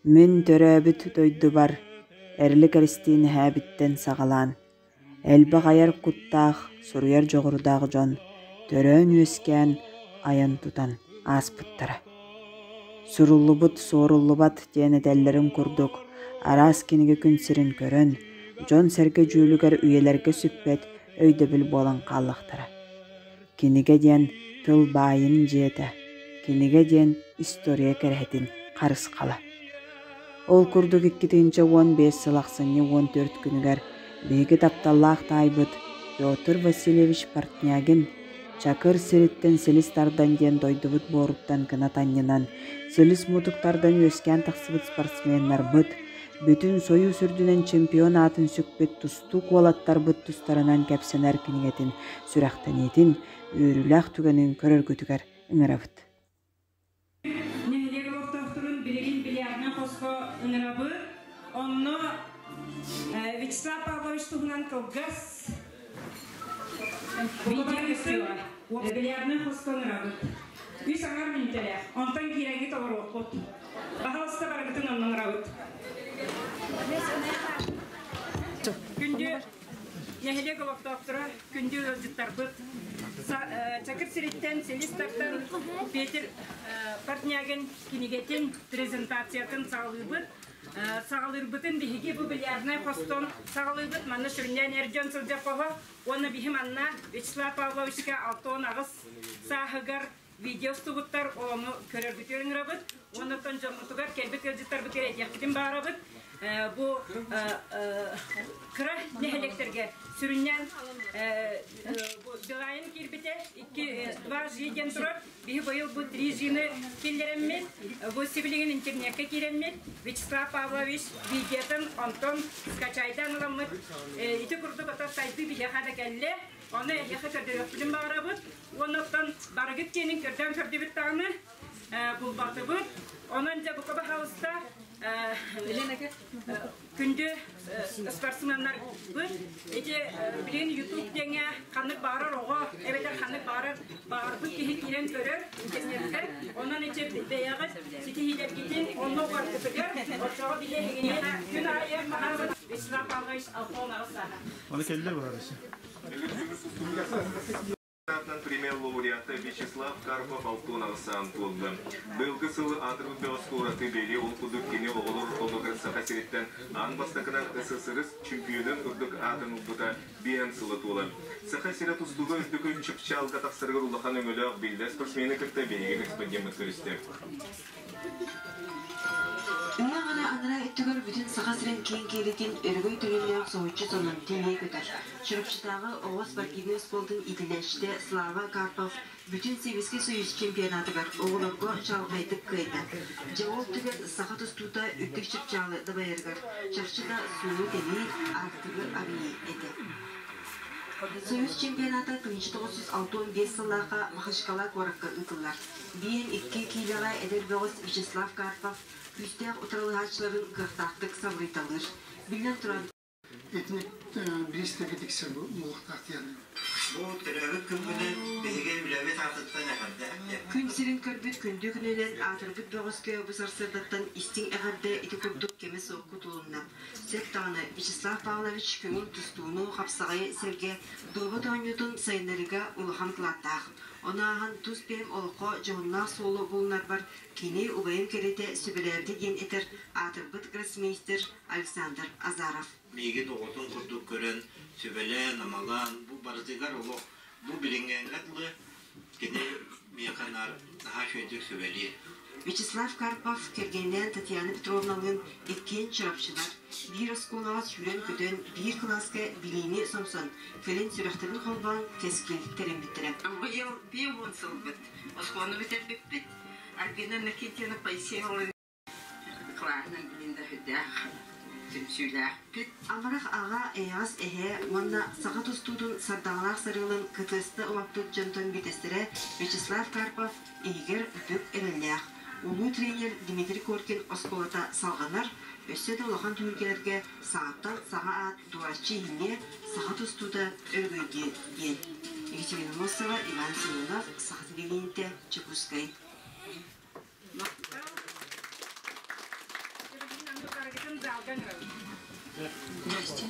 Мин төрөөбүт дойдубар Эрилик Эристиин эһээбиттэн саҕалаан, элбэх айар куттаах, суруйар дьоҕурдаах дьон төрөөн-үөскээн, айан-тутан ааспыттара. Суруллубут суоруллубат диэн этэллэрин курдук, араас кинигэ күн сирин көрөн, дьон-сэргэ дьүүлүгэр үйэлэргэ сүппэт өйдөбүл буолан хааллахтара. Кинигэ диэн тыл баайын дьиэтэ, кинигэ диэн история кэрэһитин харысхала. Ол курдук 2015 сыл ахсынньы 14 күнүгэр биһиги тапталлаах таайбыт Петр Васильевич Портнягин Чакыр сириттэн силис тардан диэн дойдубут буоруттан кынат анньынан, силис мутук тардан үөскээн тахсыбыт спортсменнарбыт, бүтүн Сойуус үрдүнэн чемпион аатын сүкпүт тустуук уолаттарбыт тустарынан кэпсэнэр кинигэтин сүрэхтэниитин үөрүүлээх түгэнин көрөргүтүгэр ыҥырабыт. Нэһилиэк олохтоохторун билигин бильярднай хоско ыҥырабыт. Онно Вячеслав Павлович туһунан кылгас видео бильярднай хоско ыҥырабыт. Үс аҥар мүнүүтэлээх. Онтон киирэҥҥит олоруоххут. Баһаалыста барыгытын онно ыҥырабыт. Күндү нэһилиэк олохтоохторо, күндү ыалдьыттарбыт, Чакыр сириттэн силис тардан Петр Портнягин кинигэтин презентациятын саҕалыыбыт. Саҕалыырбытын биһиги бу бильярднай хостон саҕалыыбыт. Манна сүрүннээн эр дьон сылдьар хоһо. Уонна биһи манна Вячеслав Павловичка 68 сааһыгар видео устубуттар, ону көрөргүтүгэр ыҥырабыт. Уонна оттон дьоммутугар кэлбит ыалдьыттарбытыгар этиэхпитин баҕарабыт. Бу кыра нэһилиэктэргэ сүрүннээн Билайн киирбитэ, икки два G диэн турар. Биһи быйыл бу три G-ны киллэрэммит, бу сибилигин интернеккэ киирэммит, Вячеслав Павлович видеотын онтон скачайдаан ыламмыт. Ити курдук ото сайдыы биһиэхэ да кэллэ. Ону эһиэхэ көрдөрүөхпүтүн баҕарабыт. Уонна оттон барыгыт киэнин көрдөөн көрдүбүт даҕаны булбатыбыт. Онон дьэ бука баһаалыста күндү спортсменнарбыт ити билигин YouTube диэҥҥэ ханнык баҕарар оҕо эбэтэр ханнык баҕарар баҕарбыт киһи киирэн көрөр интернеттэн. Онон ити бэйэҕит ситиһиилэргитин онно угаргытыгар оччоҕо били эһигиниэхэ күн аайы Вячеслав Павлович 68 сааһа. Аны кэллэ баарысы. Аатынан премия лауреата Вячеслав Карпов Алтунаҕа туолла. Быйылгы сыл аатырбыт бөҕөскө ураты бэлиэ ол курдук кини оҕолор ортолоругар Саха сириттэн аан бастакынан СССР чемпионун үрдүк аатын ылбыта биэһэн сыла туолар. Саха сирэ тустууга үрдүкү чыпчаалга тахсарыгар улахан өҥөлөөх биллэр спортсмены кытта биһиги корреспондеммыт көрүстэ. Үлэ аҕана анараа өттүгэр бүтүн Саха сирин киэҥ киэлитин өрөгөй төлөннөөх соһуччу сонун тиийэ көтөр. Чурапчытааҕы оҕо спортивнай оскуолатын иитиллээччитэ Слава Карпов бүтүн Сэбиэскэй Союз чемпионатыгар оҕолорго чаҕылхайдык кыайда. Дьэ ол түгэн саха тустуута үрдүк чыпчаалы дабайарыгар чахчы да суолу тэлии, аартыгы арыйыы этэ. Союз чемпионата 1965 сыллаахха Махачкала куоракка ыытыллар. Биир икки киилэҕэ эдэр бөҕөс Вячеслав Карпов күүстээх утарылаһааччыларын кыахтаахтык сабырыйталыыр. Биллэн туран, Итинник бириистэгэ тиксэр буолуохтаах диэн. Бу төрөөбүт күммүнэн биһиги үлэбит аатыттан эҕэрдэ Күн сирин көрбүт күндү күнүнэн аатырбыт бөҕөскө бу сарсыардаттан истиҥ эҕэрдэ ити курдук кэмэ суох кутулунна. Сөп даҕаны, Вячеслав Павлович көҥүл тустууну, хапсаҕайы сэргэ дуобат оонньуутун сайыннарыыга улахан кылааттаах. Ону ааһан тус бэйэм олоххо дьоһуннаах суолу булунарбар кини убайым кэриэтэ сүбэлээбитэ диэн этэр аатырбыт гроссмейстер Александр Азаров. Миигин оҕотун курдук көрөн, сүбэлээн-амалаан, бу барытыгар олох бу билиҥҥээҥҥэ дылы кини миэхэ наар наһаа үчүгэйдик сүбэлиир. Вячеслав Карпов кэргэнинээн Татьяна Петровналыын иккиэн чурапчылар, биир оскуолаҕа сүүрэн-көтөн, биир кылааска билиини сомсон, кэлин сүрэхтэрин холбоон кэскил тэриммиттэрэ. Быйыл 50 сылбыт оскуоланы бүтэрбиппит. Альбина Иннокентьевна Поисеева кылааһынан билин да сүрдээх түмсүүлээхпит. Амарах аҕа, эйэҕэс эһээ уонна саха тустуутун сардаҥалаах сарыалын кытыаста умаппыт дьонтон биирдэстэрэ Вячеслав Карпов иһигэр бүк эрэллээх. Улуу тренер Дмитрий Коркин оскуолата салҕанар, өссө да улахан түһүлгэлэргэ саҥаттан саҥа аат дуораччы иһиҥҥэ саха тустуута өрөгөйдүө диэн. Екатерина Мосова, Иван Семенов, Саха телевидениетэ, Дьокуускай. Здрасте.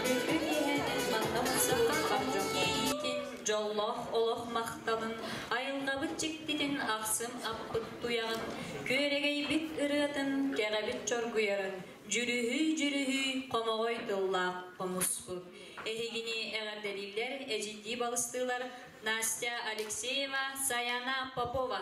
Бүгүҥҥү киэһэнэн манна мустубут бар дьон дьоллоох олох махталын, айылҕабыт дьиктитин ахсым аппыт туйаҕын, күөрэгэйбит ырыатын, кэҕэбит чоргуйарын, дьүрүһүй-дьүрүһүй хомоҕой тыллаах хомуспут. Эһигини эҕэрдэлииллэр эдьиийдии балыстыылар Настя Алексеева, Саяна Попова.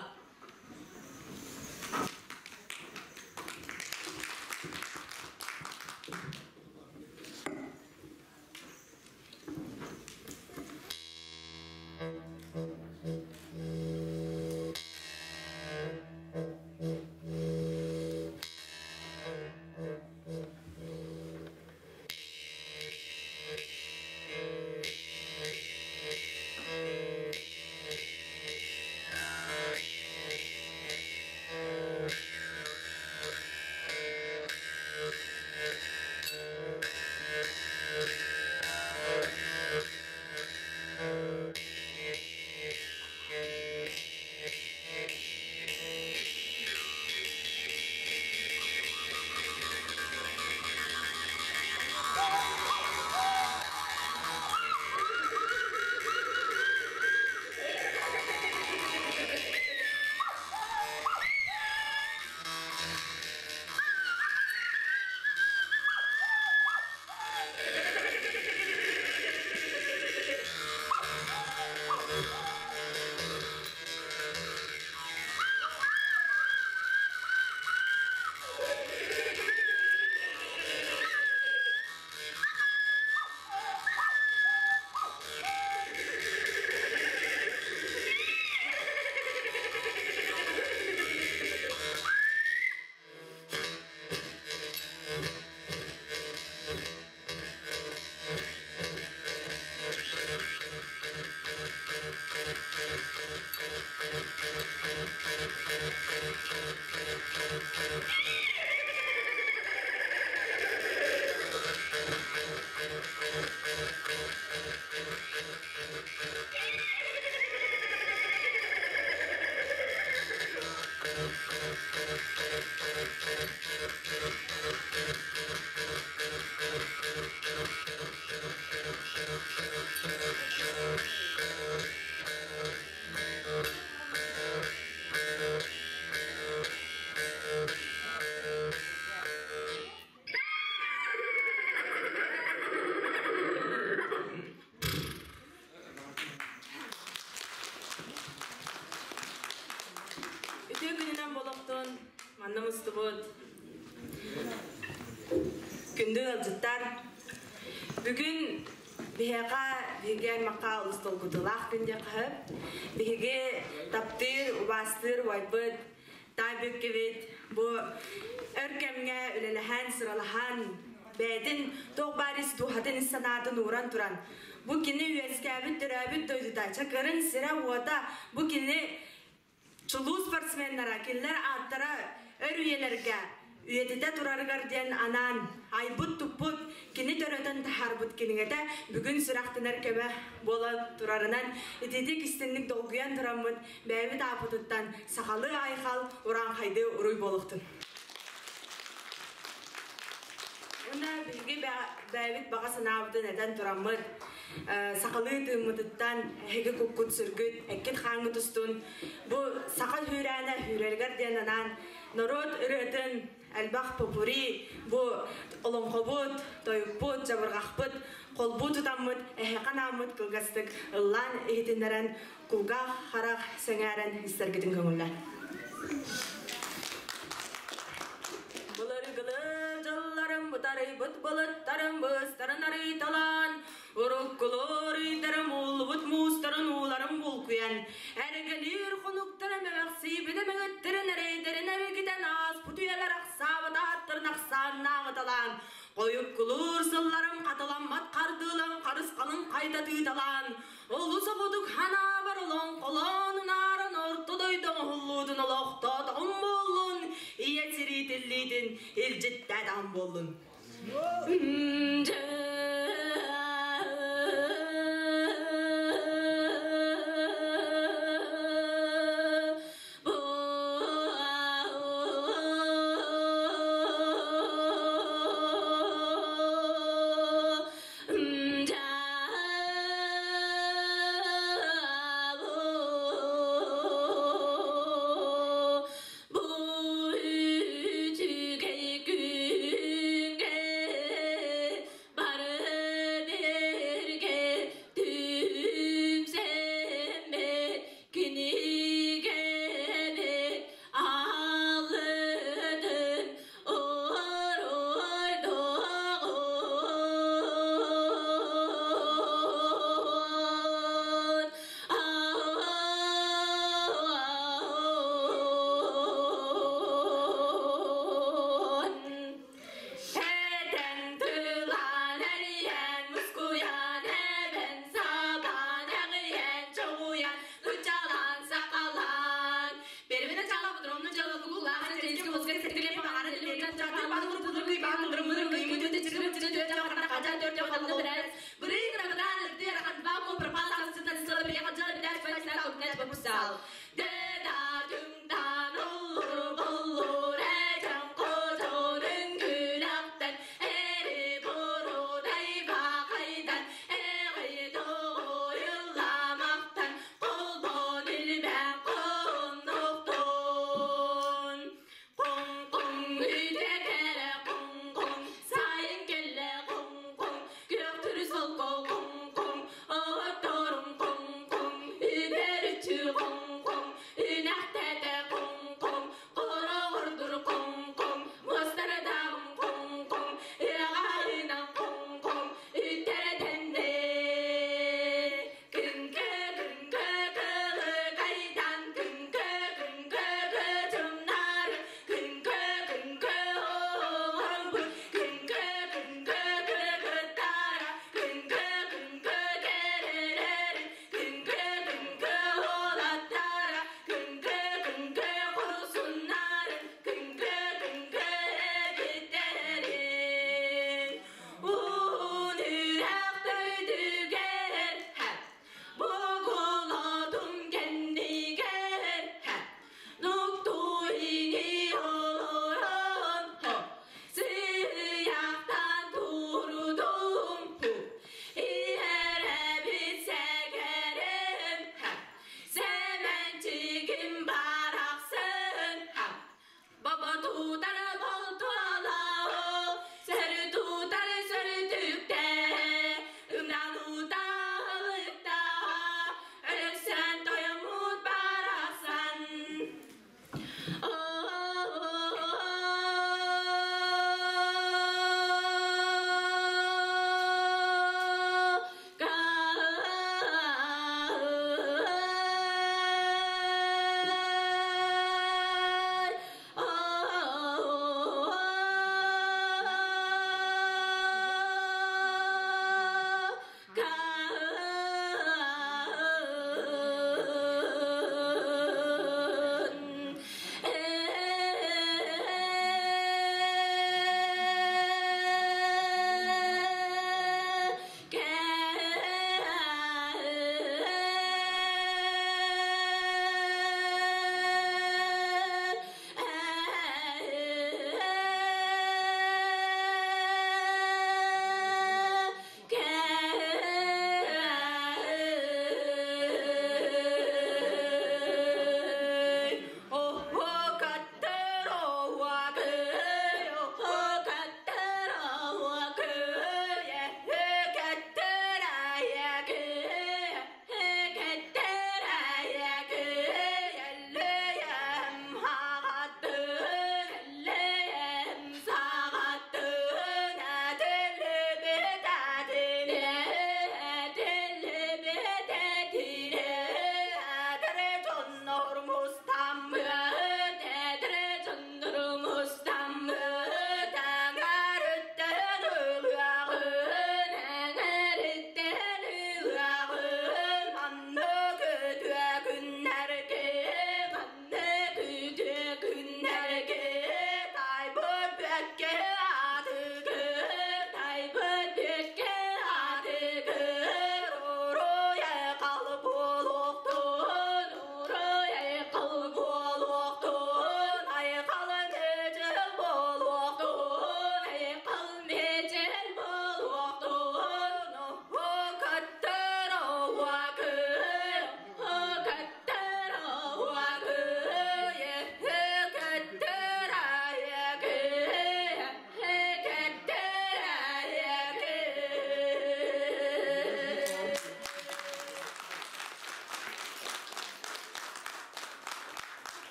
Үтүө күнүнэн болохтун, манна мустубут күндү ыалдьыттар. Бүгүн биһиэхэ биһиги аймахха олус долгутуулаах күн диэххэ Биһиги таптыыр, убаастыыр убайбыт Таай бу өр кэмҥэ үлэлэһэн, сыралаһан, бэйэтин туох баар ис дууһатын, ис санаатын ууран туран, бу кини үөскээбит, төрөөбүт дойдута, Чакырын сирэ-уота, бу кини чулуу спортсменнара, кинилэр ааттара өр үйэлэргэ үйэтитэ турарыгар диэн анаан айбыт-туппут, кини төрөтөн таһаарбыт кинигэтэ бүгүн сүрэхтэнэр кэмэ буола турарынан ититик истинник долгуйан тураммыт бэйэбит ааппытыттан сахалыы айхал урааҥхайдыы уруй буолуохтун. Уонна биһиги бэйэбит баҕа санаабытын этэн тураммыт, сахалыы тыыммытыттан эһиги куккут сүргүт, эккит хааҥҥыт устун бу саха сүүрээнэ сүүрэригэр диэн анаан норуот ырыатын элбэх попури бу олоҥхобут, тойукпут, чабырҕахпыт холбуу тутаммыт эһиэхэ анааммыт кылгастык ыллаан иһитиннэрэн кулгаах харах сэҥээрэн истэргитин көҥүллээн. Хагдарыйбыт былыттарын быыстарын арыйталаан, уруккулуур ыйдарым ууллубут муустарын ууларын булкуйан, эргэлиир хонуктара мөҕөхсүйбүт эмэгэттэрин эрэйдэрин эргитэн ааспыт үйэлэр ахсаабат ааттарын ахсааннааҕыталаан, хойуккулуур сылларым хатыламмат хардыылан харысхалын хайта тыыталаан, олус обудук ханаабар олоҥхолоон унааран орто дойду оҥоһуллуутун олохтоотоҕум буоллун, ийэ сириитиллиитин илдьиттээтэҕим буоллун.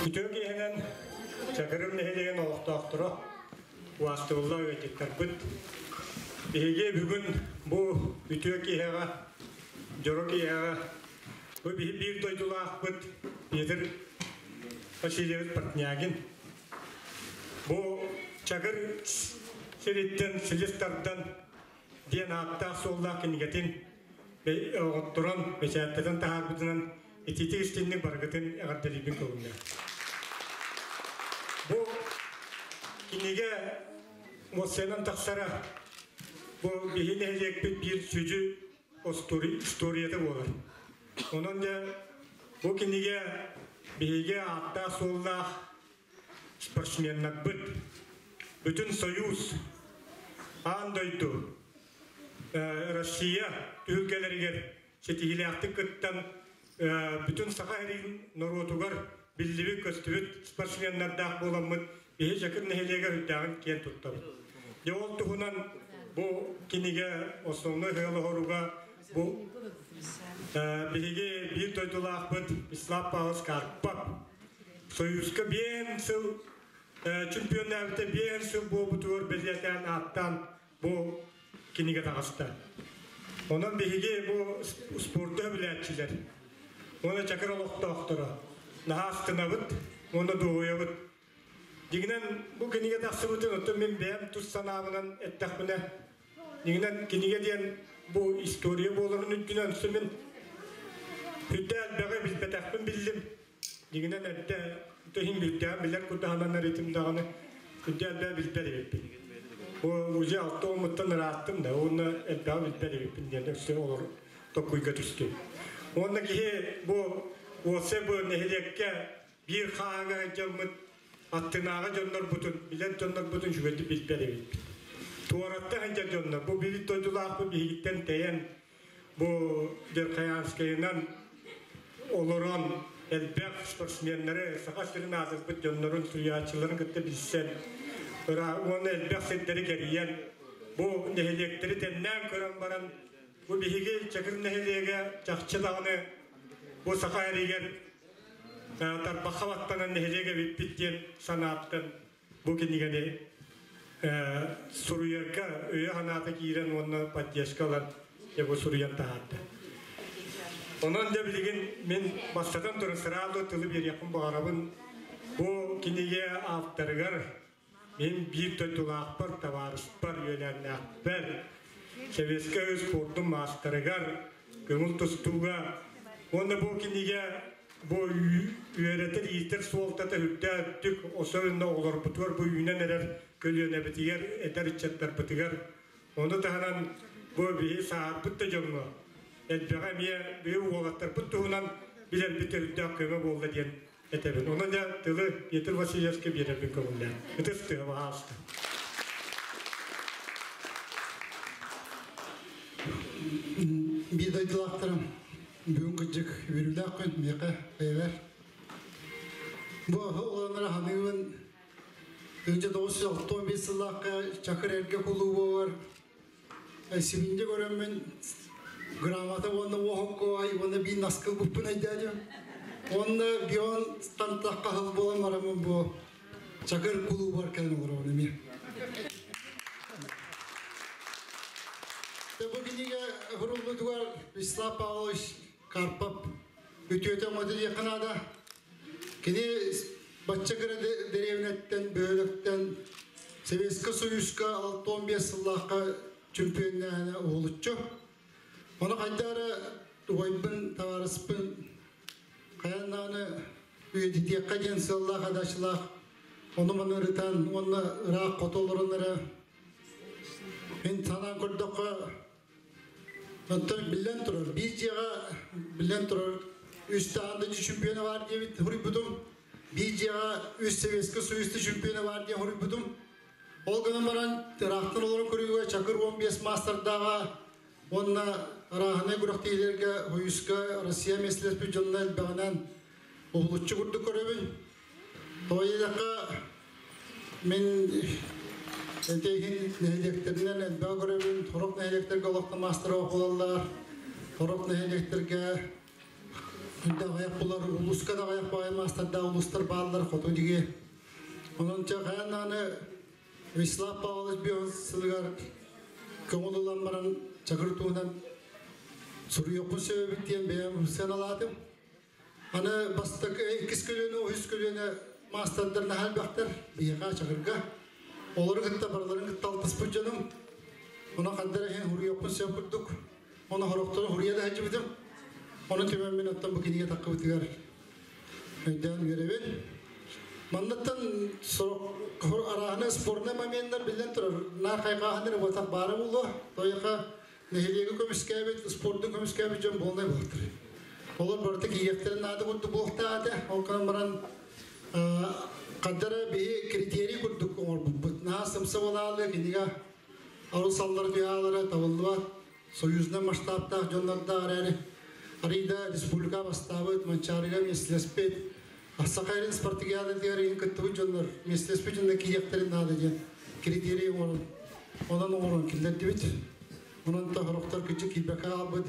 Үтүө киэһэнэн Чакырым нэһилиэгин олохтоохторо, убаастабыллаах ыалдьыттарбыт. Биһиги бүгүн бу үтүө киэһэҕэ, дьоро киэһэҕэ бу биһи биир дойдулаахпыт Петр Васильевич Портнягин бу Чакыр сириттэн силис тардан диэн ааттаах-суоллаах кинигэтин оҕотторон, бэчээттэтэн таһаарбытынан итиитик истинник барыгытын эҕэрдэлиибин көҥүллээх. Бу кинигэ муоссайынан тахсара бу биһи нэһилиэкпит биир сүдү историята буолар. Онон дьэ бу кинигэ биһиги ааттаах-суоллаах спортсменнарбыт, бүтүн Союз, аан дойду, Россия түһүлгэлэригэр ситиһиилээхтик кыттан бүтүн Саха сирин норуотугар биллибит-көстүбүт спортсменнардаах буоламмыт биһи Чакыр нэһилиэгэ үрдээҕин киэн туттабыт. Дьэ ол туһунан бу кинигэ основной сыала-соруга бу биһиги биир дойдулаахпыт Вячеслав Павлович Карпов Союзка биэн сыл чемпионнаабыта биэн сыл буолбутугар бэлиэтээн ааттаан бу кинигэ таҕыста. Онон биһиги бу спорду сөбүлээччилэр уонна чакыр олохтоохторо наһаа астынабыт уонна дуоһуйабыт. Дьиҥинэн бу кинигэ тахсыбытын оттон мин бэйэм тус санаабынан эттэхпинэ, дьиҥинэн кинигэ диэн бу история буоларын үрдүнэн өссө мин үрдэ элбэҕи билбэтэхпин биллим. Дьиҥинэн эрдэ иһин бүттээҕин билэр курдаһынан эритим даҕаны үрдэ элбэҕи билбэт эбиппин. Уже алта уоммуттан ырааттым да уонна элбэҕи билбэт эбиппин диэн өссө олор токкуйга түстүм. Уонна киһи бу уопсай бу нэһилиэккэ биир хааһыга сылдьаммыт аттынааҕы дьоннорбутун, билэр дьоннорбутун үчүгэйдик билбэт эбиппит. Туораттан сылдьар дьоннор бу биир дойдулаахпыт биһигиттэн тэйэн Бу Верхоянскайынан олорон элбэх спортсменнары, Саха сирин аатырбыт дьоннорун, суруйааччыларын кытта билсэн, уонна элбэх сирдэри кэрийэн, бу нэһилиэктэри тэннээн көрөн баран, Бу биһиги Чакыр нэһилиэгэ чахчы даҕаны бу саха эригэр тарбахха баттанан нэһилиэгэ бүппүт диэн санааттан бу кинигэни суруйарга өйө-санаата киирэн уонна поддержка ылан дьэ бу суруйан таһаарда. Онон дьэ билигин мин бастатан туран сразу тылы биэриэхпин баҕарабын. Бу кинигэ авторыгар мин биир дойдулаахпар, табаарыспар, үөлээннээхпэр, Советскай спордун маастарыгар, көҥүл тустууга уонна бу кинигэ бу үөрэтэр иитэр суолтата үрдээх үрдүк, особенно оҕолорбутугар бу үүнэн эрэр көлүөнэбитигэр, эдэр ыччаттарбытыгар. Ону таһынан бу биһи сааһырбыт да дьоҥҥо элбэҕи эмиэ биһи уолаттарбыт туһунан билэрбит үрдээх көмө буолла диэн этэбин. Онон дьэ тылы Петр Васильевска биэрэрбин көҥүллээн. Ытыс тыаһа баһаалыста. Биир дойдулаахтарым бүгүн кырдьык үөрүүлээх күн миэхэ бэйэбэр. Бу олоннор ханыыбын 1965 сыллаахха Чакыр эргэ кулуубугар сибинде көрөммүн грамота уонна уоһуккой уонна биир наскыл буппун өйдөөдүм. Уонна бион тантахха хыл буолан бараммын бу Чакыр кулуубар кэлэн олоробун эмиэ. Бу кинигэ хуруллутугар Вячеслав Павлович Карпов үтүөтэ оҥото диэххэ наада. Кини бачча кыра дэриэбинэттэн, бөһүөлэктэн Советскай Союзка 65 сыллаахха чөмпүйүөннээһинэ уһулуччу. Ону хайда эрэ убайбын, табаарыспын хайаан даҕаны үйэтитиэххэ диэн сыаллаах адачылаах ону-маны ырытан уонна ыраах хоту олорон эрэ мин санаан көрдөххө Оттон биллэн турар, биир дьиэҕэ биллэн турар үс даҕаны чөмпүйүөнэ баар диэбит суруйбутум. Биир дьиэҕэ үс Советскай Союз чөмпүйүөнэ баар диэн суруйбутум. Ол гынан баран ыраахтан олорон көрүүгэ Чакыр 15 маастардааҕа уонна арааһынай күрэхтэһиилэргэ Союзка Россия миэстэлэспит дьонно элбэҕинэн уһулуччу курдук көрөбүн. Тоҕо диэтэххэ, мин ити иһин нэһилиэктэринэн элбэҕи көрөбүн. Сорох нэһилиэктэргэ олохто маастара буолаллар, сорох нэһилиэктэргэ да аҕыйах булар, улууска да аҕыйах баҕайы маастардаах улуустар бааллар хоту диги. Онон чэ хайаан даҕаны Вячеслав Павлович бион сылыгар көҥүл ылан баран Чакыр туһунан суруйуохпун сөбүт диэн бэйэм сыаналаатым. Аны бастакы, иккис көлүөнэ, үһүс көлүөнэ маастардар наһаа элбэхтэр биһиэхэ Чакырга. Олору кытта барыларын кытта алтыспыт дьонум. Ону ханна эрэ иһин хуруйуохпун сөп курдук. Ону сорохтору хуруйа да сылдьыбытым. Ону түмэн мин оттон бу кинигэ таххыбытыгар өйдөөн үөрэбин. Манныттан сорох арааһына спорный моменттар биллэн турар. Наар хайҕааһын эрэ буотах баара буолуо. Тоойуха нэһилиэги көмүскээбит, спорду көмүскээбит дьон буолнай буолтар. Олор барыта киириэхтэрин наада курдук буолуохтаах этэ. Ол гынан баран хаддара биһи критерий курдук оҥорбуппут. Наһаа сымса буолаалы кинигэ арус аллар түһаалара табыллыбат. Союзнай масштабтаах дьоннордоох эрээри арыйда республика бастаабыт, Манчаарыга миэстэлэспит, Сахалин спартакиадатыгар иһин кыттыбыт дьоннор миэстэлэспит дьоннор киириэхтэрин наада диэн критерий оҥорон онон оҥорон киллэрдибит. Онон сорохтор кырдьык киирбэккэ хаалбыт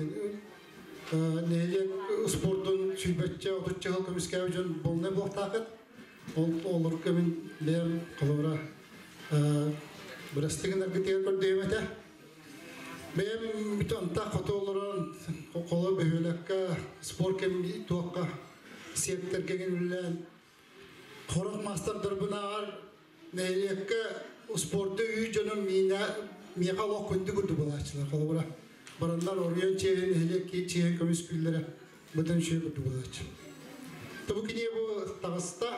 нэһилиэк спордун сүүрбэччэ отучча сыл көмүскээбит дьон буолунай буолуохтаахыт. Ол олорго мин бэйэм холобура бырастыы гынаргытыгар көрдөһүм этэ. Бэйэм бүтүн антах хоту олорон холо бөһүөлэккэ спорт кэм туохха сиэктэргэ үлэлээн Хорох маастардарбынааҕар нэһилиэккэ спорду үй дьонум миинэ миэхэ олох күндү курдук буолааччылар. Холобура, бараннар оройуон чиэһин, нэһилиэк чиэһин көмүскүүллэрэ быдан үчүгэй курдук буолааччы. Бу кинигэ бу таҕыста.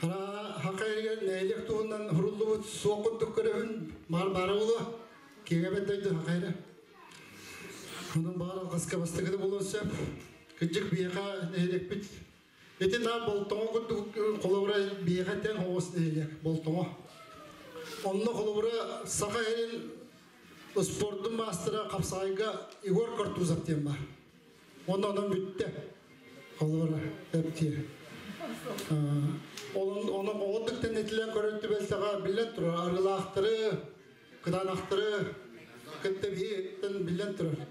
Хака эригэр нэһилиэк туһунан хуруллубут суох курдук көрөбүн, баар баара буолуо. Киэҥэбэт дойду хака эрэ. Онон баар алҕаска бастакыта буолуон сөп. Кырдьык биһиэхэ нэһилиэкпит Ити наар Болтоҥо курдук холобура биһиэхэ тэҥ оҕус нэһилиэк Болтоҥо. Онно холобура Саха сирин спордун маастара хапсаҕайга Егор Картузов диэн баар. Онно онон бүттэ. Холобура эптиэ. Онон онон оҕо этилэн көрөр түбэлтэҕэ биллэн турар арыылаахтары, кытаанахтары. Кытта биһиттэн биллэн турар.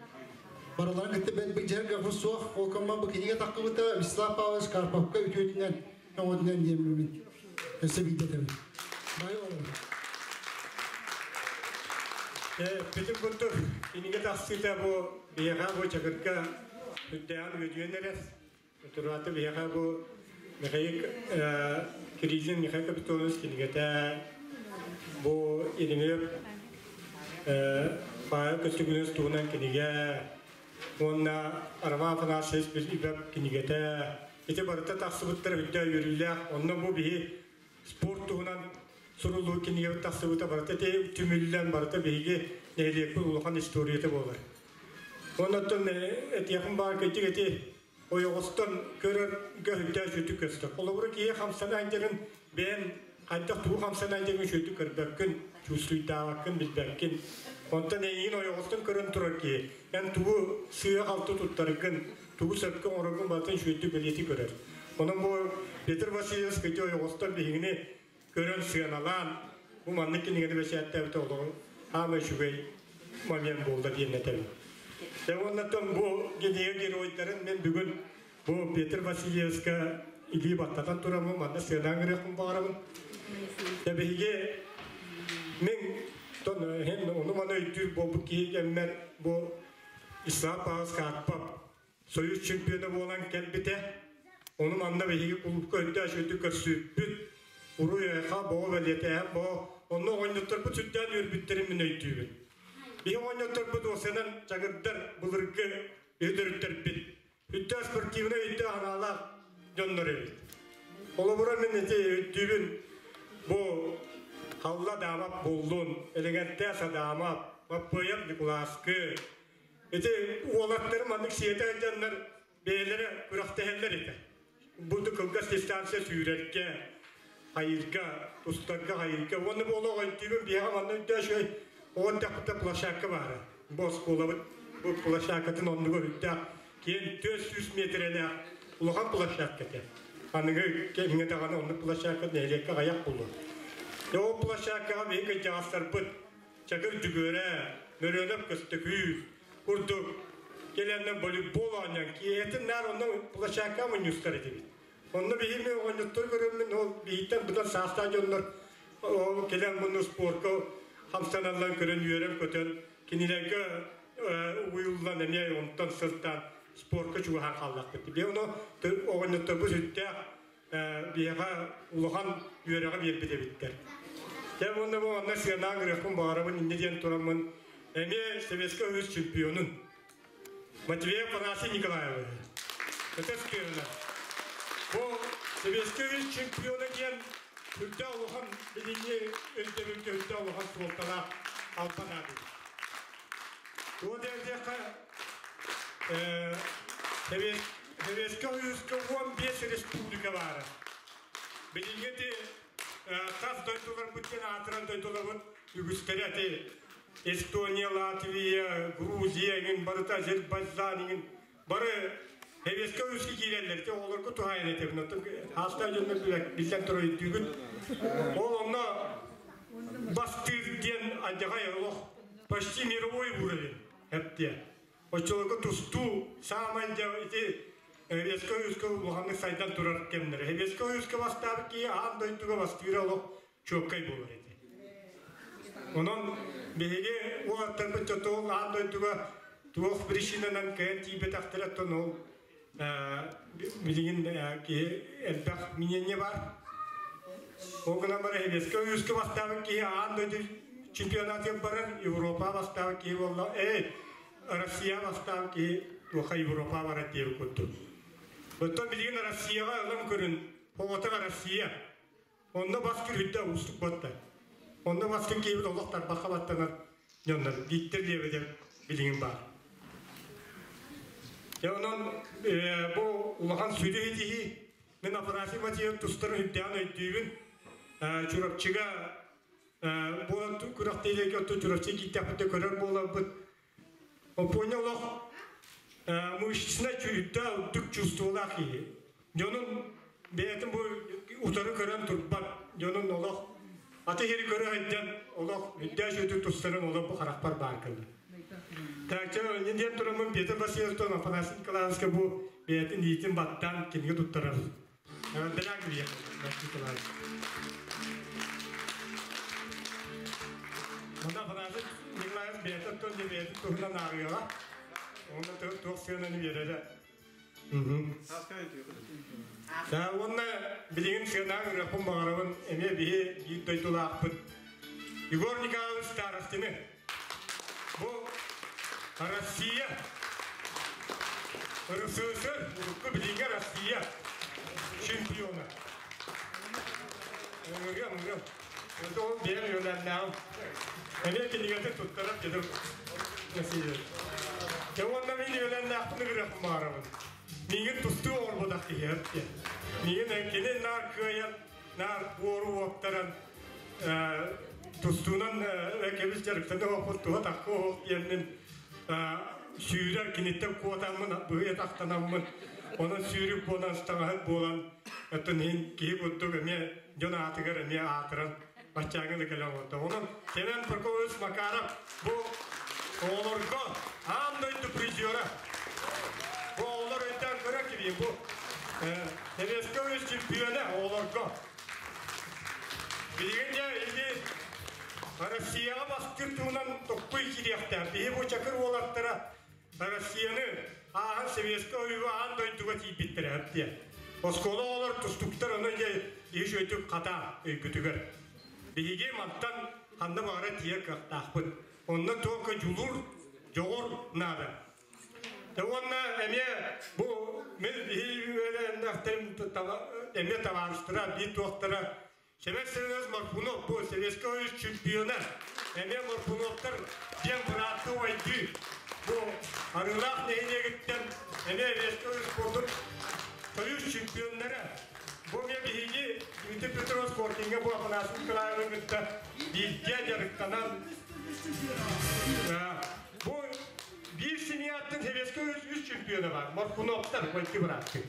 Барыларын кытта бэл быдьарга суох олкомма бу кинигэ таххыбыта Вячеслав Павлович Карповка үтүөтүнэн өҥөтүнэн диэммин өссө биирдэ Бай олор. Бүтүн курдук кинигэ тахсыыта бу биһиэхэ бу Чакырга үрдээн үөдүйэн эрэр. Турааты биһиэхэ бу Михаил Кириллин Михаил Капитонович кинигэтэ бу Еремеев Павел Көстүгүнүс туһунан кинигэ уонна Роман Афанасьевич Билибэп кинигэтэ ити барыта тахсыбыттар үрдэ үөрүүлээх. Онно бу биһи спорт туһунан суруллуу кинигэбит тахсыбыта барыта түмүллэн барыта биһиги нэһилиэкпит улахан историята буолар. Оннуттан этиэхим баар кыдьык эти ойоҕостон көрөр көһүтэ сүтүк көстөр. Холобура киһи хамсана айдарын бэйэн хайдах тугу хамсана айдарын сүтүк көрбөккүн, чувствуйдаабаккын, билбэккин. Онтон эйигин ойоҕостон көрөн турар киһи эн тугу сыыһа-халты туттаргын, тугу сөпкө оҥороргун барытын сүтүк бэлиэтии көрөр. Онон бу Петр Васильевич кыдьы ойоҕостон биһигини көрөн сыаналаан бу маннык кинигэни бэчээттээбитэ олоҕун хаама үчүгэй момент буолла диэн этэбин. Дьэ уоннаттан бу кинигэ геройдарын мен бүгүн бу Петр Васильевичка илии баттатан тураммын манна сыанаан ырыахпын баҕарабын. Дьэ биһиги мен тон хен ону маны өйдүүр буолбут киһи кэммэр бу Ислам Павлович Карпов Союз чемпиона буолан кэлбитэ. Ону манна биһиги кулуупка өйдөөх үчүгэйдик көрсүбүппүт. Уруй-айха боо бэлиэтээһин боо. Онно оҕонньотторбут сүрдээн үөрбүттэрин мин өйдүүбүн. Биһи оҕонньотторбут уосанан чагырдар былыргы өйдөрүттэрбит. Үттээх спортивнай өйдөөх анаалаах дьоннор эбит. Холобура мин ити өйдүүбүн бу Халла Даамап буоллун, Элегантэ Садаамап, Маппыайап Ньукулааскы, Ити уолаттары маннык сиэтэ сылдьаннар бэйэлэрэ күрэхтэһэллэр этэ. Бу кылгас дистанция сүүрэргэ, хайыырга, тустарга, хайыырга. Уонна бу олох өйдүүбүн биһиэхэ манна өйдөөх үчүгэй оҕо эрдэхпитинэ площадка баара. Бу оскуолабыт бу площадкатын оннугар үрдээх киэҥ 400 миэтэрэлээх улахан площадка этэ. Аныгы кэмҥэ даҕаны оннук площадка нэһилиэккэ аҕыйах буолуо. Дьэ ол площадкаҕа биһиги кырдьаҕастарбыт Чакыр Дьүгүөрэ, Мөрүөнэп Көстөкүүр курдук кэлэннэр волейбол оонньоон киэһэтин наар онно площадка мунньустар этибит. Онно биһиги оҕонньоттор көрөммүн ол биһиттэн быдан саастаах дьоннор ол кэлэн мунну спорка хамсаналларын көрөн үөрэн-көтөн кинилэргэ угуйуллан эмиэ онтон сылтаан спорка чугаһаан хааллахпыт. Биһи ону оҕонньотторбут сүрдээх биһиэхэ улахан үөрэҕи биэрбит эбиттэр. Дьэ уонна бу онно сыанаан ырыахпын баҕарабын инньэ диэн тураммын эмиэ Советскай Союз чемпионун Матвеев Афанасий Николаевич ытыс тыаһына. Бу Советскай Союз чемпиона диэн үрдээх улахан билиҥҥи өйдөбүлгэ үрдээх улахан суолталаах албан аат эбит. Туох диэххэ Советскай Союзка 15 республика баара. Билиҥҥи ити тас дойдуларбыт диэн аатыран дойдуларбыт үгүстэрэ ити Эстония, Латвия, Грузия иҥин барыта Азербайджан иҥин бары Советскай Союзка киирэллэр. Ити оҕолорго туһаайан этэбин. Оттон хаастаах дьоннор биллэн турар өйдүүгүт. Ол онно бастыыр диэн алдьархай олох почти мировой уровень эптиэ. Оччолорго тустуу саамай дьэ ити Советскай Союзка улаханнык сайдан турар кэмнэрэ. Советскай Союзка бастаабыт киһи аан дойдуга бастыыра олох чуоккай буолар этэ. Онон биһиги уолаттарбыт чотуол аан дойдуга туох причинанан кыайан тиийбэтэхтэрэ оттон ол билигин киһи элбэх мнение бар. Ол гынан баран Советскай Союзка бастаабыт киһи аан дойду чемпионатыгар барар, Европа бастаабыт киһи буолла, эй, Россия бастаабыт киһи туоха Европа барар диэбит курдук. Оттон билигин Россияҕа ылан көрүн, оҕотох Россия. Онно бас күрүттэ уустук батта. Онно бастыҥ киһибит олох тарбахха баттанар дьоннор бииттэр диэбитэ билигин баар. Дьэ онон бу улахан сүдү ситиһии. Мин Афанасий Матвеев тустарын үрдээн өйдүүбүн. Чурапчыга буолан күрэхтэһиилэргэ оттон Чурапчы киирдэхпитинэ көрөр буоларбыт. Оппуонньа олох мышечнай үрдээх үрдүк чувстволаах киһи. Дьонун бэйэтин бу утары көрөн турбат, дьонун олох аты иһири көрө сылдьан олох үрдээх үтүк тустарын олох бу харахпар баар кылла. Так, диэн тураммын Петр Васильевтон Афанасий Николаевичка бу бэйэтин иитин баттаан кинигэ туттарар. Эҕэрдэлээн кэлиэх Николаевич. Онно Афанасий Николаевич бэйэтэ оттон бэйэтин туһунан ааҕыаҕа. Онно туох сыананы биэрэрэ. Уонна билигин сыанаан ырыаппын баҕарабын эмиэ биһи биир дойдулаахпыт Егор Николаевич Старостины. Бу Россия РССР урукку билиҥҥи Россия чемпиона. Ыҥырыам, ыҥырыам. Это ол биэр үөлээннээҕим. Эмиэ кинигэтин туттарар кедр Россия. Дьэ уонна мин үөлээннээхпин ыҥырыахпын баҕарабын. Миигин тустуу оҥорботох киһи диэн. Миигин кини наар кыайан, наар буору уоптаран тустуунан кэбис дьарыктана оһохпут туһа такка оһох диэммин сүүрэр киниттэн куотаммын быһый атахтанаммын онон сүүрүк буолан таҥаһыт буолан оттон иһин киһи курдук эмиэ дьон аатыгар эмиэ аатыран баччааҥҥы да кэлэн олордо. Онон Семен Прокопьевич Макаров бу оҕолорго аан дойду призера. Бу оҕолор өйдөөн көрөр киһи бу Советскай Союз чемпиона оҕолорго. Билигин дьэ ити Россияҕа бастыыр туһунан токкуй киириэхтээх. Биһи бу чакыр уолаттара Россияны ааһан Советскай Союһу аан дойдуга тиийбиттэрэ диэн. Оскуола оҕолор тустуктар ону дьэ иш өтүк хата өйгүтүгэр. Биһиги мантан ханна баҕара тиийэр кыахтаахпыт. Онно только дьулуур, дьоҕур наада. Уонна эмиэ бу мин биһи үөрэннэхтэрим эмиэ табаарыстара, биир туохтара Семен Семенович Морфунов бу Советский Союз чемпиона эмиэ Морфуновтар диэн бырааттыы убайдыы бу Арыылаах нэһилиэгиттэн эмиэ Советский Союз спордун Союз чемпионнара бу эмиэ биһиги Дмитрий Петрович Коркиҥҥа бу Афанасий Николаевы кытта бииргэ дьарыктанан бу биир семьяттан Советский Союз үс чемпиона бар Морфуновтар бойки бырааттыы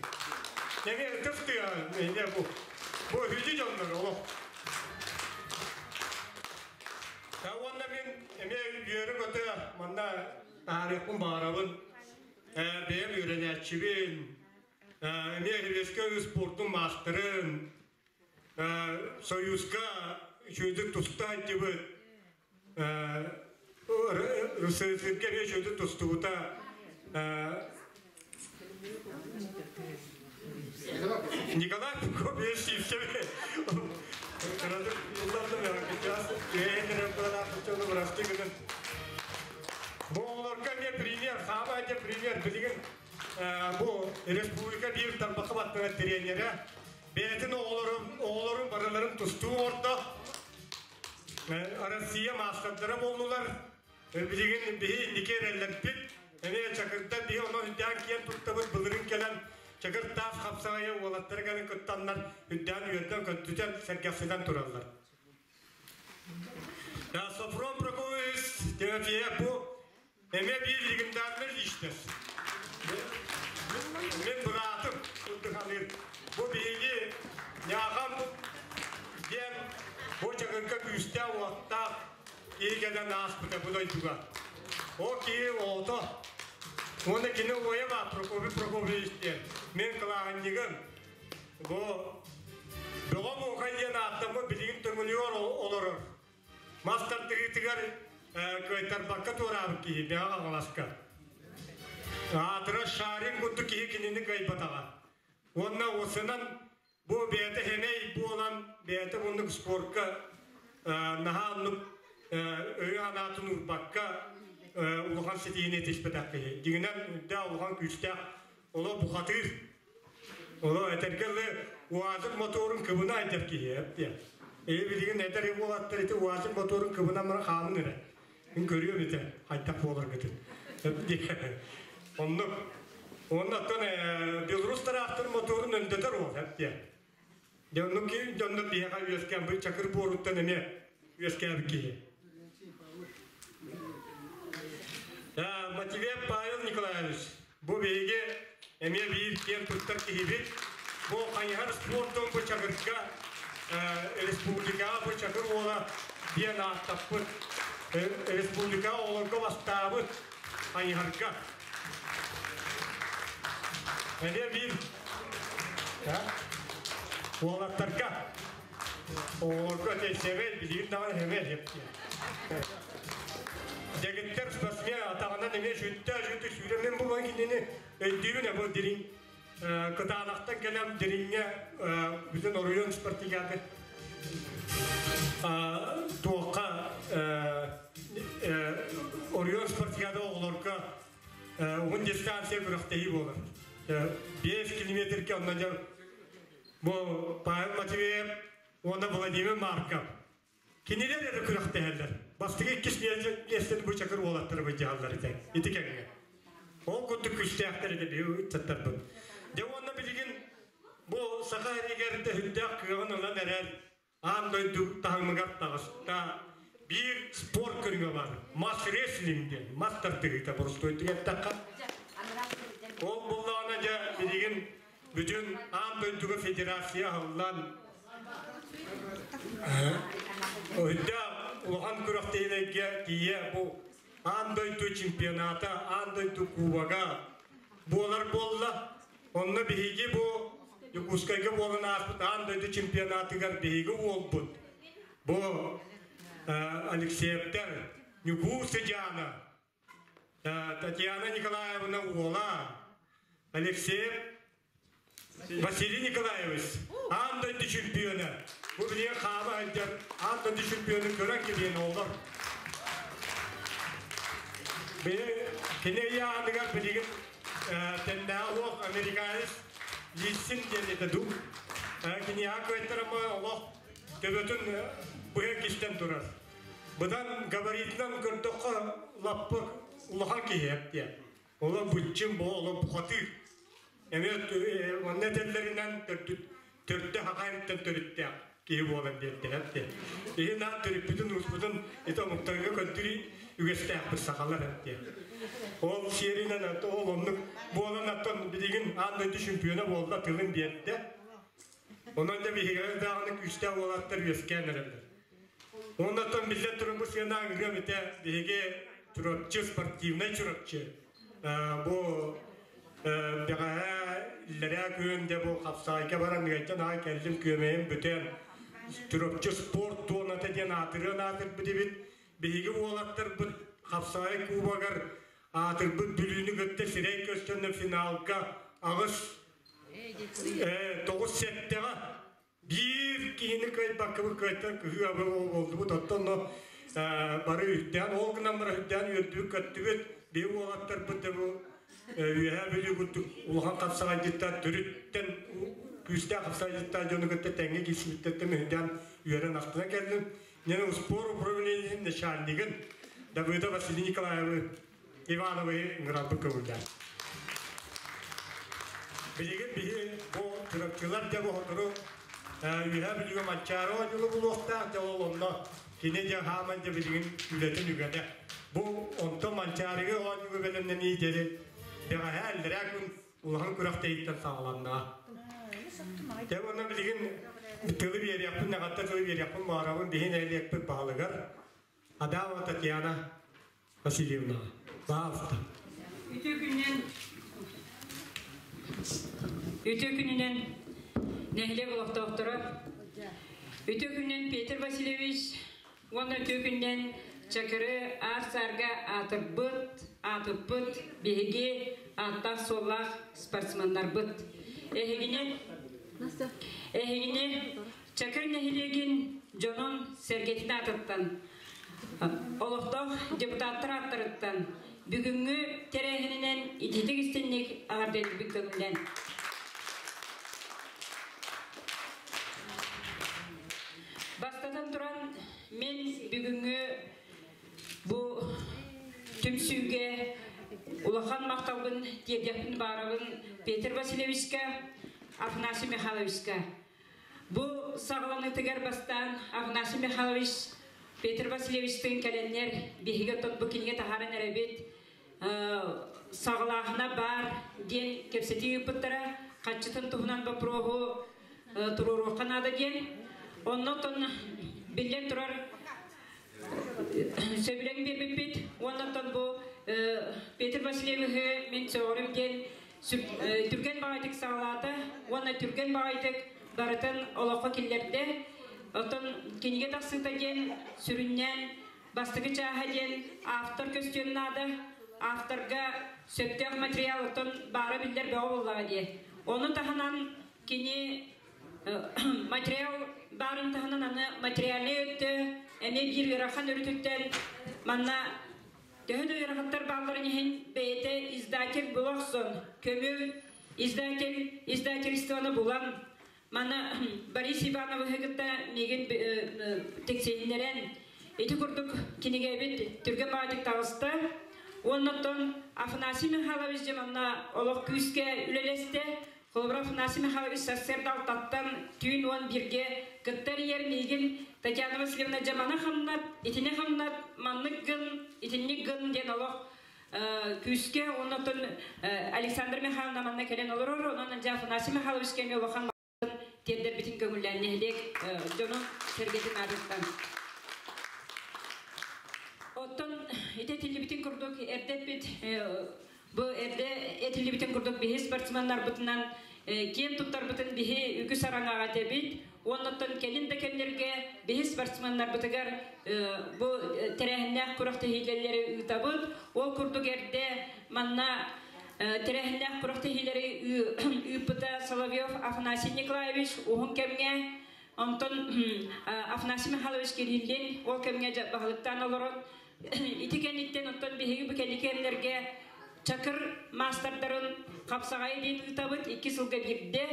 эмиэ ытыс тыаһа эмиэ бу Бу үһүдү дьоннор олох. Уонна мин эмиэ үөрэ-көтө манна таарыахпын баҕарабын. Бэйэм үөрэнээччибин, эмиэ Советскай спордун маастарын, Союзка үчүгэйдик туста сылдьыбыт, РСФСР-гэ эмиэ үчүгэйдик тустубута. Николай Прокопьевич Сивцев Бу оҕолорго эмиэ пример, саамай эмиэ пример билигин бу республика биир тарбахха баттанар тренерэ бэйэтин оҕолорун оҕолорун барыларын тустуу оҥордо. Россия маастардара буоллулар. Билигин биһи инники эрэллэрбит, эмиэ Чакырдар биһи онон үрдээн киэн туттабыт былырын кэлэн Чакыр таас хапсаҕайа уолаттары кэлэн кыттаннар үрдээн үөрдэн көттүтэн сэргэхситэн тураллар. Софрон Прокопьевич Тимофеев бу эмиэ биир легендарный личность. Мин быраатым курдук саныыр. Бу биһиги Ньаахан диэн бу Чакырга күүстээх уоттаах киһи кэлэн ааспыта бу дойдуга. Ол киһи оҕото уонна кини убайа баар Прокопий Прокопьевич диэн. Мин кылааһынньыгым. Бу Бөҕө Муокай диэн ааттаммыт билигин Төҥүлүгэр олорор. Мас тардыһыытыгар кыайтарбакка туораабыт киһи Бэҕэ Хаҥаласка. Аатыра Шарин курдук киһи кинини кыайбатаҕа. Уонна осынан Бу бэйэтэ сэмэй буолан, бэйэтэ оннук спорка наһаа оннук өйү-санаатын уурбакка улахан ситиһиини тиспэтэх киһи. Дьиҥинэн, үрдээх улахан күүстээх оло бухатыыр. Оло этэргэ дылы УАЗик моторун кыбына айдар киһи диэн. Ээ билигин эдэр уолаттар ити УАЗик моторун кыбынан баран хаамын эрэ. Мин көрүөм этэ хайдах буоларгытын. Оннук. Онно оттон Беларусь тыраахтыр моторун өндөтөр уол диэн. Дьэ оннук киһи дьоннор биһиэхэ үөскээн бу чакыр буоруттан эмиэ үөскээбит киһи. Матвеев Павел Николаевич бу биһиги эмиэ биир киэн туттар киһибит. Бу хайыһар спордун бу Чакырга республикаҕа бу Чакыр уола диэн ааттаппыт. Республикаҕа оҕолорго бастаабыт. хайыһарга. Эмиэ биир уолаттарга оҕолорго сэбэл билигин даҕаны эмиэ Дэгиттэр спортсмен атаҕынан эмиэ сүттэ сүттэ сүүрэн мен булан кинини өйдүүбүн бу дириҥ кытаанахтан кэлэн дириҥҥэ бүтүн оройуон спартакиады туохха оройуон спартакиада оҕолорго уһун дистанция күрэхтэһии буолар. 5 километрге онно дьэ бу Павел Матвеев уонна Владимир Марков кинилэр эрэ күрэхтэһэллэр. Бастакы иккис миэстэни бу чакыр уолаттары былдьаһаллар этэ ити кэмҥэ. Ол курдук күүстээхтэр этэ биһи ыччаттарбыт. Дьэ уонна билигин бу саха эригэр төһүндээх кыаҕын ылан эрэр аан дойду таһымыгар таҕыста. Биир спорт көрүҥэ бар. Мас рестлинг диэн, мас тардыһыыта боростуойдук эттэххэ. Ол буллаҕына дьэ билигин бүтүн аан дойдуга федерация аһыллан Өйдөөх улахан күрэхтэһиилэргэ тиийэ бу аан дойду чемпионата, аан дойду кубога буолар буолла. Онно биһиги бу Дьокуускайга буолан ааспыт аан дойду чемпионатыгар биһиги уолбут бу Алексеевтэр Ньукуу Сыдьаана, Татьяна Николаевна уола Алексеев Василий Николаевич аан дойду чемпиона. Бу билигин хаама сылдьар аан дойду чемпионун көрөн кэлиэн оҕолор. Кини ыйааһыныгар билигин тэннээҕи олох американец Лиссин диэн этэ дуу. Киниэхэ кыайтарама олох төбөтүн быһа кистэн турар. Быдан габаритынан көрдөххө лаппы улахан киһи диэн. Олор быччым бу олор бухатыыр. Эмиэ манна этэллэринэн төрдө хахайыттан төрүттээх киһи буолан биэрдилэр диэн. Иһин аат төрүппүтүн ууспутун ити омуктарга көрдүрүү үгэстээхпит сахалар диэн. Ол сиэринэн ол оннук буолан оттон билигин аан дойду чемпиона буолла тылын биэрдэ. Онон да биһиги даҕаны күүстээх уолаттар үөскээн эрэллэр. Оннотон биллэн туран бу сыана ыҥырыам этэ биһиги Чурапчы спортивнай Чурапчы бу бэҕэһээ иллэрээ күн дьэ бу хапсаайга баран ыалдьан аҕай кэллим күөмэйим бүтэн Чурапчы спорт туоната диэн аатырыан аатырбыт эбит. Биһиги уолаттарбыт хапсаҕай кубогар аатырбыт Бүлүүнү кытта сирэй көстөннө финалга аҕыс тоҕус сэттэҕэ биир киһини кыайбаккабыт кыайтан кыһыы абы буолдубут оттон но бары үрдээн ол гынан баран үрдээн үөрдүбүт көттүбүт биһи уолаттарбыт да бу үөһээ бүлүү курдук улахан хапсаҕайдьыттар төрүттэн күүстээх хапсаҕайдьыттар дьону кытта тэҥҥэ киирсибиттэртэн үрдээн үөрэн астына кэллим Нен спорт управлениетын начальнигын Давыдов Василий Николаевы Ивановы ыҥырарбыт көҥүллээх. Билигин биһи бу Чурапчылар дьэ оһотору Үөһээ Бүлүүгэ Манчаары оонньууну булуохтаах дьэ ол онно кини дьэ хааман дьэ билигин үлэтин үгэнэ. Бу онтон Манчаарыга оонньууга бэлэмнэнии диэри бэҕэһээ иллэрээ күн улахан күрэхтэһииттэн саҕаланна. Дьэ уонна билигин тылы биэриэхпин, наҕатта тылы биэриэхпин баҕарабын биһи нэһилиэкпит баһылыгар Адамова Татьяна Васильевна, пожалуйста. Үтүө күнүнэн Үтүө күнүнэн нэһилиэк олохтоохторо. Үтүө күнүнэн Петр Васильевич уонна үтүө күнүнэн Чакыры аар-саарга аатырбыт, аатыппыт биһиги ааттаах-суоллаах спортсменнарбыт. Эһигини эһигини Чакыр нэһилиэгин дьонун сэргэтин аатыттан, олохтоох депутаттар ааттарыттан бүгүҥҥү тэрээһининэн ититик истинник эҕэрдэлиибит көҥүллэн. Бастатан туран, мин бүгүҥҥү бу түмсүүгэ улахан махталбын тиэрдиэхпин баарабын Петр Васильевичка, Афанасий Михайловичка. Бу саҕаланыытыгар бастаан Афанасий Михайлович Петр Васильевичтыын кэлэннэр биһиги оттон бу кинигэ таһааран эрэбит саҕалааһына баар диэн кэпсэтии ыыппыттара хаччытын туһунан боппуруоһу туруоруохха наада диэн. Онно оттон биллэн турар сөбүлэҥ биэрбиппит уонна оттон бу Петр Васильевиһы мин сөҕөрүм диэн түргэн баҕайытык саҕалаата уонна түргэн баҕайытык барытын олоххо киллэрдэ. Оттон кинигэ тахсыыта диэн сүрүннээн бастакы чааһа диэн автор көстүөн наада. Авторга сөптөөх материал оттон баара биллэр бөҕө буоллаҕа дии. Ону таһынан кини материал баарын таһынан аны материальнай өттө эмиэ биир ыарахан өрүтүттэн манна төһө да ыарахаттар баалларын иһин бэйэтэ издатель була охсон көмүл издатель издательствоны булан маны Борис Ивановиһы кытта миигин тиксиһиннэрэн ити курдук кинигэбит түргэн баҕайытык таҕыста. Уоннаттан Афанасий Михайлович дьэ манна олох күүскэ үлэлэстэ. Холобура, Афанасий Михайлович сарсыарда алтаттан түүн 11-гэ кытта эрийэр миигин Татьяна Васильевна дьэ маны хамнат, итини хамнат, маннык гын, итинник гын диэн олох күүскэ оннотон Александр Михайловна манна кэлэн олорор, онон дьэ Афанасий Михайлович кэми улахан тиэрдэрбитин көҥүллээн нэһилиэк дьонун сэргэтин аатыттан. Оттон ити этиллибитин курдук эрдэ эппит бу эрдэ этиллибитин курдук биһи спортсменнарбытынан киэн туттарбытын биһи үгүс араҥаҕа этэбит. Оннуттан кэлин да кэмнэргэ биһи спортсменнарбытыгар бу тэрээһиннээх күрэхтэһиилэри ыытабыт. Ол курдук эрдэ манна тэрээһиннээх күрэхтэһиилэри ыыппыта Соловьев Афанасий Николаевич уһун кэмҥэ. Онтон Афанасий Михайлович Кириллин ол кэмҥэ баһылыктаан олорон ити кэнниттэн оттон биһиги бу кэнники кэмнэргэ Чакыр маастардарын хапсаҕайы диэн ыытабыт икки сылга биирдэ.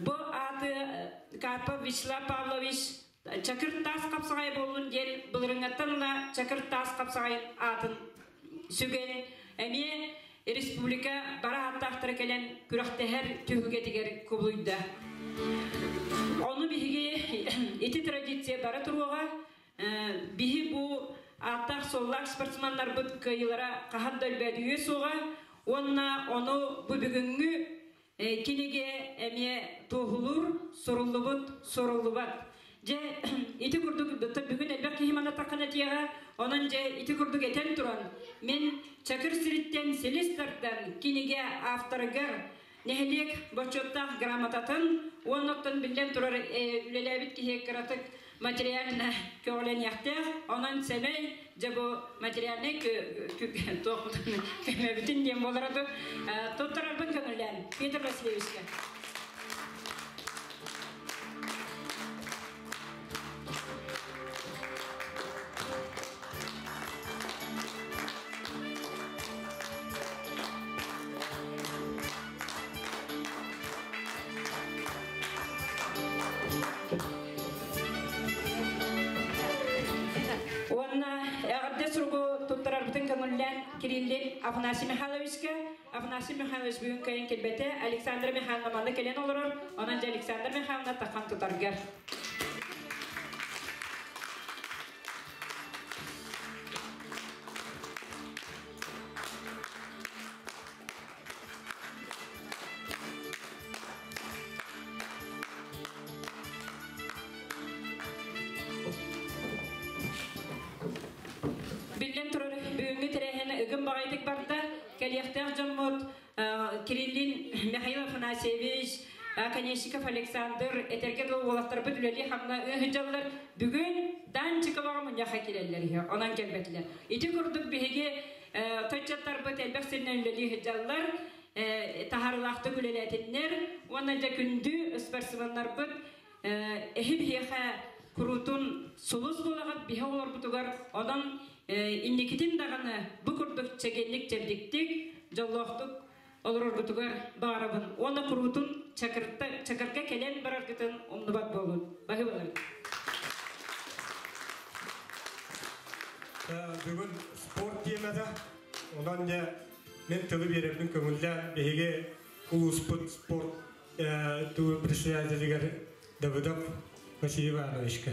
Бу ааты Карпов Вячеслав Павлович Чакыр таас хапсаҕайа буоллун диэн былырыҥҥаттан ыла Чакыр таас хапсаҕайын аатын сүгэн эмиэ республика бара ааттаахтара кэлэн күрэхтэһэр түһүлгэтигэр кубулуйда. Ону биһиги ити традиция бара туруоҕа. Биһи бу ааттаах-суоллаах спортсменнарбыт кыайыылара хаһан да өлбөөдүйүө суоҕа уонна ону бу бүгүҥҥү кинигэ эмиэ туоһулуур, суруллубут, суруллубат. Дьэ, ити курдук бүгүн элбэх киһи манатаххына этиэҕэ, онон дьэ ити курдук этэн туран, мин Чакыр сириттэн силис тардан кинигэ авторыгар нэһилиэк бочуоттаах грамотатын уонна оттон биллэн турар үлэлээбит киһи кыратык материально көҕүлэниэхтээх, онон сэмэй дьэ бу материальнай көмөбүтүн диэн буолара туттарарбын көҥүллээн Петр Васильевичка. Уонна эҕэрдэ суругу туттарарбытын көҥүллээн Кириллин Афанасий Михайловичка. Афанасий Михайлович бүгүн кайын келбете Александра Михайловна манна кэлэн олорор. Онон дьэ Александра Михайловна тахан тутаргар. Биллэн турар, бүгүҥҥү тэрээһин ыгым баҕайытык барда. Кэлиэхтээх дьоммут Кириллин Михаил Афанасьевич, Оконешников Александр, этэргэ дылы уолаттарбыт үлэлии-хамна ыһыдьаллар. Бүгүн Данчиковаҕа мунньахха киирэллэр үһү, онон кэлбэтилэр. Ити курдук биһиги тойчаттарбыт элбэх сиринэн үлэлии сылдьаллар, таһаарыылаахтык үлэлээтиннэр уонна дьэ күндү спортсменнарбыт эһи биһиэхэ куруутун сулус буолаҕыт биһи оҕолорбутугар, онон инникитин даҕаны бу курдук чэгиэнник чэбдиктик, дьоллоохтук олороргутугар баҕарабын уонна куруутун чакырга кэлэн бараргытын умнубат буолун. Баһыыбалар. Бүгүн спорт тиэмэтэ. Онон дьэ мен тылы биэрэрбин көҥүллээн биһиги улууспут спорт председателигэр Давыдов Василий Ивановичка.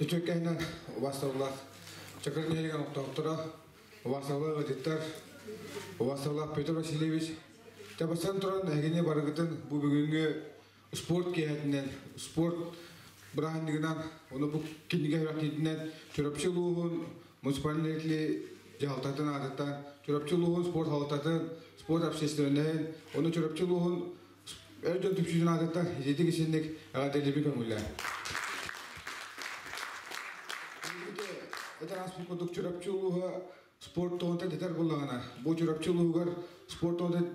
Үтүөккэһинэн убастабыллаах Чакыр нэһилиэгин олохтоохторо, убастабыллаах ыалдьыттар, убастабыллаах Петр Васильевич, табыстан туран эһигини барыгытын бу бүгүҥҥү спорт киэһэтинэн, спорт бырааһынньыгынан, оны бу кинигэ үрэхтиитинэн Чурапчы улууһун муниципальный дьаһалтатын аатыттан Чурапчы улууһун спорт халататын, спорт общественноһын, оны Чурапчы улууһун эр дьон түмсүүтүн аатыттан ититик исинник эҕэрдэлиибин көҥүллээн. Это ааспыт курдук Чурапчы улууһа спорт туһунан дэтэр буоллаҕына, бу Чурапчы улууһугар спорт туһунан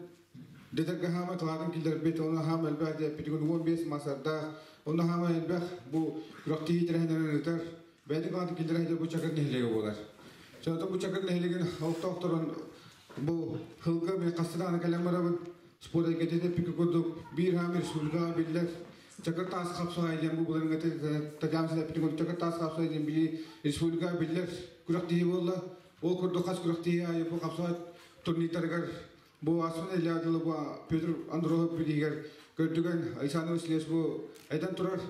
дэтэргэ хаама кылаатын киллэрбит, оны хаама элбэх диэппитигин 15 масардаах, оны хаама элбэх бу күрэхтиһии тэрээһиннэрин ыытар, бэйэтин кылаатын киллэрэ бу Чакыр нэһилиэгэ буолар. Чонотон бу Чакыр нэһилиэгин олохтоохторун бу хылга мен хастыдааны кэлэн барабын, спорт эйгэтин эппикки курдук биир хаама республикаҕа биллэр Чакыр таас хапсаҕай диэн бу былырыҥҥы Татьяна эппитин курдук Чакыр таас хапсаҕай диэн били республикаҕа биллэр күрэхтэһии буолла. Ол курдук хас күрэхтэһии аайы бу хапсаҕай турнирдарыгар бу Асман Илья дылы бу Петр Андронов билигэр көрдүгэн Александр Васильевич бу этэн турар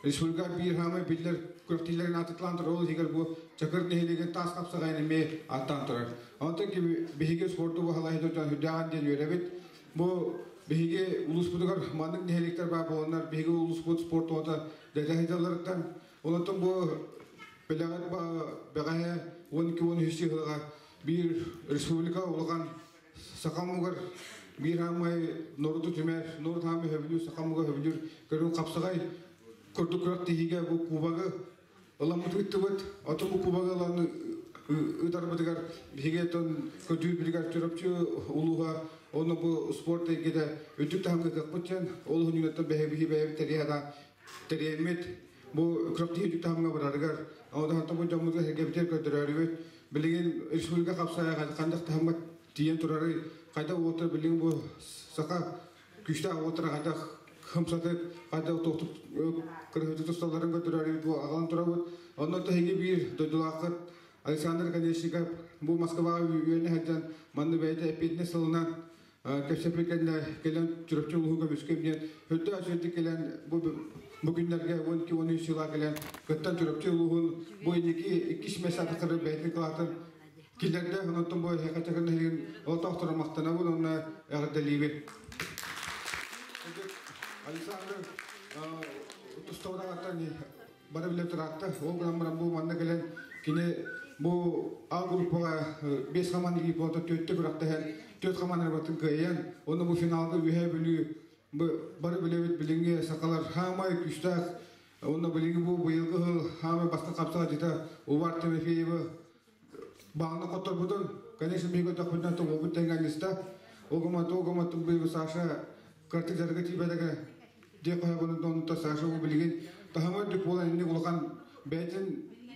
республика биир хаамай биллэр күрэхтэһиилэрин аатытлаан турар, ол иһигэр бу Чакыр нэһилиэгин таас хапсаҕайын эмиэ ааттаан турар. Онтон биһиги спорду баһылайы дьон үрдээҕин диэн үөрэбит. Бу биһиги улууспутугар маннык нэһилиэктэр баар буоланнар, биһиги улууспут спорт уота дэтэһиталларыттан, онтон бу бэлэҕит бэҕэһээ 12-13 сылга биир республика улахан саха омугар биир хаамай норуоту түмэр, норуот хаамай хөбүлүүр, саха омуга хөбүлүүр көрүҥ хапсаҕай курдук күрэхтэһиигэ бу кубогы ыламмыт ыыттыбыт. Отон бу кубогы ылан ыытарбытыгар биһиги оттон көтүүрбүтүгэр Чурапчы улууһа онно бу спорт эйгэтэ үрдүк таһымҥа кыахпыт диэн ол уһунньугуттан бэһи бэйэбит тэрийэ тэрийэммит бу күрэхтэһии үрдүк таһымҥа барарыгар онтон бу дьоммутугар сэргэбитигэр көрдөрөрүбүт билигин республика хапсаайа ханнык таһымҥа тиийэн турарый, хайдах уолаттар билигин бу саха күүстээх уолаттара хайдах хымсатык, хайдах туохтук кырыһыты тусталларын көрдөрөрүбүт бу аҕалан турабыт. Онно тэһиги биир дойдулааххыт Александр Конечников бу Москваҕа үөрэнэ сылдьан манна бэйэтэ эппиэтинэс сылынан кэпсэппит кэннэ кэлэн Чурапчы улууһуга көмүскэм диэн үрдүк үчүгэйдик кэлэн бу бу күннэргэ 12-13 сыла кэлэн кыттан Чурапчы улууһун бу инники иккис мессатыктары бэйэтин кылаатын киллэрдэ. Онтон бу эһэхэ нэһилигин олохтоохторо махтанабын уонна эҕэрдэлиибин. Александр тустаудаҕаттан бары билэ тураатта. Ол гынан баран бу манна кэлэн кини бу А группаҕа 5 хамаан илии төрттө күрэхтэһэн, төрт хамаан арбатын кыайан, онно бу финалга Үөһээ Бүлүү бары билэбит билиҥҥи сахалар хаамай күүстээх, онно билиҥҥи бу быйылгы сыл хаамай бастакы хапсаҕа дьита Увар Тимофеевы баҕана хотторбутун, конечно, биһиги өтөхпүтүнэн тоҕуобут тэҥҥэ Огомат, огомат быйыл Саша кыртык дьарыга тиийбэтэгэ диэх хоһоҕунун онто Саша бу билигин таһыма үрдүк буолан инник улахан бэйэтин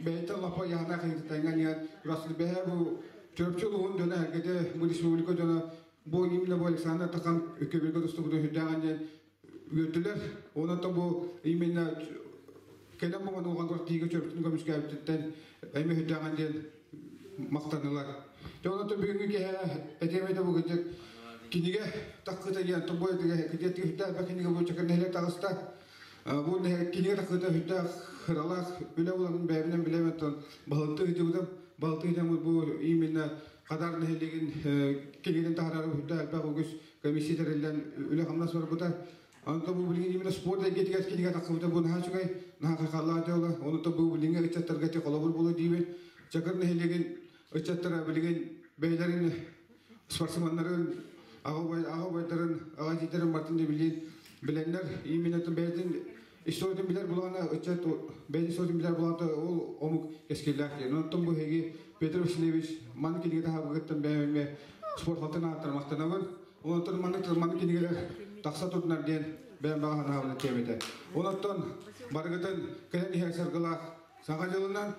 бэйэтэ лапа яһана хайытытайҥан иһэн Расыл бэһэ бу Чурапчы улууһун дьоно эргэтэ бу республика дьоно бу именно бу Александр Тахан үккэбиргэ тустубутун үрдээҕин диэн үөрдүлэр. Онон бу именно кэлэн бу мануган тиигэ Чурапчыны көмүскээбититтэн эми үрдээҕин диэн махтанылар. Онон бүгүҥҥү киһи этиэмэтэ бу кырдьык кинигэ таххыта диэн тобой кидиэт үһтээх кинигэ бу чакыр нэһилиэк таҕыста. Бу кинигэ таххыта үһтээх хыралаах үлэ булан бэйэбинэн билэм оттон балыкты ыытыбытым. Балыкты ыытаммыт бу именно Хадар нэһилиэгин кинигэтин таһаарар үһтээх элбэх үгүс комиссия тэриллэн үлэ-хамнас барбыта. Онто бу билигин именно спорт эйгэтигэр кинигэ тахсыбыта бу наһаа үчүгэй, наһаа хайҕаллаах дьыала. Онто бу билиҥҥи ыччаттарга ити холобур буолуо диибин. Чакыр нэһилиэгин ыччаттара билигин бэйэлэрин спортсменнарын, аҕа убайдарын, аҕа эдьиийдэрин бартын да билин билэннэр, именно бэйэтин историятын билэр булаана ыччат бэйэтин историятын билэр булаата ол омук кэскиллээх диэн. Онтон бу эһиги Петр Васильевич маннык кинигэ таһаарбыкыттан бэйэм спорт халтан ааттар махтанабын. Онтон маннык маннык кинигэлэр тахса турдунар диэн бэйэм баҕа санаабын этиэм этэ. Онтон барыгытын кэлэн иһэр саргылаах Саҥа дьылынан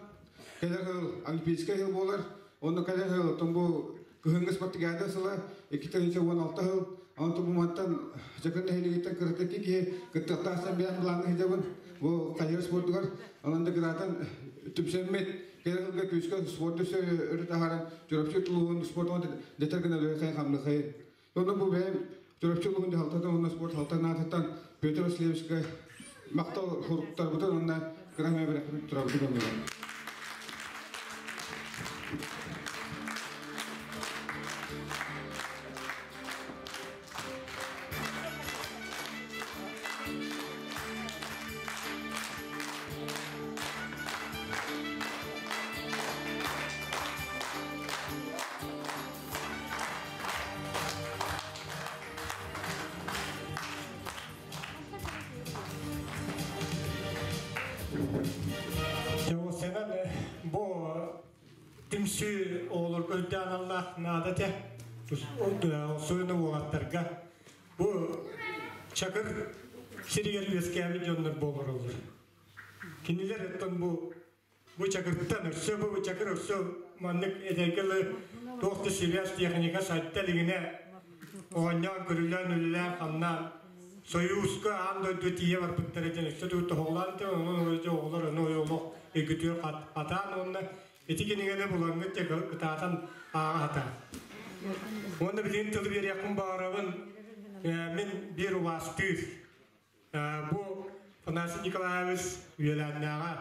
кэлэр сыл Олимпийскай сыл буолар. Онно кэлэр сыл оттон бу кыһыҥҥы спартакиада сыла 2016 сыл. Онтон бу мантан Чакыр нэһилиэгиттэн кыратык киһи кыттыахтаахсан бэйэм былааҥҥа сылдьабын. Бу хайыр спордугар онон да кыраатан түмсэммит кэлэр сылга күүскэ спорду өрө таһааран Чурапчы тулуһун спортун дэтэр гына үлэхэй хамныхай. Онно бу бэйэм Чурапчы улууһун дьаһалтатын уонна спорт халтан аатыттан Петр Васильевичка махтал суруктарбытын уонна кыра бэрэхпит турабытын оннугар. түмсүү оҕолорго үрдэ аналлаах наада этэ. Особенно уолаттарга. Бу Чакыр сиригэр үөскээбит дьоннор буолар. Кинилэр оттон бу бу Чакыртан өссө бу Чакыр өссө маннык эдэргэ туох да сибээс техника сайда илигинэ оонньоон көрүлээн үлэлээн хамнаан Союзка аан дойду тиийэ барбыттара диэн өссө тугу тоһоҕолоон онон оҕолор ону олох өйгүтүөр хатаан уонна ити кинигэни булаҥҥыт кытаатан ааҕа сатаан. Уонна билигин тылы биэриэхпин баҕарабын мин биир убаастыыр бу Афанасий Николаевич үөлээннээҕэ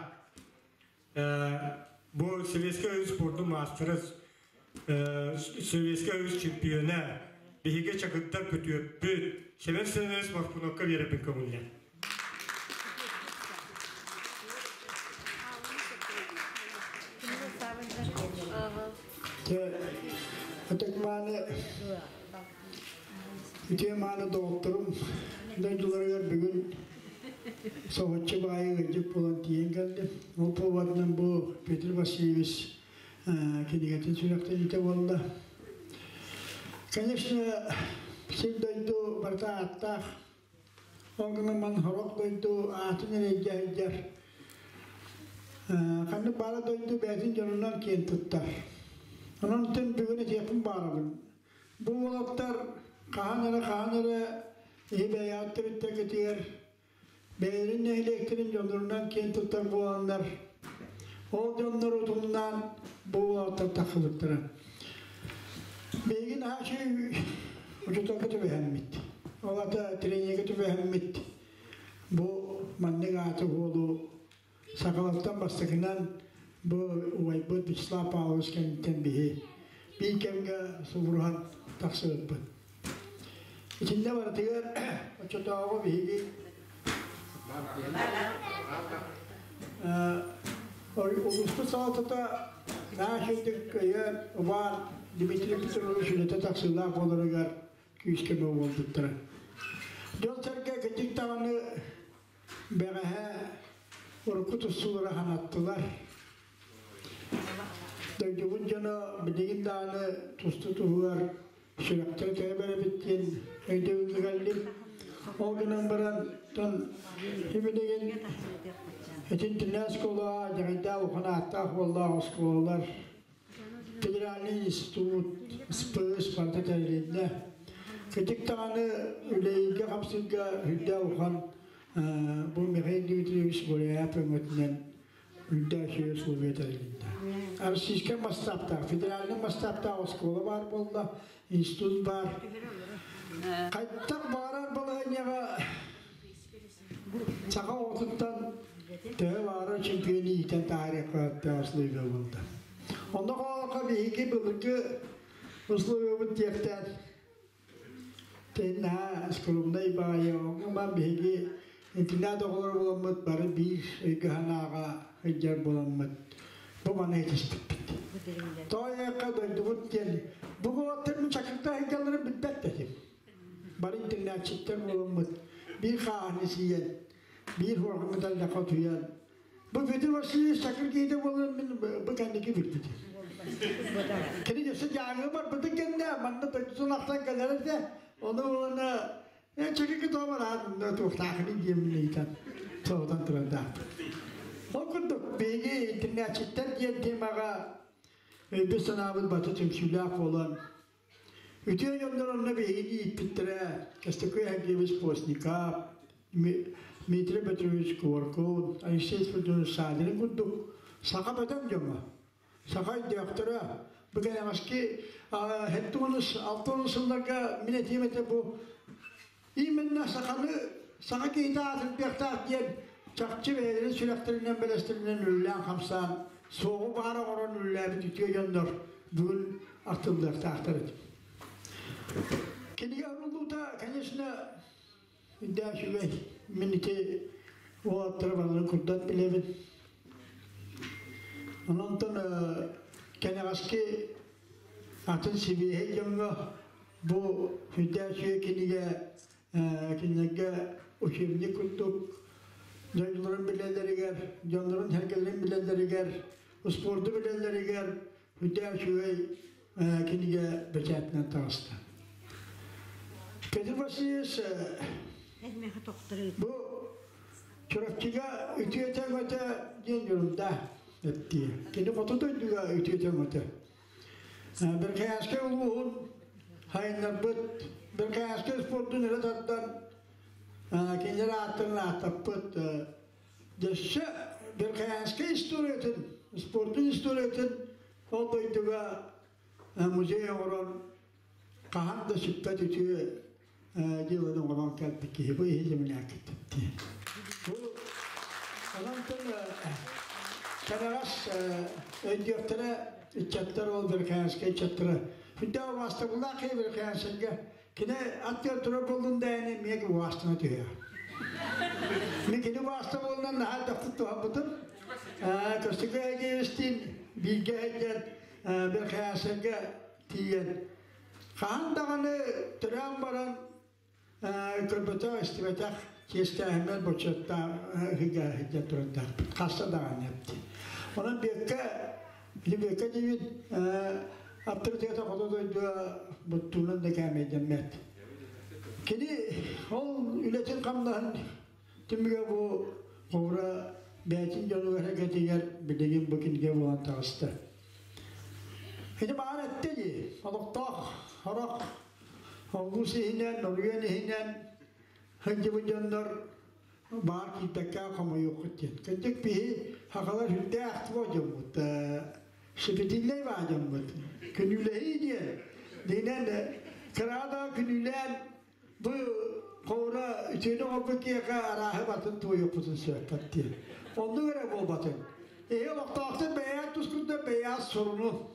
бу Советский Союз спордун маастара Советский Союз чемпиона биһиги Чакырдар күтүөппүт Семен Семенович Морфуновка биэрэрбин көҥүллээн. Ытык-мааны үтүө-мааны доҕотторум дойдуларыгар бүгүн соһуччу баайы ыалдьыт буолан тиийэн кэллим. Ол поводынан бу Петр Васильевич кинигэтин сүрэхтэниитэ буолла. Конечно, сир-дойду барыта ааттаах. Ол гынан ман сорох дойду аатын эрэ илдьэ сылдьар. Ханнык баара дойду бэйэтин дьонунан киэн туттар. Онон бүгүн этиэхпин баарабын. Бу уолаттар хаһан эрэ хаһан эрэ иһи бэйэҕит бүттэргитигэр бэйэлэрин нэһилиэктэрин дьоннорунан киэн туттар буоланнар, ол дьоннор утумнаан бу уолаттар тахсыбыттара. Билигин аачы учууталга түбэһэммит. Ол ата тренергэ түбэһэммит. Бу маннык ааты уолу Сахалартан бастакынан бу убайбыт Вячеслав Павлович кэнниттэн биһи биир кэмҥэ субуруһан тахсыбыппыт. Итиннэ барытыгар оччотооҕу биһиги улууспут салалтата наһаа үчүгэйдик өйөөн, убаан Дмитрий Петрович үлэтэ тахсыылаах буоларыгар күүс-көмө буолбуттара. Дьон-сэргэ кырдьык даҕаны Бэҕэһээ урукку тустуулары ханаттылар. Дойдубут дьоно билигин даҕаны тустуу туһугар сүрэхтэрэ төһө бэрэбит диэн өйдөбүлгэ кэллим. Ол гынан баран билигин итинтинэ оскуолаҕа дьаһайдаах улахан ааттаах буоллаах оскуолалар Федеральный институт СПС барыта тэрилиннэ. Кырдьык даҕаны үлэйгэ-хамсыырга үрдээх улахан бу Михаил Дмитриевич Гуляев өҥөтүнэн үрдээх үчүгэй условия тэрилиннэ. Российскай масштабтаах, федеральный масштабтаах оскуола баар буолла, институт баар. Хайдах баҕарар балаһыанньаҕа Саха оҕотуттан төһө баара чемпионы иитэн таһаарыахха условия буолда. Онно хоолохо биһиги былыргы условиябыт диэхтээн наһаа скромнай баайы оҥо биһиги интернат оҕолоро буоламмыт бары биир өйгө-санааҕа сылдьар буоламмыт бу маны этиспиппит. Тоойуохха дойдубут диэн бу уолаттар мин чакырда сылдьалларын билбэт этим. Бары интернатчиттар буоламмыт биир хааһыны сиэн, биир хуорҕаҥҥа таллахха утуйан Бу Петр Васильевич Чакыр киһитэ буолан мин бу кэнники билбитим. Кини өссө дьааҥы барбытын кэннэ манна дойдутун ахтан кэлэр этэ. Ону уонна Чакыргы тоҕо бараан туохтаахыный диэммин ыйытан соһутан турардаахпын. Ол курдук биһиги интернатчиттар диэн темаҕа өйбүт-санаабыт баты түмсүүлээх буолан Үтүө дьоннор онно биһигини ииппиттэрэ Костякой Сергеевич Постников, Дмитрий Петрович Куоркун, Алексей Спиридонович Саадин курдук саха бөдөҥ дьоно, саха өйдөөхтөрө. Бу кэнэҕэски 76 сылларга мин этиим этэ бу именно саханы саха киһитэ аатырдыахтаах диэн чахчы бэйэлэрин сүрэхтэринэн бэлэстэринэн үлэлээн-хамсаан суоҕу баара оҥорон үлэлээбит үтүө дьоннор бүгүн ахтыллыахтаахтар этим. Кинигэ арыллуута, конечно, үрдээх үчүгэй. Мин ити уолаттары барыларын курдат билэбин. Онон кэнэҕэски атын сибиэһэй дьоҥҥо Бу сүрдээх үчүгэй кинигэ кинилэргэ учебник курдук дойдуларын билэллэригэр, дьоннорун сэргэлэрин билэллэригэр, спорду билэллэригэр, Хүдээ үчүгэй кинигэ бэчээтинэн таҕыста. Петр Васильевич бу Чурапчыга үтүөтэ-өҥөтө диэн дьоруйда эттии. Кини хоту дойдуга үтүөтэ-өҥөтө. Бэркээскэ улууһун хайыннарбыт, Бэркээскэ спордун өрө тардан, кинилэр ааттарын ааттаппыт. Өссө Бэркээскэ историятын, спордун историятын ол дойдуга музей оҥорон хаһан да сүппэт үтүө дьыаланы оҥорон кэлбит киһи бу иһи землякит дии. Бу онон кэнэҕэс өйдүөхтэрэ ыччаттар ол Верхоянскай ыччаттара хүндээх убаастабыллаах киһи Верхоянскайга кини аттыгар турар буоллун да ини эмиэ убаастана түһүө. Мин кини убаастабылынан наһаа элбэхтик туһаммытым. Көстүкэ Эгиевичтиин бииргэ сылдьан Верхоянскайга тиийэн Хаһан даҕаны төрөөн баран көрбөтөх, истибэтэх чиэстээһиммэр бочуоттаах ыһыга сылдьан турардаахпыт. Хаста даҕаны эпти. Онон Бүөккэ, Бүөккэ диибин авторитета хоту дойдуга буттуунан да кээмэйдэммэт. Кини ол үлэтин-хамнаһын түмүгэ бу ховра бэйэтин дьонугар эгэлигэр билигин бу кинигэ буолан таҕыста. Ити баар эттэ дии, олохтоох сорох улуус иһинэн, оройуон иһинэн сылдьыбыт дьоннор баар киирбэккэ хомойуоххут диэн. Кырдьык биһи сахалар сүрдээх туох дьоммут, сипитиллэй баа дьоммут. Күнүүлэһии диэн, динэн кыра да күнүүлээн бу ховра үтүөнү оҥорбут киһиэхэ арааһы батын туойуохпутун сөппөт диэн. Оннук эрэ буолбатын. Эһи олохтоохтор бэйээн тускунда бэйээн суруну.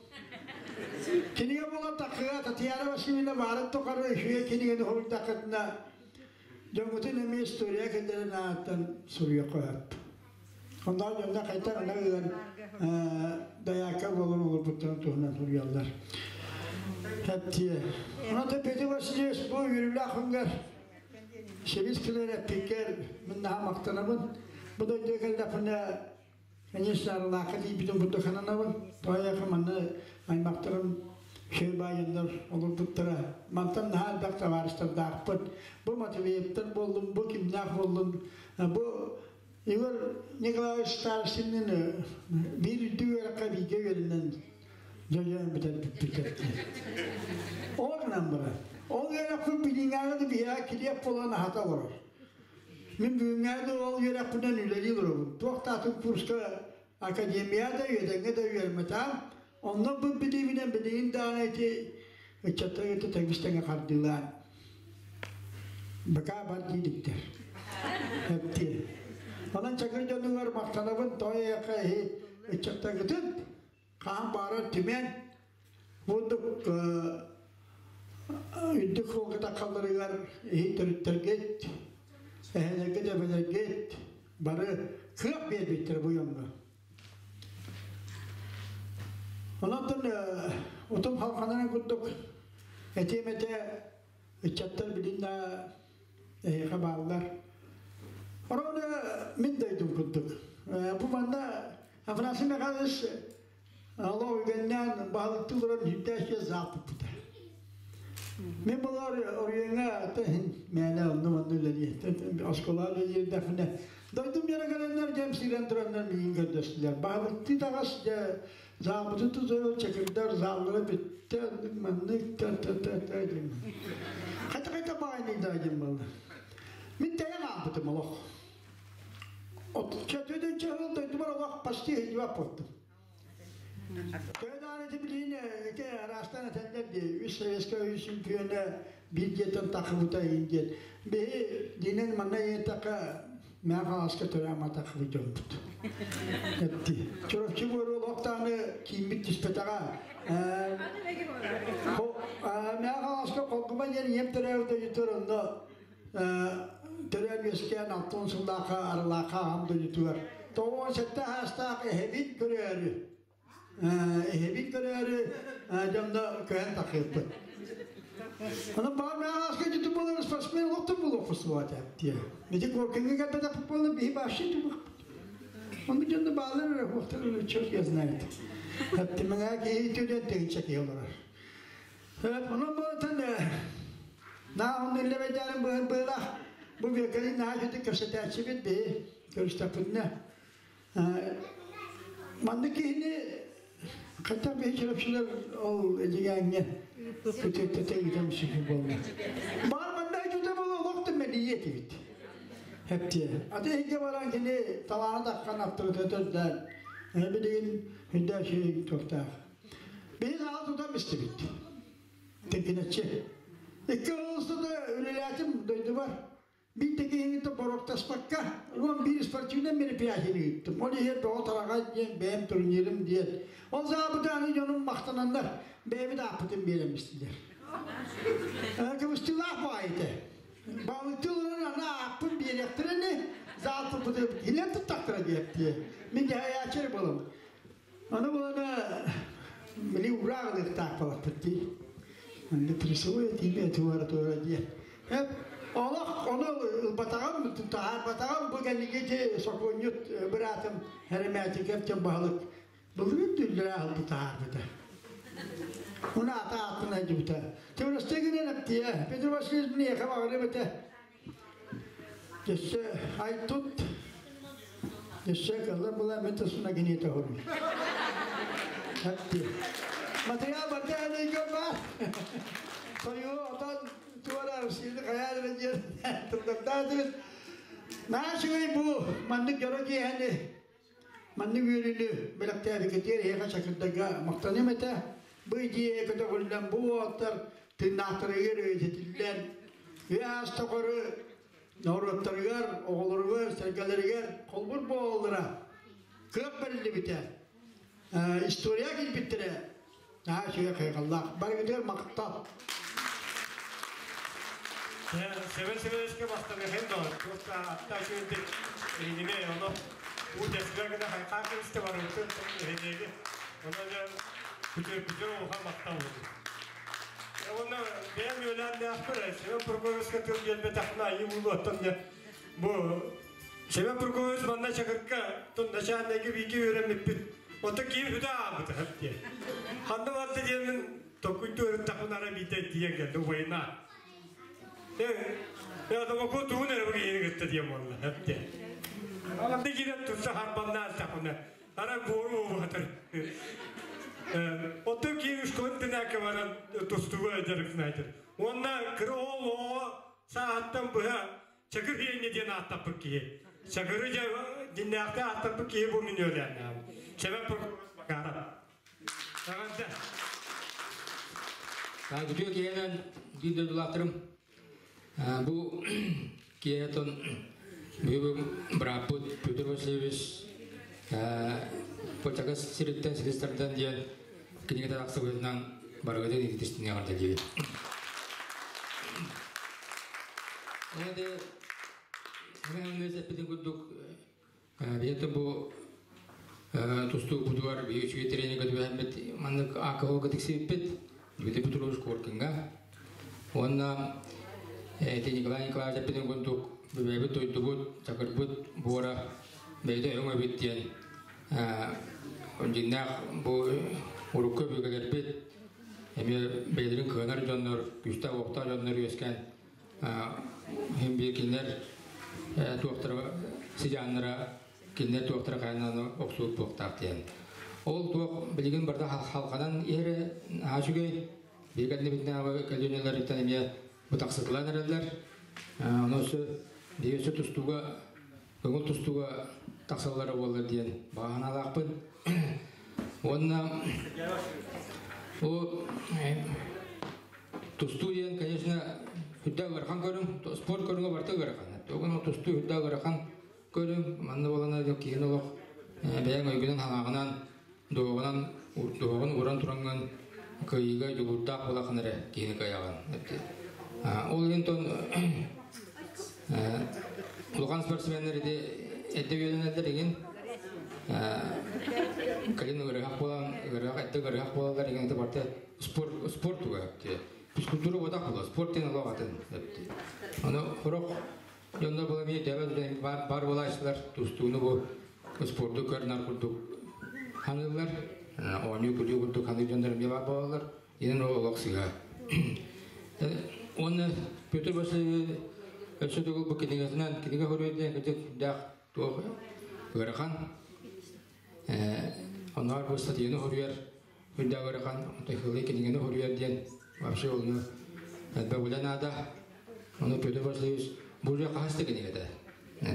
Кинигэ буолан таххыга Татьяна Васильевна баарын тухары үчүгэй кинигэни хоруйдаххытына дьоҥҥутун эмиэ история киллэрин ааттан суруйуохха сөп. Онно дьонно хайдах ына ыан дайаакка буолан олорбуттарын туһунан суруйаллар. Хэптиэ. Онон Петр Васильевич бу үөрүүлээх күнгэр Сибис кэлэр эппиккэр мин наһаа махтанабын. Бу дойдуга кэллэхпинэ конечно, Арылаахха тиийбитим курдук сананабын. Тоойоохо манна аймахтарым шөй баайаннар олорбуттара. Мантан наһаа элбэх табаарыстардаахпыт. Бу Матвеевтар буоллум, бу кимнээх буоллун, бу Егор Николаевич Старостинныын биир үрдүк үөрэххэ бииргэ үөрэнэн дьойон бүтэрбиппит. Ол гынан баран, ол үөрэхпин билиҥҥээҕи да биһиэхэ килиэп буолан аһата олорор. Мин бүгүҥҥээҕи да ол үөрэхпинэн үлэлии олоробун. Туох да атын курска академия да, үөдэҥҥэ да үөрэммэтэҕим. Онно бу билиибинэн билигин даҕаны ити ыччаттары кытта тэбис-тэҥэ хардыылаан бакаа бар дииликтэр. Эптиэ. Онон Чакыр дьонугар махтанабын тоойуохха иһи ыччаттаргытын хаһан баарар түмэн бурдук үрдүк суолга таххалларыгар иһи төрүттэргит, эһэлэргит, эбэлэргит бары кыах биэрбиттэр бу дьоҥҥо. Онон утум халханарын курдук этиэм этэ ыччаттар билин да эһиэхэ бааллар. Орону мин дойдум курдук. Бу манна Афанасий Михайлович олох үгэннээн баһылыктыы олорон сүрдээх зааппыппыта. Мин булар оройуоҥҥа мээнэ онно-манна үлэлиэ оскуолаҕа үлэлиирдэхпинэ дойдум дьоно кэлэннэр дьэм сирэн тураннар миигин көрдөстүлэр. Баһылыктыы таҕас дьэ заабыты тутуйан чакырдар зааллара бүттэ маннык та та та та диэн. Хайта хайта баайныйдаа диэн буолла. Мин тэйэн аалбытым олох. Чөтүдүн чөһүн дойдубар олох почти иһиллибэт буолтум. Төһө ити билиин ити араастаан этэллэр дии, үс советскай үс чемпиона биир дьиэттэн тахсыбыта иһин диэн. Биһи динэн манна иһиттэххэ Мэҥэ Хаҥаласка төрөөн матахыбыт дьоммут. Эпти. Чурапчы буору олохтааны кииммит түспэтэҕэ. Мэҥэ Хаҥаласка Холгума диэн ийэм төрөөбүт дойдутугар онно төрөөн үөскээн 60 сыллаахха Арылаахха аҕам дойдутугар 97 саастаах эһэбин көрөөрү эһэбин көрөөрү дьонно көһөн тахыыппыт. Онон баҕар мээҕааска дьүтү буолар спортсмен олохтон буолуохпут суоҕа диэ. Ити Коркиҥҥа кэлбэтэхпит буолан биһи вообще тубухпут. Онно дьонно баалар эрэ хуохтар эрэ черт я знает. Эптимэҥэ киһи түдэн тыһыынча киһи олорор. Онон буолтан наа онно иллэбэйдээрин быһын быылах бу биэкэлин наһаа үчүгэй кэпсэтээччибит биһи көрүстэхпитинэ маннык киһини хаттан биһи чурапчылар ол эдьигээҥҥэ күтүөттэтэ ыытан сүһү буолла. Баар манна үтүтэ буолуо олох да мэлийиэ этибит. Эптиэ. Аты иһгэ баран кини талаана таххан авторитет үрдээн билигин үрдээ үчүгэй туохтаах. Биһи аал тутан истибит. Тиҥкинэччи. Икки устата үлэлээтим дойдубар. Биир да киһини боруоктаспакка, 11 спортивнай мероприятиены ыыттым. Ол иһин Тоҕо Тараҕай диэн бэйэм турнирым диэн. Ол саабытааны дьонум махтананнар, бэйэбит ааппытын биэрэн истилэр. Кыбыстыылаах баҕайы этэ. Балыкты ылынан аны ааппын биэриэхтэрэ ини, заалтырбытын илэн туттахтара диэптиэ. Мин дьаһайааччы эрэ буоламмын. Аны буолана били ураах ылыахтаах балаппыт дии. Манна прессовой этииме туора туора диэн. Олох ону ылбатаҕым, таһаарбатаҕым бу кэнники ити сокуонньут быраатым Херемятиков диэн баһылык былырыын дүллэрэ аһылды таһаарбыта. Уна ата аатын айдыбыта. Төврөстегинен эптиэ. Петр Васильевич миэхэ баҕарым этэ. Өссө айтут, өссө кыллар була мен тусуна киниэтэ хоруй. Материал барда эдейгер бар. Сойуу отон туора Россияны хайаа диэн тыллардаатыбыт. Наашыгай бу маннык дьоро киэһэни маннык үөрүүнү бэлэхтээбиккитигэр эһиэхэ чакырдарга махтаныам этэ. Бу идея көтөҕүллэн бу уолаттар тыыннаахтарыгар үйэтитиллэн үйэ аас-тухары норуоттарыгар, оҕолоругар, сэргэлэригэр холбур буолаллара кыах бэриллибитэ. История киирбиттэрэ наһаа үчүгэй хайҕаллаах. Барыгытыгар махтал. Себен Себенеске махтаныхын да, туохта атта үчүгүйдик иһиниме оно уу тэсбэ гына хайхаа кыбысты барыбытын иһинеги. Оно дьэ күтүр күтүр улахан махтал буолду. Онно бэйэм үөлээннээхпэр Семен Прокопьевичка тыл биэрбэтэхпинэ айыы уулуоттан дьэ бу Семен Прокопьевич манна Чакырга тон начальнайга бииргэ үөрэммиппит. Оттон киһи үтэ аабыта диэн. Ханна барда диэмин токуйду өрүттахпын ара биитэ тиийэн кэлdi война. Э, домоку тугун эрэ бу киһини кытта диэн буолла диэн. Анда киирэн турса харбаннаан тахына. Ара буору уһатар. Оттон киһи школын тинээккэ баран тустууга дьарыктанаайтыр. Уонна кыра оол оҕо сааһыттан быһа Чакыр Иэнньэ диэн ааттаппыт киһи. Чакыры дьэ дьиннээхтэ ааттаппыт киһи бу мин үөлээннээҕим. Сэмэн Макаров. Эҕэрдэ. Үтүө киһинэн биир дойдулаахтарым бу киэһэтон бүгүн бырааппыт Петр Васильевич Почакас сириттэн силис тардан диэн кинигэтэ тахсыбытынан барыгытын ититистини эҕэрдэлиибин. Эде эппитин курдук биһиэхэ бу тустуукпутугар биһиги үчүгэй тренергэ түбэһэммит маннык АКО-га тиксибиппит Дмитрий Петрович Коркинга уонна ити Николай Николаевич эппитин курдук бэйэбит дойдубут чакырбыт буора бэйэтэ өҥ эбит диэн дьиҥнээх бу урукку өбүгэлэрбит эмиэ бэйэлэрин кыанар дьоннор күүстээх уохтаах дьоннор үөскээн Хин биир кинилэр туохтара сыдьааннара кинилэр туохтара хайанан охсуут буохтаах диэн. Ол туох билигин барда халҕанан иһэрэ наһаа үчүгэй. Биир кэннибитинээҕи көлүөнэлэриттэн эмиэ бытахсытылан эрэллэр. Ону өссө биһиги өссө тустууга көҥүл тустууга тахсаллара буоллар диэн баҕа санаалаахпын. Уонна бу тустуу диэн, конечно, үрдэ ыарахан көрүҥ, спорт көрүҥэ барыта ыарахан. Тугун тустуу үрдэ ыарахан көрүҥ, манна буолана киһин олох бэйэҥ өйгүнэн ханаҕынан, дуоҕунан, дуоҕун уран тураҥҥын кыайыыга дьулуурдаах буолахын эрэ киһини кыайаҕын. Ол иһин тон улахан спортсменнар ити эрдэ үөрэнэллэр игин кэлин ыарыһах буолан ыарыһах эрдэ ыарыһах буолаллар игин это барыта спорт спорт туга физкультура буотах була спорт диэн олох атын ону сорох дьоннор була эмиэ дэбэ бар бар буолааччылар тустууну бу спорду көрнөр курдук ханыыллар. Оонньуу күлүү курдук ханнык дьоннор эмиэ баар буолаллар. Инэн ол олох сыыһа. Уонна Петр Васильевич өссө төгүл бу кинигэтинэн кинигэ хоруйа диэн кырдьык сүрдээх туох ыарахан. Оннооҕор бу статьяны хоруйар үрдээх ыарахан, онтон хылый кинигэни хоруйар диэн вообще олуну элбэх үлэ наада. Ону Петр Васильевич бу үлэ хаһыс да кинигэтэ.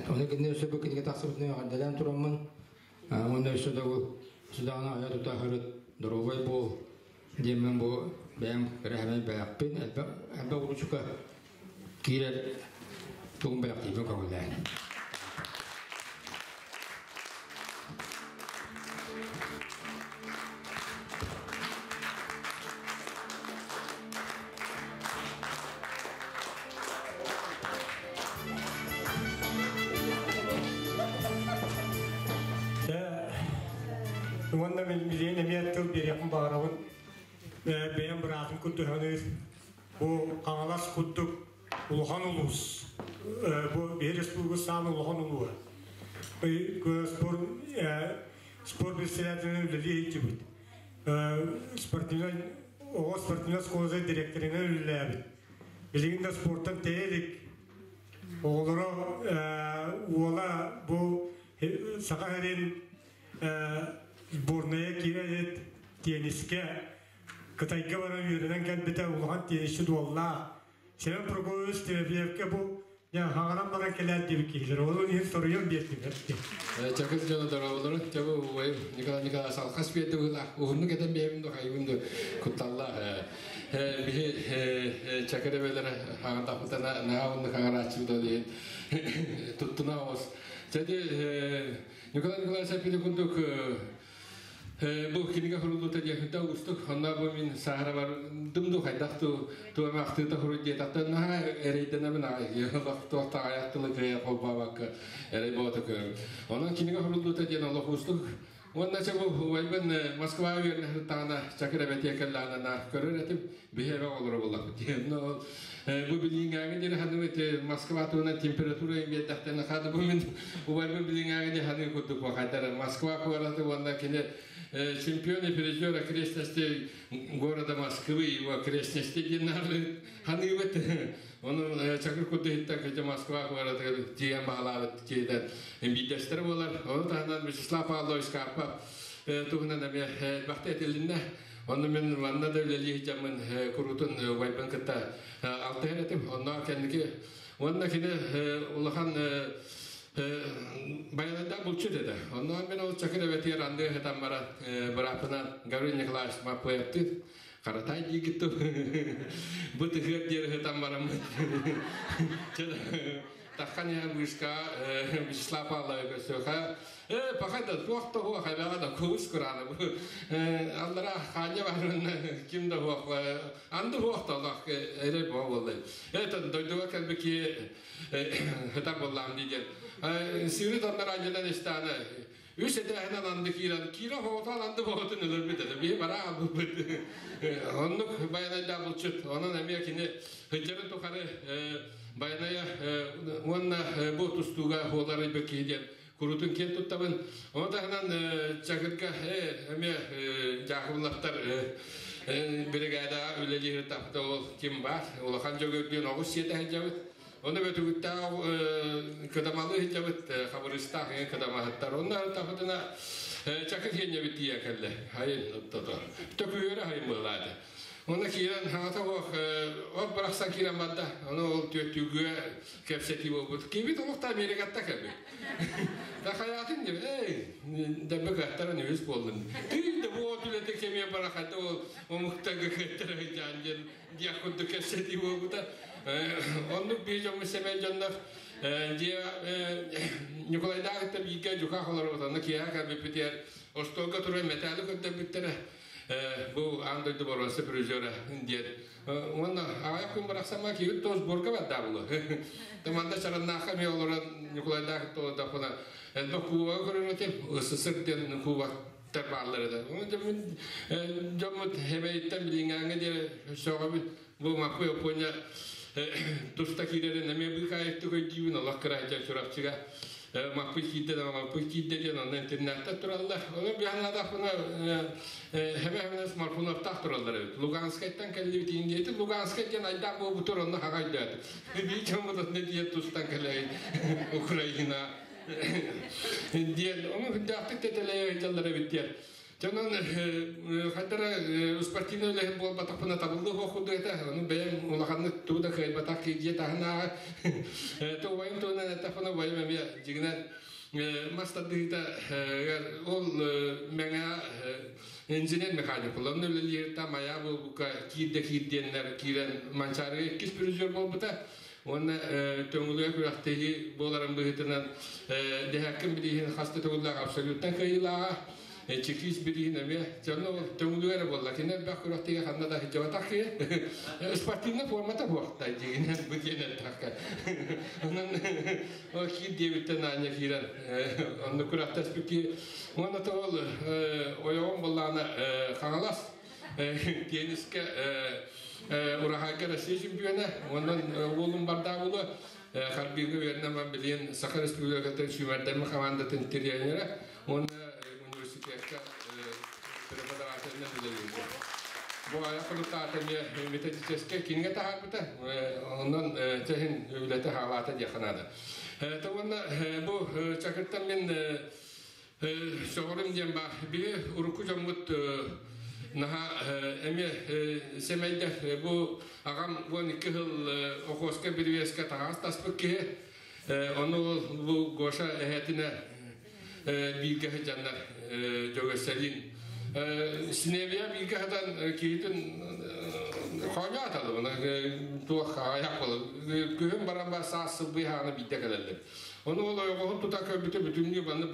Ону кинини өссө бу кинигэ тахсыбытын эҕэрдэлээн тураммын, уонна өссө да бу судаана айа тута сырыт, доруобай буол диэммин бу бэйэм кыра бэлэхпин элбэх уручука киирэр тугун бэлэхтиирбин көҥүллээн. Уонна мин эмиэ тыл биэриэхпин баҕарабын. Бэйэм быраатым курдук бу Хаҥалас курдук улахан улуус. Бу биһи республика саамай улахан улууһа. Спорт спорт председателинэн үлэлии сылдьыбыт. Спортивнай оҕо спортивнай оскуолатын директорынан үлэлээбит. Билигин да спортан тэйэ илик. Оҕолоро уола бу Саха сирин сборная киирэ теннискэ Кытайга баран үөрэнэн кэлбитэ улахан теннисчит уоллаах. Семен Прокопьевич Тимофеевка бу хаҥаран баран кэлээр диэбит киһилэр. Ол иһин соруйан биэрдилэр. Чакыр дьоно дорооболорун чабы убайым Николай Николаевич алхас биэрди быһыылаах уһуннук этэн биэбин ду хайыбын ду кутталлаах биһи чакыр эбэлэрэ хаҥардахпытына наһаа уһуннук хаҥарааччыбыт ол иһин туттуна оҕус Чэди Николай Николаевич эппити курдук Бу кинигэ суруллуута диэхинтэ уустук. Онно бу мин сааһырабар дым-ду хайдах ту туом ахтыыта суруй диэтэхтэн наһаа эрэйдэнэбин аҕай. Олох туох таҕайах тылы кыайа холбообакка эрэй боото көрөбүн. Онон кинигэ суруллуута диэн олох уустук. Уонна чэ бу убайбын Москваҕа үөрэнэ сырыттаҕына Чакыр эбэтиэ кэллэҕинэ көрөр этим. Биһи эбэ оҕолоро буоллахпыт диэн. Но бу билиҥҥээҥи диэри ханнык Москва туһунан температура биэрдэхтэринэ хата бу мин убайбын билиҥҥээҥи диэри ханнык курдук хайдар Москва куораты уонна кини чемпион и призер окрестностей города Москвы его окрестности диэн ханыыбыт. Ону чакыр курдук иһиттэн кэчэ Москва куоратыгар тиийэн баһылаабыт киһитэ биирдэстэрэ буолар. Ону таһынан Вячеслав Павлович Карпов туһунан эмиэ элбэхтэ этилиннэ. Онно мин манна да үлэлии сылдьаммын куруутун убайбын кытта алтыһар этим. Онно кэнники уонна кини улахан баянайдаах булчут этэ. Онно мин ол Чакыр эбэтигэр андыга сытан баран бырааппынан Гаврил Николаевич Маппыевтыын Каратай диигит бу тыһыар диэри сытан бараммыт таххан иһэн быыска Вячеслав Павлович көрсүөхэ Паха да туох да хуох эбэҕэ да куус кураана бу аллара хаанньа барынна ким да хуох анды хуох да олох эрэй боо буолла это дойдуга кэлбики хытар буоллаам диэн сыыры тоннор анньынан истаана үс этээһинэн анды киирэн киирэ хоҕотоон анды боҕотун өлөрбүт этэ биһи бараа албыппыт оннук байанайдаах булчут онон эмиэ кини сылдьарын тухары байанайа уонна бу тустууга хуоларыйбыт киһи диэн курутун киэн туттабын. Ону таһынан Чакырга эмиэ Дьаакыбылаптар биригээдэҕэ үлэлиир тапта ол ким баар улахан дьөгүрдүүн оҕус сиэтэ сылдьабыт. Ону бөтүгүттээх кыдамалы сылдьабыт хабырыстаах кыдамаһыттар. Онно тапытына Чакыр хиэнньэбит тиийэн кэллэ. Хайын оттото. Төкүүрэ хайын быһылааты. Онно киирэн хаҥата суох от бырахсан киирэн барда. Ону ол түөртүүгүө кэпсэтии буолбут. Киирбит олохто Америкатта кэлбит. Да хайаатын диэн, эй, дэмбэ кыаттаран үһүс буоллун. Тыый да бу от үлэтэ кэмиэ барахата ол омуктарга кыаттара сылдьаан диэн диэх курдук кэпсэтии буолбута. Оннук биир дьоммут сэмэй дьоннор дьиэ Ньукулайдаах кытта бииргэ дьукаах олоробут. Онно киэһэ кэлбиппитигэр остуолга туран мэтээли көрдөрбүттэрэ. Бу аан дойду боруоса призера диэн. Уонна аҕыйах күн барахсаммар киһи тоос сборга барда булу. Тыманда чараннаахха эмиэ олорон Ньукулайдаах толордохпуна элбэх кубога көрөр этим. СССР диэн кубоктар бааллар этэ. Мин дьоммут Хэбэйиттэн билиҥҥээҥҥэ диэри сөҕөбүн. Бу Маппы Япония туста киирэрин эмиэ быыкаайыктык өйдүүбүн олох кыраайдьа Чурапчыга. Маппый киирдэ да маппый киирдэ диэн онно интернаттар тураллар. Ону биһаннаатахпына хэбэ-хэбэнэ смартфоннартаах тураллар эбит. Луганскайтан кэллибит индиэти Луганскай диэн айдаах буолбутур онно хаҕа өйдөөтүм. Биир дьоммут онно тиийэн тустан кэлэйин Украина диэн ону үрдээхтик тэтэлэйэ сылдьаллар эбит диэн. Дьонон хайдара спортивный үлэһит буолбатахпына табыллыы суох курдук этэ. Ону бэйэм улаханнык тугу да кыайбатах дьиэ таһынааҕы. То убайым туһунан эттэхпинэ убайым эмиэ дьиҥинэн мас тардыһыыта ол мэҥэ инженер механик буолла. Онно үлэлиир майаа буолбукка киирдэ киирдиэннэр киирэн Манчаарыга иккис призер буолбута. Уонна төҥүлүгэ күрэхтэһии буоларын быһыытынан дэһээккин билииһин хас да төгүллээх абсолюттан кыайыылааҕа. Чекист билиһин эмиэ дьоно төҥүлүгэ эрэ буолла. Кини элбэх күрэхтэһиигэ ханна да сылдьыбатах киһи. Спортивнай формата буохта дьиҥинэн бу диэн эттэххэ. Онон ол киир диэбиттэн аанньа киирэн онно күрэхтэспит киһи. Уонна ол ойоҕум буоллаҕына Хаҥалас теннискэ Ураһайга Россия чемпиона, онон уолум бардаа буолуо Харбинга үөрэнэн билигин Саха Республикатын сүүмэрдэммит хамаандатын тренерэ уонна университекка преподавателинэн үлэлиир. Бу айах хонуктаата эмиэ методическай кинигэ таһаарбыта, онон чэһин үлэтэ хаалаата диэххэ наада. Уонна бу Чакыртан мин Сөҕөрүм диэн баар. Биһи урукку дьоммут наһаа эмиэ сэмэйдэр. Бу аҕам 12 сыл Охуоска бүрүөскэ таһаас таспыт киһи. Ону бу Гоша эһэтинэ бииргэ сылдьаннар Дьөгөссэлиин. Синевия бииргэ сытан киһитин хоонньо аталыбына туох аҕайах буолар. Күһүн баран бар саас сылбый хаана биирдэ кэлэллэр. Ону ол ойоҕоһун тута көрбүтэ бүтүннүү манна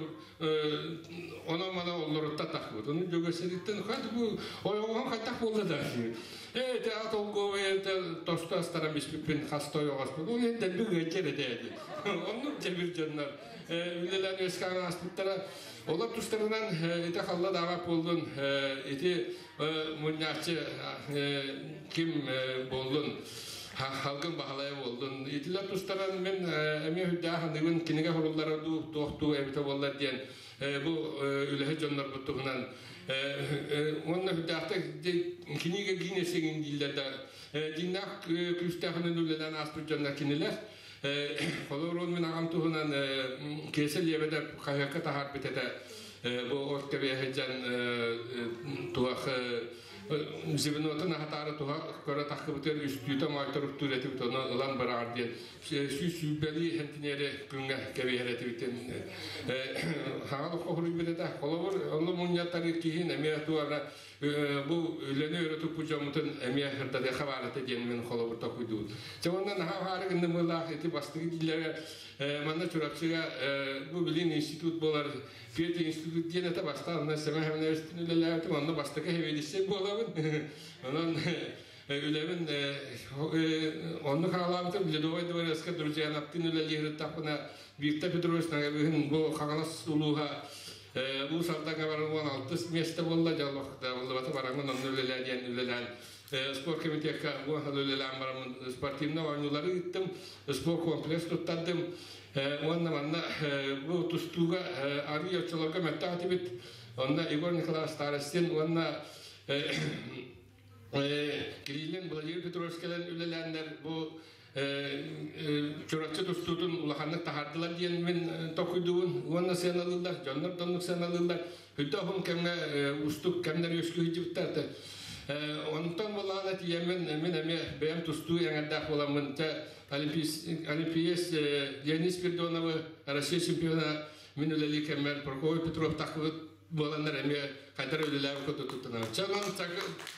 онон-манан оллоруттан тахсыбыт. Ону дьөгөссөриттэн хат бу ойоҕоһун хайдах буолла да ээ ити ат олгуобай тосту астаран биспиппин хаста ойоҕоспун. Ол иһин дэлби ыалдьар этэ дии. Оннук дьэбир дьоннор үлэлээн үөскээн ааспыттара. Олор тустарынан ити халла даҕа буоллун ити мунньааччы ким буоллун халгын баһылайа буоллун итилэр тустаран мин эмиэ үрдээх аныгын кинигэ суруллара дуу туох дуу эбитэ буоллар диэн бу үлэһит дьоннорбут туһунан уонна үрдээхтик кинигэ гинесигин дииллэр да дьиҥнээх күүстээхинэн үлэлээн ааспыт дьоннор кинилэр холобур мин аҕам туһунан Киэсэ Лебедев хаһыакка таһаарбыт этэ бу от кэбиһэ сылдьан туох звенотун аһатаары туһа көрө таххыбытыгар үстүүтэ моойторуктуур этибит ону ылан быраҕар диэн 120 сэнтиниэри күҥҥэ кэбиһэр этибитин хаҥал хоһуруйбут этэ холобур онно мунньаттарыы киһин эмиэ туора бу үлэни өрө туппут дьоммутун эмиэ сырдатыахха баар этэ диэн мин холобур толкуйдуубун. Чэ уонна наһаа уһаары гыннымыылаах ити бастакы дииллэрэ манна Чурапчыга бу билин институт буолар Петя институт диэн этэ бастаан онно Сэмэн Семеновичтыын үлэлээбитим онно бастакы сэбиэдиссэй буолабын. Онон үлэбин оннук хаалаабытым Ледовай дворецка Друзьянаптыын үлэлии сырыттахпына Виктор Петрович Ноговыһын бу Хаҥалас улууһа Уус Алдаҥҥа баран 16 миэстэ буолла, дьаллыбата бараҥҥын онно үлэлээ диэн үлэлээн спорт комитекка уон үлэлээн бараммын спортивнай оонньуулары ыыттым, спорт комплекс туттардым. Уонна манна бу тустууга арыый оччолорго мөлтөх этибит. Онно Егор Николаевич Старостин уонна Кириллин Владимир Петрович кэлэн үлэлээннэр бу Чурапчы тустуутун улаханнык таһаардылар диэн мин толкуйдуубун уонна сыаналыыллар, дьоннор да оннук сыаналыыллар. Үрдэ уһун кэмҥэ уустук кэмнэр үөскүү сылдьыбыттар. Онтон булаана тиийэммин мин эмиэ бэйэм тустуу эҥэрдээх буоламмын олимпиец Леонид Спиридоновы Россия чемпиона мин үлэлии кэммэр Прокопий Петров тахсыбыт буоланнар эмиэ хайдара үлэлээбит курдук туттунабын. Чэ онон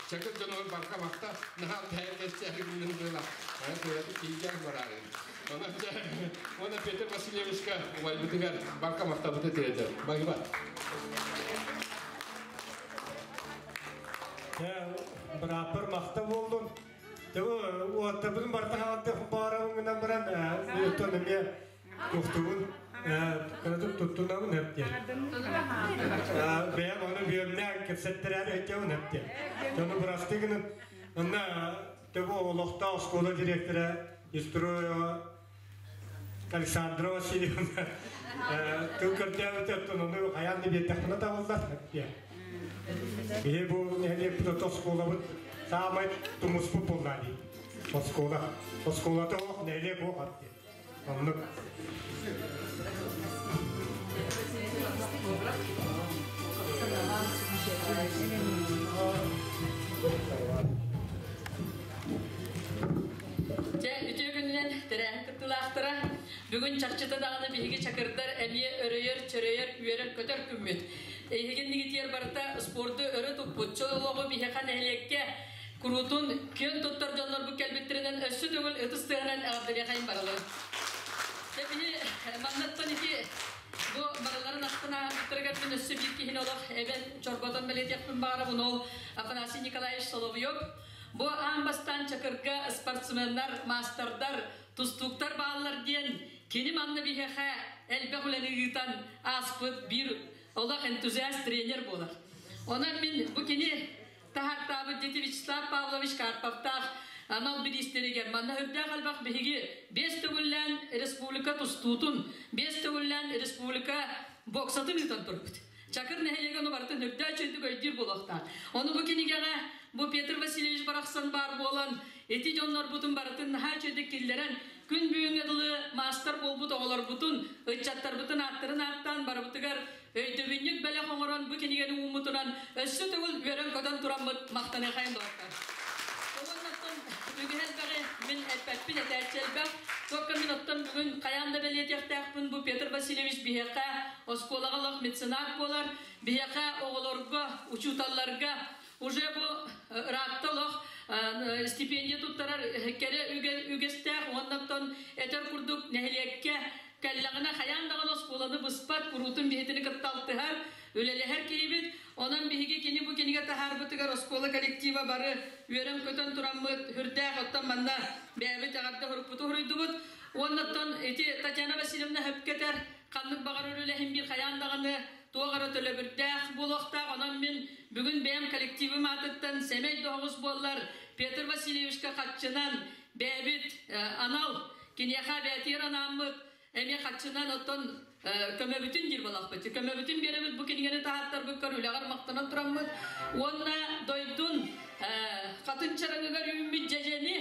чакыр дьонугар барха махта наһаа тэһэргэстэһигиннин была. Аны туораты тиийдээх бараарын. Онон дьэ уонна Петр Васильевичка убайбытыгар барха махтабыты тириэдэр. Багыба. Бырааппар махта буоллун. Уоттабытын барта хаалдых баарабын гынан баран, оттон эмиэ Туохтугун кыратык туттунабын эп диэн. Бэйэм ону бүөмнээн кэпсэттэрээри өйдөбүн эп диэн. Дьону бырастыы гынан онно төбө олохтоох оскуола директора Истроева Александра Васильевна тыл көрдөөбүтэ оттон ону хайаан да биэрдэхпинэ табыллар. Биһи бу нэһилиэкпит ото оскуолабыт саамай тумуспут буолла дии. Оскуола. Оскуолата оһох, нэһилиэк оһох ат диэн. Оннук. Дьэ, үтүө күнүнэн тэрээһин кыттыылаахтара. Бүгүн чахчыта даҕаны биһиги чакырдар эмиэ өрөйөр, чөрөйөр, үөрэр-көтөр күммүт. Эһигин нигитиэр барыта спорду өрө туппут, чөл олоҕу биһиэхэ нэһилиэккэ куруутун күөн туттар дьоннорбут кэлбиттэринэн өссө төгүл ытыс тыаһынан эҕэрдэлиэхэйин барыларын. Дьэ, биһи маннаттан ити бу барыларын ахтан ааһарбыттарыгар мин өссө биир киһини олох эбэн чорботон бэлиэтиэхпин баҕарабын ол Афанасий Николаевич Соловьев. Бу аан бастаан Чакырга спортсменнар, маастардар, тустууктар бааллар диэн кини манна биһиэхэ элбэх үлэни ыытан ааспыт биир олох энтузиаст тренер буолар. Онон мин бу кини таһаартаабыт дети Вячеслав Павлович Карповтаах анал бириистэригэр манна үрдээх элбэх биһиги биэс төгүллээн республика тустуутун, биэс төгүллээн республика боксатын ыытан турбут. Чакыр нэһилиэгэ ону барытын үрдээх үчүгдүк өйдүүр буолуохтаах. Ону бу кинигэҕэ бу Петр Васильевич барахсан баар буолан, ити дьоннорбутун барытын наһаа үчүгдүк киллэрэн, күн бүгүҥҥэ дылы маастар буолбут оҕолорбутун, ыччаттарбытын ааттарын ааттаан барыбытыгар өйдөбүнньүк бэлэх оҥорон бу кинигэни ууммутунан өссө төгүл үөрэн-көтөн тураммыт махтаныахайын доҕоттор. Уоннаттан үгүһ элбэҕи мин эппэппин этээччи элбэх. Туокка мин оттон бүгүн хайаан да бэлиэтиэхтээхпин бу Петр Васильевич биһиэхэ оскуолаҕа олох меценат буолар. Биһиэхэ оҕолорго, учууталларга уже бу ыраатта олох стипендия туттарар кэрэ үгэстээх уонна этэр курдук нэһилиэккэ кэллэҕинэ хайаан даҕаны оскуоланы быспат, куруутун биһитини кытта алтыһар, үлэлэһэр киһибит. Онон биһиги кини бу кинигэ таһаарбытыгар оскуола коллектива бары үөрэн-көтөн тураммыт, үрдээх оттон манна бэйэбит эҕэрдэ хурукпуту хуруйдубут. Уоннаттан ити Татьяна Васильевна хөпкөтөр ханнык баҕарар үлэһин биир хайаан даҕаны туох эрэ төлөбүрдээх буолуохтаах. Онон мин бүгүн бэйэм коллективым аатыттан сэмэй доҕус буоллар Петр Васильевичка хаччынан бэйэбит анал киниэхэ бээтигэр анааммыт эмиэ хаччынан оттон көмөбүтүн диир буолахпыт. Көмөбүтүн биэрэбит бу кинигэни таһааттарбыккар үлэҕэр махтанан тураммыт уонна дойдун хатын чараҥыгар үүммүт дьэдьэни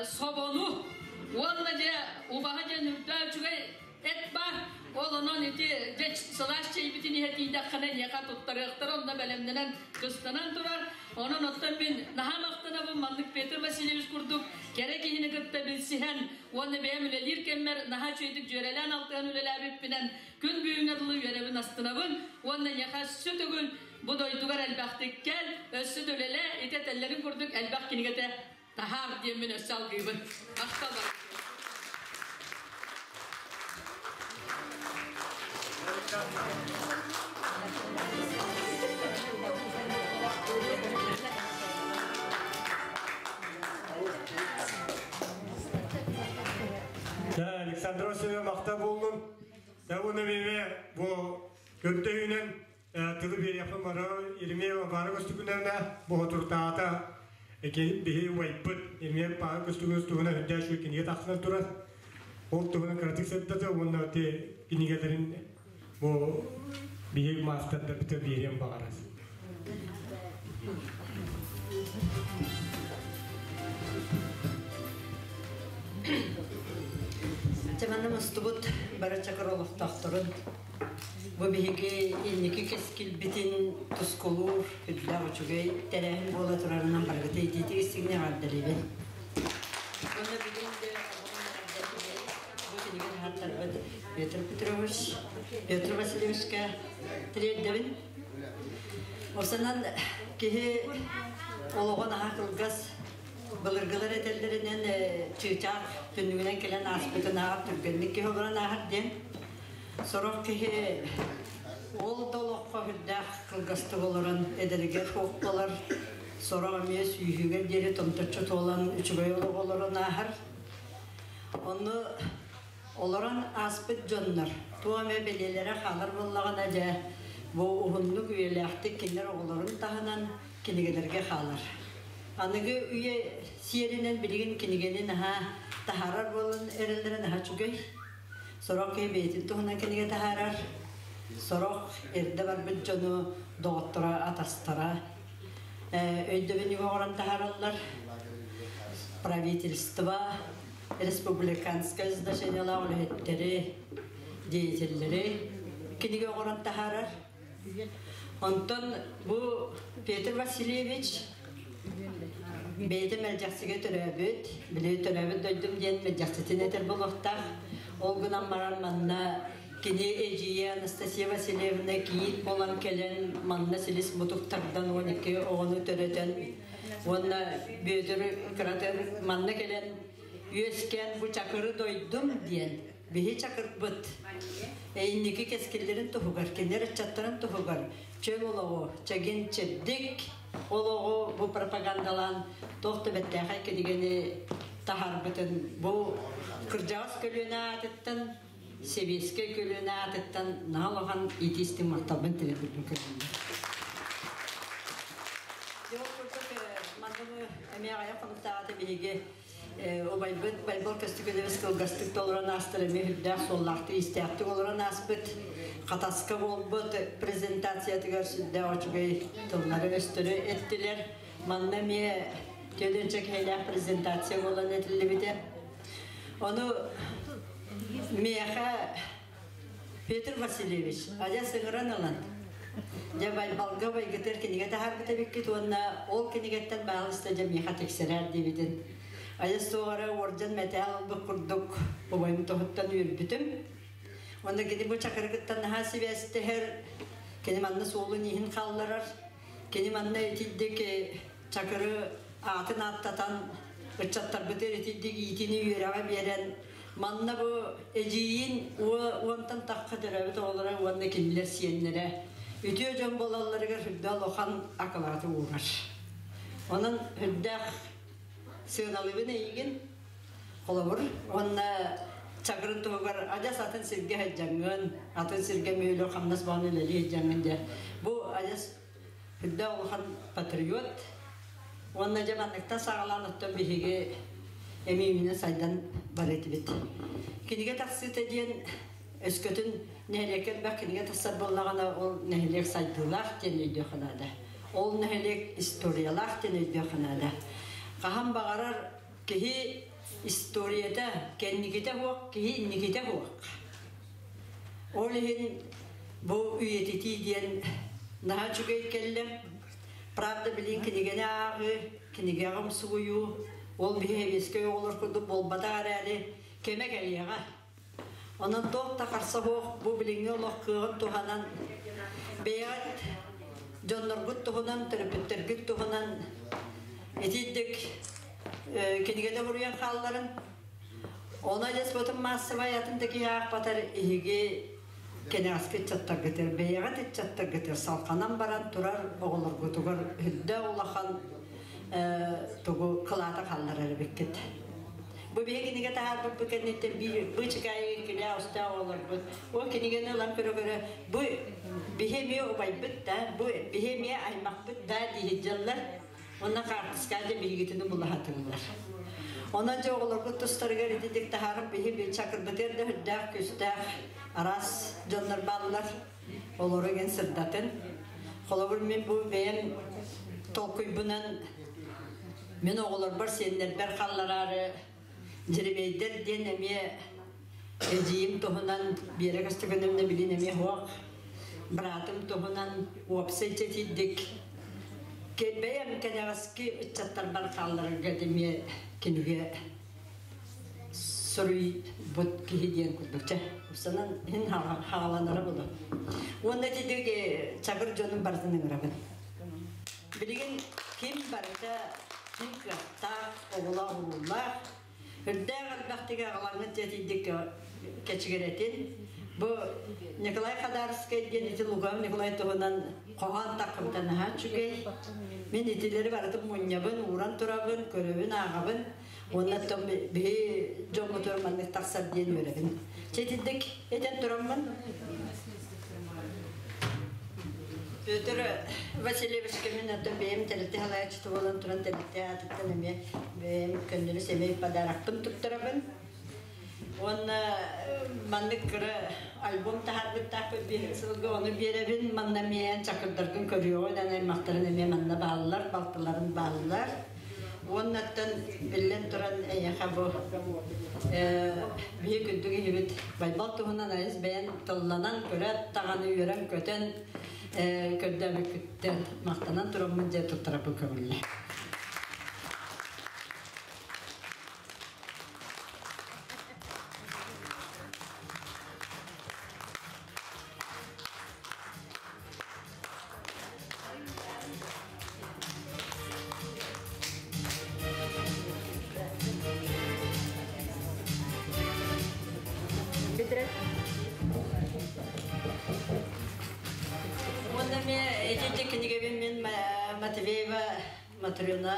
собону уонна дьэ убаһа диэн үрдээ үчүгэй эт бар ол онон ити дьэ сылаас чэйбитин иһэ тиийдэххинэ эйиэхэ туттарыахтара онно бэлэмнэнэн кыстанан турар онон оттон мин наһаа махтанабын маннык Петр Васильевич курдук кэрэ киһини кытта билсиһэн уонна бэйэм үлэлиир кэммэр наһаа үчүгэйдик дьүөрэлээн алтыһан үлэлээбиппинэн күн бүгүҥҥэ дылы үөрэбин астынабын уонна эйиэхэ өссө төгүл бу дойдугар элбэхтик кэл өссө да үлэлээ ити этэллэрин курдук элбэх кинигэтэ таһаар диэммин өссө алгыыбын махтал Александр Васильевна махта буоллун. Уонна миме бу көрдөһүүнэн тылы биэриэхпин бары Еремеева баара көстүкүнээнэ боһотуртаата биһи убайбыт Еремеев баара көстүкүнэс туһунан үрдээх үчүгэй кинигэ тахсан турар. Ол туһунан кыратык сырдата уонна ти кинигэлэрин бу биһи маастардарбыта биэриэн баҕарар. Дьэ манна мустубут бары чакыр олохтоохторун бу биһиги инники кэскилбитин тускулуур үрдээх үчүгэй тэрээһин буола турарынан барыгыта итиитик истиҥник эҕэрдэлиибин. Уонна бүгүн де бу кинигэ таһааттарбыт Петр Петрович, Петр Васильевичка тириэрдэбин. Осанан киһи олоҕо наһаа кылгас былыргылар этэллэринэн чыычаах түннүгүнэн кэлэн ааспытын ааҕар түргэнник киһи олорон ааһар диэн сорох киһи ол да олоххо үрдээх кылгастык олорон эдэригэр суох буолар сорох эмиэ сүүһүгэр диэри томточчу туолан үчүгэй олох олорон ааһар онну олорон ааспыт дьоннор туох эмэ бэлиэлэрэ хаалар буоллаҕына дьэ бу уһуннук үйэлээхтик кинилэр оҕолорун таһынан кинигэлэргэ хаалар. Аныгы үйэ сиэринэн билигин кинигэни наһаа таһаарар буолан эрэллэрэ наһаа үчүгэй. Сорох киһи бэйэтин туһунан кинигэ таһаарар, сорох эрдэ барбыт дьону доҕотторо, атастара өйдөбүнньүк оҥорон таһаараллар. Правительство, республиканскай значениелаах үлэһиттэри, деятеллэри кинигэ оҥорон таһаарар. Онтон бу Петр Васильевич бэйэтэ Мэлдьэхсигэ төрөөбүт, били төрөөбүт дойдум диэн Мэлдьэхситин этэр буолуохтаах. Ол гынан баран манна кини эдьиийэ Анастасия Васильевна кийиит буолан кэлэн манна силис мутук тардан 12 оҕону төрөтөн уонна Бүөтүр кыратыр манна кэлэн үөскээн бу Чакыры дойдум диэн биһи чакырбыт инники кэскиллэрин туһугар, кинилэр ыччаттарын туһугар чөл олоҕу, чэгин-чэбдик олоҕу бу пропагандалаан туох да бэртээхэй кинигэни таһаарбытын бу кырдьаҕас көлүөнэ аатыттан, сэбиэскэй көлүөнэ аатыттан наһаа улахан иитии-истиҥ махталбын тириэрдибин көрүҥҥэ. Дьэ, ол курдук манныгы эмиэ аҕыйах хонуктааҕыта биһиги Убайбыт Байбал Көстүкүнэбис кылгастык да олорон аастар эмиэ үрдээх суоллаахтык, истээхтик олорон ааспыт Хатаска буолбут презентациятыгар сүрдээх үчүгэй тыллары-өстөрү эттилэр. Манна эмиэ төлөнчө киһилээх презентация буолан этиллибитэ. Ону миэхэ Петр Васильевич адьас ыҥыран ылан, дьэ Байбалга байгытыр кинигэ таһаарбыт эбиккит уонна ол кинигэттэн баалыста дьэ миэхэ тиксэрээр диэбитин. Айас суоҕара уордьан мэтээл ылбыт курдук убайым туһуттан үөрбүтүм. Уонна кини бу чакырыгыттан наһаа сибээстэһэр, кини манна суолун-ииһин хаалларар, кини манна итирдик чакыры аатын ааттатан ыччаттарбытыгар итирдик иитини үөрэҕи биэрэн Манна бу эдьиийин уонтан тахха төрөөбүт оҕолоро уонна кинилэр сиэннэрэ үтүө дьон буолалларыгар үрдэ улахан акылааты уурар. Онон үрдээх сыаналыыбын эйигин, холобур, уонна чагырын туһугар адьас атын сиргэ сылдьаҥҥын, атын сиргэ мүөлү хамнас баҕаны үлэлии сылдьаҥҥын дьэ бу адьас үрдээх улахан патриот Уонна дьэ манныктан саҕалаан оттон биһиги эмиэ үүнэн сайдан бар этибит. Кинигэ тахсыыта диэн өскөтүн нэһилиэккэ элбэх кинигэ тахсар буоллаҕына ол нэһилиэк сайдыылаах диэн өйдүөххэ наада. Ол нэһилиэк историялаах диэн өйдүөххэ наада. Хаһан баҕарар киһи историята кэнникитэ суох, киһи инникитэ суох. Ол иһин бу үйэтитии диэн наһаа үчүгэй кэллэ. Правда, билин кинигэни ааҕыы, кинигэҕэ умсугуйуу, ол биһи сэбиэскэй оҕолор курдук буолбатах эрээри, кэмэ кэлиэҕэ. Онон туох да харса суох бу билиҥҥи олох кыаҕын туһанан, бэйэҕит дьонноргут туһунан, төрөппүттэргит туһунан итирдик кинигэтэ буруйан хаалларын. Ону адьас ботун маассабай атын да киһи аахпатар иһиги кэнэҕэски ыччаттаргытыгар, бэйэҕит ыччаттаргытыгар салҕанан баран турар оҕолоргутугар үрдээх улахан тугу кылаата хаалларар эбиккит. Бу биһи кинигэ таһаарбыппыт кэнниттэн биир быычыкаайы килээ устаах оҕолорбут ол кинигэни ылан көрө-көрө бу биһи эмиэ убайбыт да, бу биһи эмиэ аймахпыт да дии дьаллар. Онно хаартыскаҕа биһигитини булаһатыллар. Онон дьэ оҕолоргут тустарыгар ититик таһаарып биһи бил чакырбытыгар да үрдээх күстээх араас дьоннор бааллар. Олору игин сырдатын. Холобур мин бу бэйэм толкуйбунан мин оҕолорбор сиэннэрбэр халлараары Дьэримиэйдэр диэн эмиэ эдьиийим туһунан Биэрэ Көстөкөнөмнө билин эмиэ суох быраатым туһунан уопсай чэтийдик бэйэм кэнэҕэски ыччаттарбар хаалларарга эмиэ кинигэ суруйбут киһи диэн курдук чэ санан иһин хааланара буолуо уонна итидик чагыр дьонун барытын ыҥырабын билигин ким барыта ким кыахтаах оҕолоох-уруулаах, үрдээх элбэхтик аҕалаҥҥыт дьэтийдик кэчигирэтин. Бу Николай Хадарскай диэн ити Лугам Николай туһунан хоһоон таххыбыта наһаа үчүгэй. Мин итилэри барытын мунньабын, ууран турабын, көрөбүн, ааҕабын. Уонна оттон биһи дьоммутугар маннык тахсар диэн үөрэбин. Чэ итинник этэн тураммын. Петр Васильевичка мин оттон бэйэм тэрилтэ салайааччыта буолан туран тэрилтэ аатыттан эмиэ бэйэм көннөрү сэмэй подарокпын туттарабын. Уонна маннык кыра альбом таһаарбыттаахпыт биир сылга ону биэрэбин. Манна эмиэ чакырдаргын көрүөҕүн, эн аймахтарын эмиэ манна бааллар, балтыларын бааллар. Уоннаттан биллэн туран эйиэхэ бу биһи күндү киһибит Байбал туһунан айыс бэйэн тылланан көрөөт даҕаны үөрэн-көтөн көрдөөбүккүттэн махтанан тураммын дьэ туттараппын көҥүллэ. Уонна мен эти кинигэбин мин Матвеева Матрена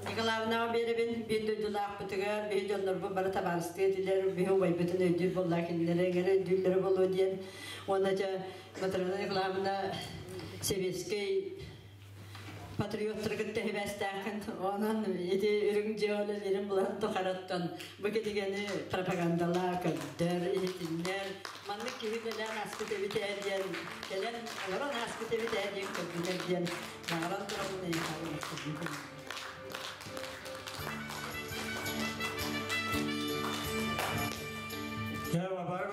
Николаевнаҕа биэрэбин биир дойдулаахпытыгар биһи дьоннорбут бары табаарыстыы этилэр биһи убайбытын өйдүүр буоллаа кинилэри эҥэрэ өйдүүллэрэ буолуо диэн уонна дьэ Матрена Николаевна сэбиэскэй патриоттары кытта сибээстээххин онон ити үрүҥ дьиэ үлэлиирин булан тухараттан бу кинигэни пропагандалаа көрдөр иһитиннэр маннык киһи үлэлээн ааспыт эбит ээ диэн кэлэн олорон ааспыт эбит ээ диэн көрдүнэр диэн баҕаран тураммын эйиэхэ олохторбун.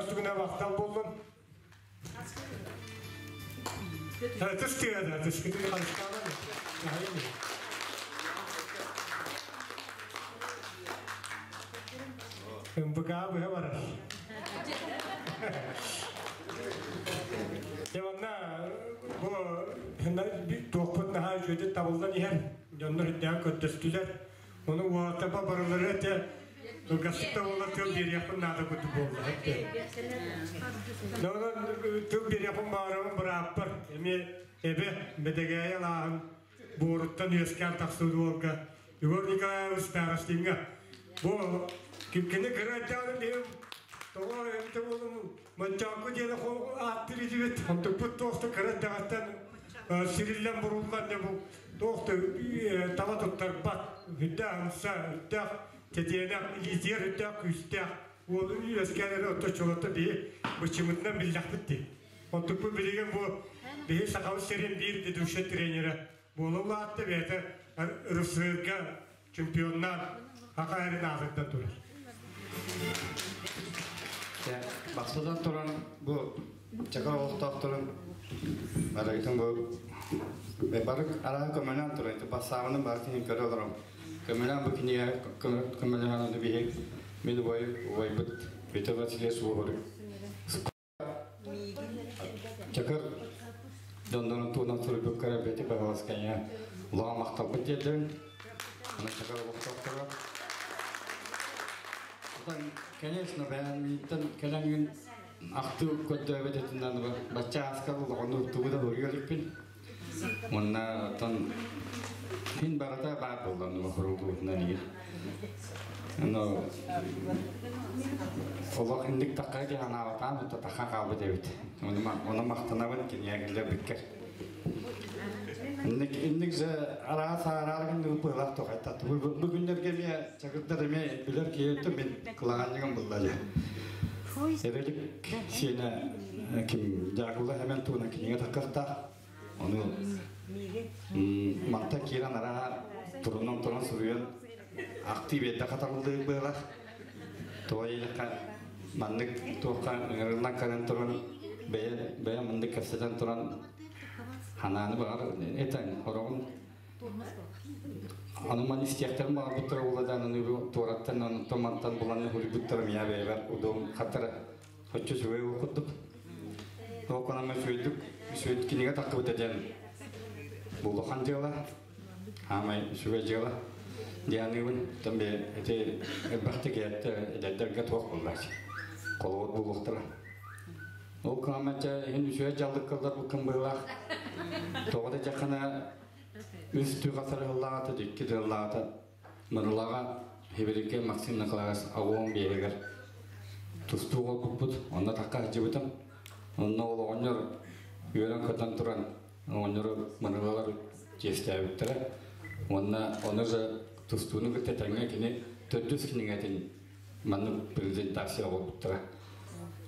Бары махтал боллун. Түстүгәдә, түскүтүн харыстаабан. МПК быһа барар. Дьэ бу туохпут наһаа үчүгэйдик табыллан иһэр. Дьоннор үрдээн көрдөстүлэр. Ону уолаттарба барылары этэ кылгастыкта буолар тыл биэриэхпин наада курдук буолла. Онон тыл биэриэхпин баҕарабын бырааппар. Эмиэ эбэ бэдэгээйэ алааһын буоруттан үөскээн тахсыбыт уолга Егор Николаевич Старостиҥҥа бу кини кыра эрдэҕинэ биһим тоҕо эбитэ буолум Мончаакку диэн ааттыыр этибит. Онтукпут туох да кыра эрдэҕиттэн сириллэн буруллан дьэ бу туох да таба туттарбат үрдээх ымса, үрдээх тэтиэнэх, илиитигэр үрдээх күүстээх уол үөскээн эрэ отточчолорто биһи быччымытынан биллэхпит дии. Онтукпут билигин бу биһи Сахабыт сирин биир ведущай тренерэ буола улаатта бэйэтэ РСР-га чемпионнаан Аха эрин аатыттан турар. Бастатан туран бу Чакыр олохтоохторун барыгытын бу бары араа көмөлөөн туран бассаабынан барытын көрө олором. Көмөлөөн бу кинигэ көмөлөөн ону биһи мин убай убайбыт Петр Васильевич Уоһур Чакыр дьоннорун туһунан суруйбуккара бэти баһыласкайа улахан махталбын тиэрдэбин. Аны Чакыр олохтоохторо. Конечно, бэйэм кэлэн күн ахтыы көрдөөбөт этинэн бачча ааскал улаханнык тугу да суруйа иликпин. Уонна оттон мин барыта баар буолла онно хоругуутунан игин. Но олох инник тахха ди ханаабатаан утта тахха хаалбыт эбит. Ону махтанабын кинигэ биккер. Инник инник же араас аараар күн быылах тухайта. Бу күннэрге эмиэ чакырдар эмиэ билэр киһи мин кылаанньыгым булла же. Эбелик сиэнэ ким Дьаакылла Хэмэн туһунан кинигэ таххахтаах. Ону манта киирэн араа турунан туран суруйан актив биэрдэ хатарыллыы быалах. Тоҕо диэтэххэ маннык туохха ыҥырыллан кэлэн туран бэйэ бэйэ маннык кэпсэтэн туран ханааны баҕар этэн хороҕун Аны маны истиэхтэрин баҕарбыттара уола аны туораттан онтон мантан булан уһуйбуттара миа бэйэбэр удуом хаттара Оччо үчүгэй ол курдук. Туохханама үчүгэйдик үчүгэй кинигэ тахсыбыта диэн бу улахан дьыала. Аамай үчүгэй дьыала дианыыбын. Оттон бэйэ ити элбэхтик эдэрдэр эдэрдэргэ туох буоллааччы. Холобур буолуохтара. Ол кыамачча иһин үчүгэй дьаллык кыллар быһыылаах. Тоҕо да дьаххана үс түү хасарыһыллаҕата, икки тыллаҕата Мырылаҕа Хибирикке Максим Николаевич Агуон биэригэр тустуу буолбуппут. Онно такка сылдьыбытым. Онно ол оҕонньор Үөрэн-көтөн туран оҕонньору мырылалар чиэстээбиттэрэ. Уонна ону да тустууну кытта тэҥҥэ кини төрдүс кинигэтин маннык презентация оҥорбуттара.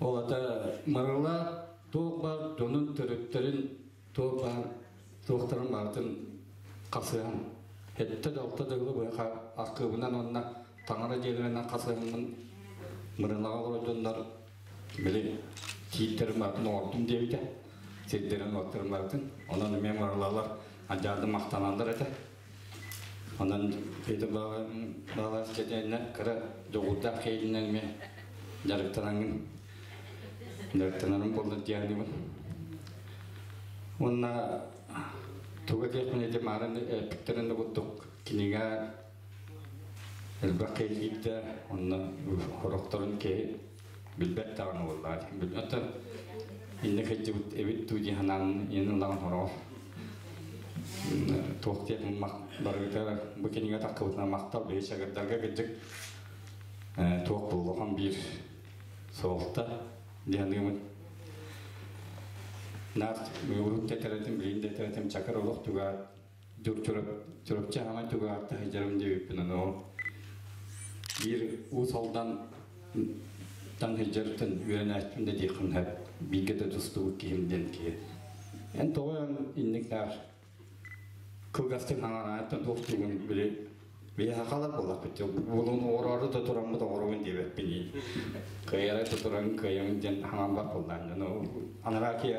Ол ата Мырыла туох баар дьонун төрүттэрин туох баар туохтарын барытын хасыһан хэттэ да алта да ыла быһа архыыбынан уонна таҥара дьиэлэринэн хасыһаммын Мырылаҕа олорор дьоннор били тииттэрин барытын оҥордум диэбитэ сирдэрин уоттарын барытын онон эмиэ Мырылалар адьаады махтаналлар этэ. Онон Петр Балас дьэдьэннэ кыра дьоҕурдаах киһитинэн эмиэ дьарыктанаҥҥын дьарыктанарым буолла диэхнибин. Уонна туга диэхпин ити маарын эппиттэрин да курдук кинигэ элбэх киһи киирдэ, онно сорохторун киһи билбэт даҕаны буоллаҕа. Билбэт иннэ кырдьыбыт эбит дуу дии санаан иэн ылаҕын сороҕор. Туох диэх барыгыта бу кинигэ таххыбытына махтал биһи чагырдарга кырдьык туох буллахан биир суолта диэн Наар урут тэтэрэтим, билин тэтэрэтим чакыр олох туга Чурапчы хаамай туга таһыдьарым диэбиппин ону биир Уус Алдан тан сылдьарыттан үөрэнээччим да диэххин сөп бииргэ да тустубут киһим диэн киһи эн тоҕо эн инник наар кылгастык хаҥарааттан туох тугун били били хахалар буоллахпыт булун оҕороору да тураммыт оҕоробун диэбэппин кыайара да туран кыайамын диэн хаҥан бар буоллаан дьону анараа киһи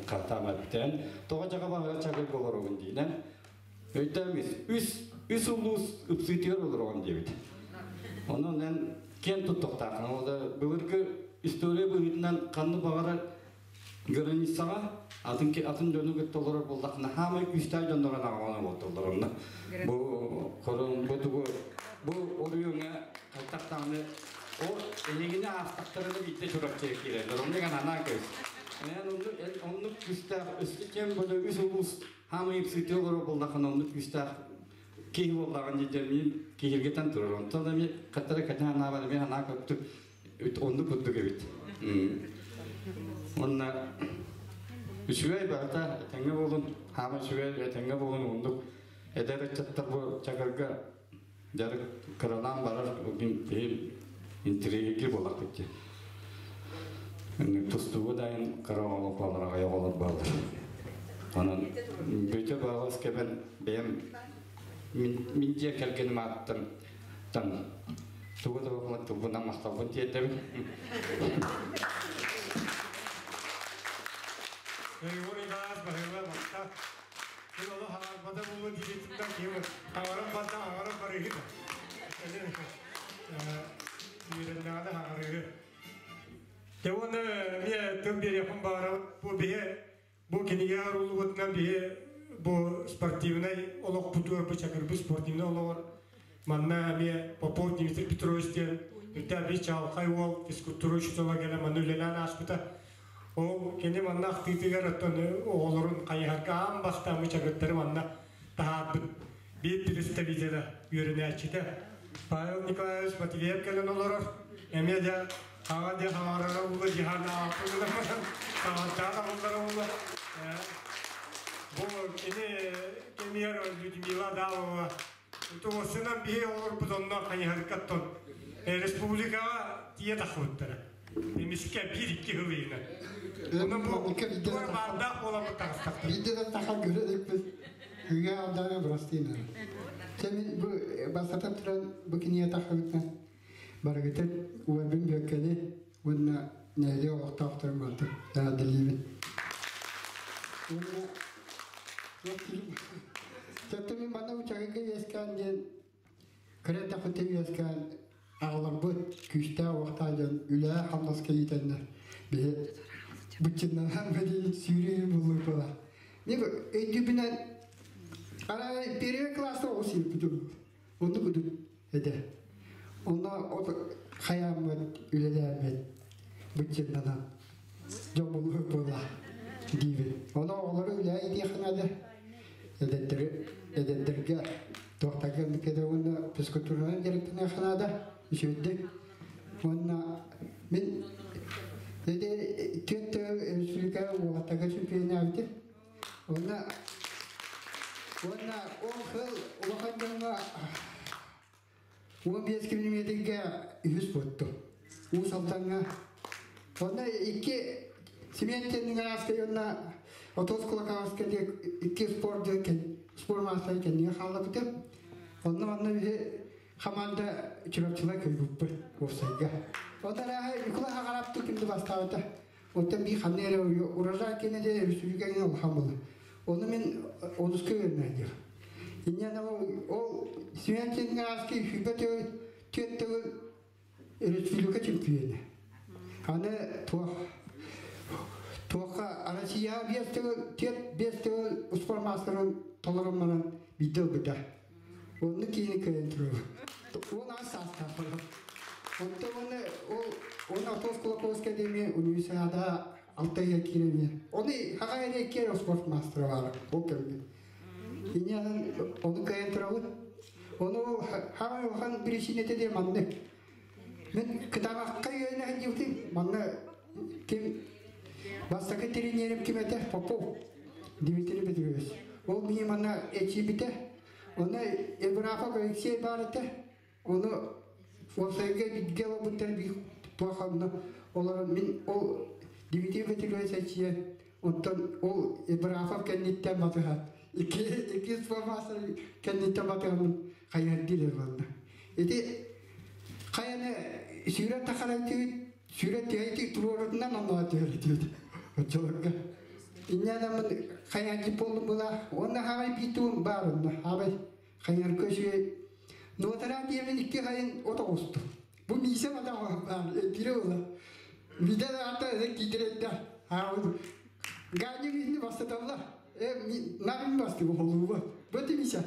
хаттаама бүтээн тоҕо дьаҕа баҕара чагыр олоробун диинэн Өйдөммүт үс улуус ыпсыытыгар олороҕун диэбит. Онон эн киэн туттуохтааххын. Ол да былыргы история быһыытынан ханнык баҕарар границаҕа атын атын дьону кытта олорор буоллаххына хаамай күүстээх дьоннорун аҕалан олордоллор онно. Бу хорун бу тугу бу оройуоҥҥа хайтах даҕаны ол эһигини аастахтарына биирдэ Чурапчыга киирэллэр. Оннук анаан көс. Эн оннук күүстээх өссө кем бу үс улуус Хаамай ыпсыытыы олорор буоллаххына оннук күүстээх киһи буоллаҕын дии мин киһиргэтэн турар. Онтон эмиэ хаттара кэтэн анаабар эмиэ санаа көптүк оннук курдук эбит. Уонна үчүгэй барыта этэҥҥэ буолун, хаама үчүгэй этэҥҥэ буолун оннук эдэр ыччаттар бу чакырга дьарык кыралаан барар киһи интриги буолахпыт дии. Тустууга дайын кыра оҕолор балар аҕай оҕолор бааллар. Онон бүтэ баҕас кэбэн бэйэм мин дьиэ кэргэним ааттан тан тугу да баҕалан тылбынан махталбын тиэрдэбин. Егор Иванович баһыыба махтал. Мин олох хаҥарбата буолуо диэбититтэн киһи хаҥаран барда хаҥаран барыыһы да. Үөрэннэҕинэ хаҥарыыһы. Дьэ уонна эмиэ тыл биэриэхпин баҕарабын. Бу биһи бу кинигэ арыллыбытынан биһи бу спортивнай олохпутугар бу чакырбыт спортивнай олоҕор манна эмиэ Попов Дмитрий Петрович диэн үрдээх биир чаҕылхай уол физкультура учуутала кэлэн манна үлэлээн ааспыта. Ол кини манна ахтыытыгар оттон оҕолорун хайыһарга аан бастаан чагыттары манна таһаарбыт биир представителэ, үөрэнээччитэ Павел Николаевич Матвеев кэлэн олорор. Эмиэ дьэ хаҥа дьэ хаҥарара ула дьиһан ааппытынан хаҥардаан аҕаллара ула. Бу кини кэмигэр Людмила Адамова тугусунан биһи оҕолорбут онно хайыһарга оттон республикаҕа тиийэ тахсыбыттара. Эмискэ биир-икки сыл иһинэн. Онон бу туор баардаах буоламмыт таҕыстахтар. Биирдэ да таха көрө иликпит. Күҥҥэ алдааҕы бырастыына. Чэ мин бу бастатан туран бу кинигэ тахсыбытынан барыгытын уолбун Бүөккэни уонна нэһилиэк олохтоохторун барытын эҕэрдэлиибин. Уонна Чөттө мин манна учагыга үөскээн диэн кыра эрдэхпиттэн үөскээн аҕаларбыт күүстээх уохтаах дьон үлэҕэ-хамнаска иитэннэр биһи быччыннанан бэлиит сүүрүү буллук буола. Мен өйдүүбүнэн арай первый класста оҕус сиэппитим. Оннук үдүт этэ. Онно хайааммыт үлэлээммит быччыннанан дьон булуһук буола диибин. Ону оҕолору үлэҕэ иитиэххэ наада. Эдэрдэри эдэрдэргэ туохтарга кэлэ уонна физкультуранан дьарыктаныахха наада үчүгэйдик. Уонна мин Dedi түөрт республика уолаттарга чемпионабыты. Онна Уонна ол сыл улахан дьоҥҥо 15 километрга үһүс буоттум. Уус Алдаҥҥа. Онно икки Семен Теннигаровскай уонна Отос Кулаковскай диэн икки спорт спорт маастара кэннигэ хааллабытым. Онно манна биһи команда Чурапчылар кыйбыппыт уопсайга. Онтон Николай Хагараптык кимди бастаабыта. Оттон би ханна эрэ урожай кэнэ де республикаҥа улахан буолла. Ону мин онуска үөрэнэ диир. Инньэ ол Семен Теннигаровский сүүрбэ төгүл түөрт төгүл республика чемпиона. Аны туох туохха Россияҕа биэс төгүл түөрт биэс төгүл спорт маастарын толорон баран биирдэ ылбыта. Онну киини кыайан турар. 16 саастаах баран. Онтон уонна ол он Атос Кулаковскай диэми универсиада алта ыйа киирэми. Оны хаҕа эрэ киэр спорт маастара баара ол кэмҥэ. Инньэ ону кыайан турабыт. Ону хаҕа улахан биричиинэтэ диэн маннык. Мин кытаанахха үөрэнэ сылдьыбытым. Манна ким бастакы тренерим ким этэ? Попов Дмитрий Петрович. Ол миигин манна эчийбитэ. Онно Евграфов Алексей баар этэ. Ону уопсайга бииргэ олорбуттар биир туох онно олорон мин ол Дмитрий Петрович эчийэ оттон ол Евграфов кэнниттэн батыһа икки икки спортмастер кэнниттэн батыһаммын хайыһардыыр буолла. Ити хайаны сүүрэн тахаран түһүт сүүрэн түһэйти туруорутунан онно түһэр этибит оччолорго. Инньэ гынан хайааччы буоллум була уонна хаабай биир баар онно хаабай хайыһар көсүө нуотараан диэмин икки хайын от оҕустум. Бу миисэ мата баар эдире була. Виде ата киитиредде. Хаабы Ганя бихни бастаталла. Э нагын басты болуба. Бөтү миса.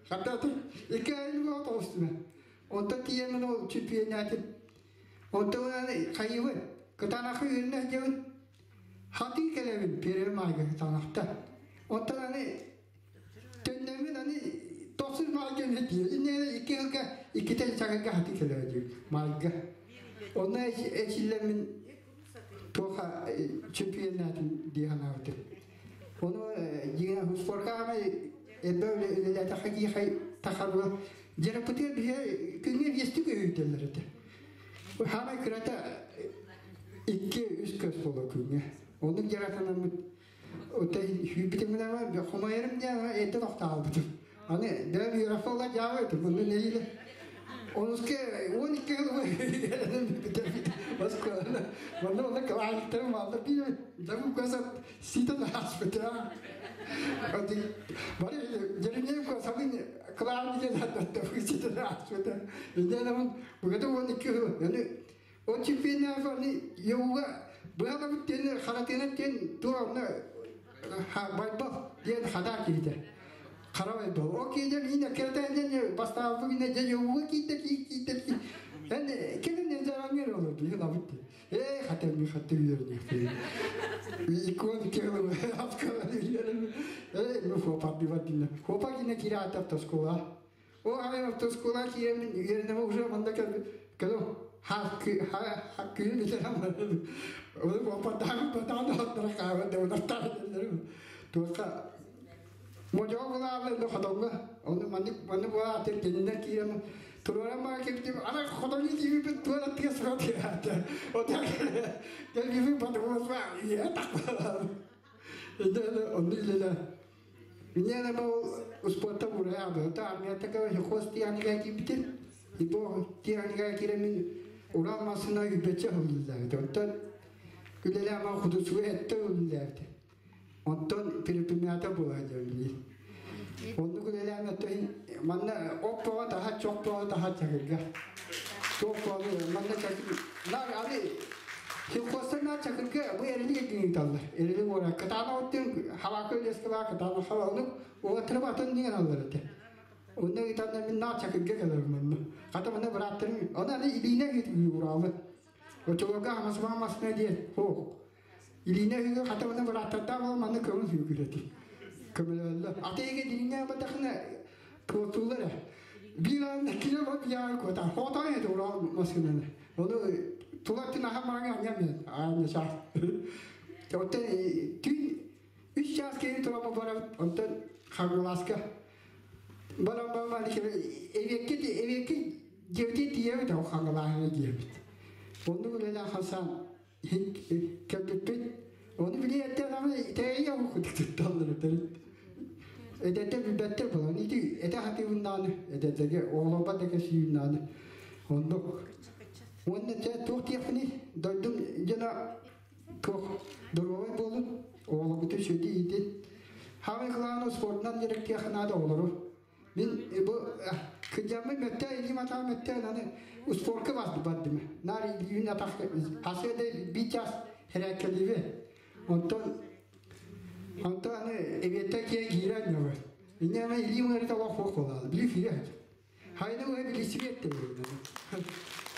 Хаттаты икки айын от оҕустум. Онтон тиийэммин ол чемпионатын. Онтон хайыбын. Кытаанахы үөрэнэ сылдьабын. Хатыы кэлэбин первый майга кытаанахта. Онтон аны төннөммүн аны тохсус майга эмиэ тиийэ. Иннэ икки сылга иккитэ чагырга хатыы кэлэбин диир майга. Онно эчиллэммин туоха чемпионатын дии санаабытым. Ону дьиҥэ спорка аҕай элбэ үлэлээтэххэ киихай тахарга дьарыппытыгар биһи күҥҥэ биэстик өйүтэллэр этэ. Хаамай кырата икки үс көс буола күҥҥэ. Оннук дьарыктанаммыт сүүрбүтүм хомойорум диэн эрдэ тохтообутум. Аны бэйэм үөрэх буолла дьаабы этим. Онно нэһиилэ Онуске 12 жыл оскуоланы манна онно кылаанньыктарым бааллар биир дабы көсөп ситэн ааспыта. Бары дьэриньэм косабын кылаанньык ситэн ааспыта. Инньэ бүгэтэ 12 жыл. Яны ол чемпионат йоуга быһалабыт диэн харатыынан диэн туох онно байбал диэн хадаа киһитэ. Хара байбал. Ол киһи иинэ кэрэтэ бастаабы гинэ дьэ йоуга киитэ киитэ эн кэлин жарангер олор дии лабыт э хата ми хата үөрнү икон кэлэ аскала үөрнү э ну хопа биватина хопа гинэ кира автошкола о ай автошкола киремин үөрнэ уже манда кэл кэло хаккы битэрам ол хопа таа батаа хаттара каава де туока Модьоҕулаабы хотоҥҥо ону маннык маннык буолаатыр кининэн киирэн туруоран баа кэбитим ана хотоҥҥо киирбит туора тыас суох тиэхэтэ ота кэлбиппин батыбыт ийэ тахпа иннэ онну илэлэ иннэ бу спортта урайаабы та армията хос тианига киирбитим ибо тианига киирэмин Урал массына үбэччэ хыллаабыт оттон үлэлээмэн худусуга этте үлэлээбит Онтон перепимята була дьэ Оннук үлэлээн оттон манна оппоҕо таһа чохпоҕо таһа чакырга. Чохпоҕо манна чакыр нар аны сельхозтар на чакырга бу эрили гинталлар. Эрили уора кытаана оттон халака үлескала кытаана халану уотырып атын деген аллар этэ. Онно итанна мин на чакырга келер манна. Хата манна быраттарым оны аны илиine гит уралы. Очолорго амасма масна диэн хоох. Илиine үгү хата манна быраттарда бол манна көмүл сүүкүрэтий. Көмөлөллө. Атыга дилине батахна туотулар. Бир анда киле бат я кота. Хота это урал маскынаны. Оны Тулаттын аха маңа анням аanya саа. Оттон түүн 3 час кэри турама барабыт, онтон Хаҥаласка баран баран эбиэккэ эбиэккэ дьиэбитин тиийэбит, ол Хаҥалааһыҥа диэбит. Оннук үлэлээн хасан кэлбиппит. Ону били эрдэ даҕаны итэҕэйиэх курдук тутталлар этэрит. Эдэрдэр билбэттэр буолан ити этэ сатыыбын даҕаны эдэрдэргэ оҕолорбор да кэпсиибин даҕаны оннук. Уонна дьэ туох диэхпиний дойдум дьоно туох доруобай буолун, оҕолоргутун сүөдүү иитин. Хаамай кылааны спордунан дьарыктыахха наада оҕолору. Мин бу кырдьаммын мөттөө илиим атаҕым мөттөөн аны спорка бардым. Наар илиибин атах хасыа да биир час хэрээккэлиибин. Онтон онтон аны эбиэттэн киэн киирэн ньабы. Инньэ аны илиим ыарыыта олох суох буолаалы. Били киирэ Хайны уһа билисибиэт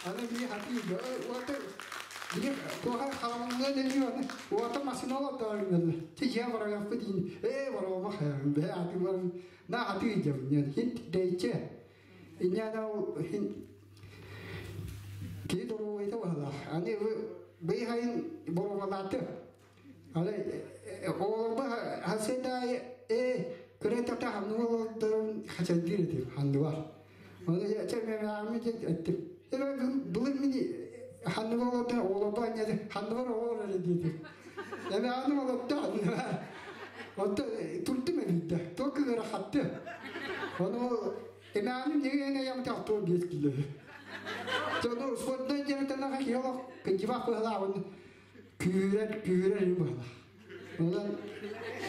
Аны били хатыы уота били туоха халамҥа нэлио аны уота машина олордоорун ти дьиэ барагаппыт иин ээ барома хайан бэ аты баран на хатыы дьабын хин дэйче иньяна хин киһи доруобайта баһалаах аны быйхайын боруобалааты аны оҕолорбо хасыдаайы ээ кырытата ханнуолордорун хачайдыыр этим ханныбар оны чэмэмээми эттим былыр мини ханныбар олордон оҕолорбо анньады ханныбар оҕолор эрэ диэтим эмээҕиним олордо ханныбар онто турдум эбиитэ туох ыарахатты ону эмээҕиним ньиҥэ ямтах туо биэс кило Сону спортнай дьарыктанаха киһи олох кыдьыбах быһалаабын күүрэр күүрэр быһалаах. Онон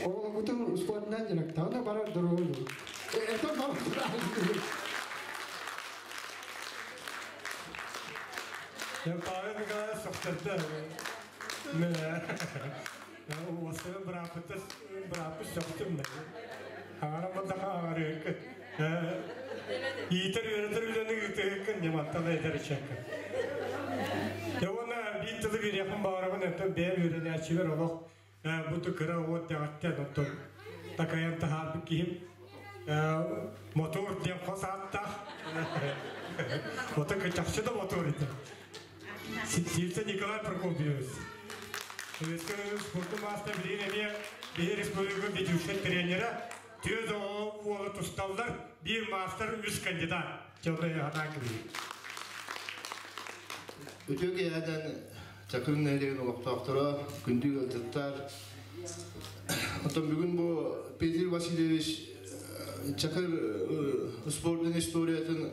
оҕолорбутун спортунан дьарыктаҕына барар доруобай буолар. Это барар. Павел Николаевич сөхтөрдө. Уоссайын бырааппыт бырааппыт сөхтүм. Аҥара мундаха аҥарыыккыт. Иитэр үөрэтэр үлэни ыытыһыккын ньымантан этэр ичэккин. Дьэ уонна биир тылы биэриэхпин баҕарабын, оттон бэйэм үөрэнээччибэр олох бу кыра уот дэҕэттэн оттон такайан таһаарбыт киһим мотор диэн хос ааттаах. Ото чахчы да мотор этэ. Сильце Николай Прокопьевич. Советскай спорту маастар билигин эмиэ биһи республика ведущай тренера түөрт оҕо уолу тусталлар, биир маастар, үс кандидат. Чолой анаан кэлии. Үтүө киэһэтэн Чакыр нэһилиэгин олохтоохторо, күндү ыалдьыттар. Оттон бүгүн бу Петр Васильевич Чакыр спордун историятын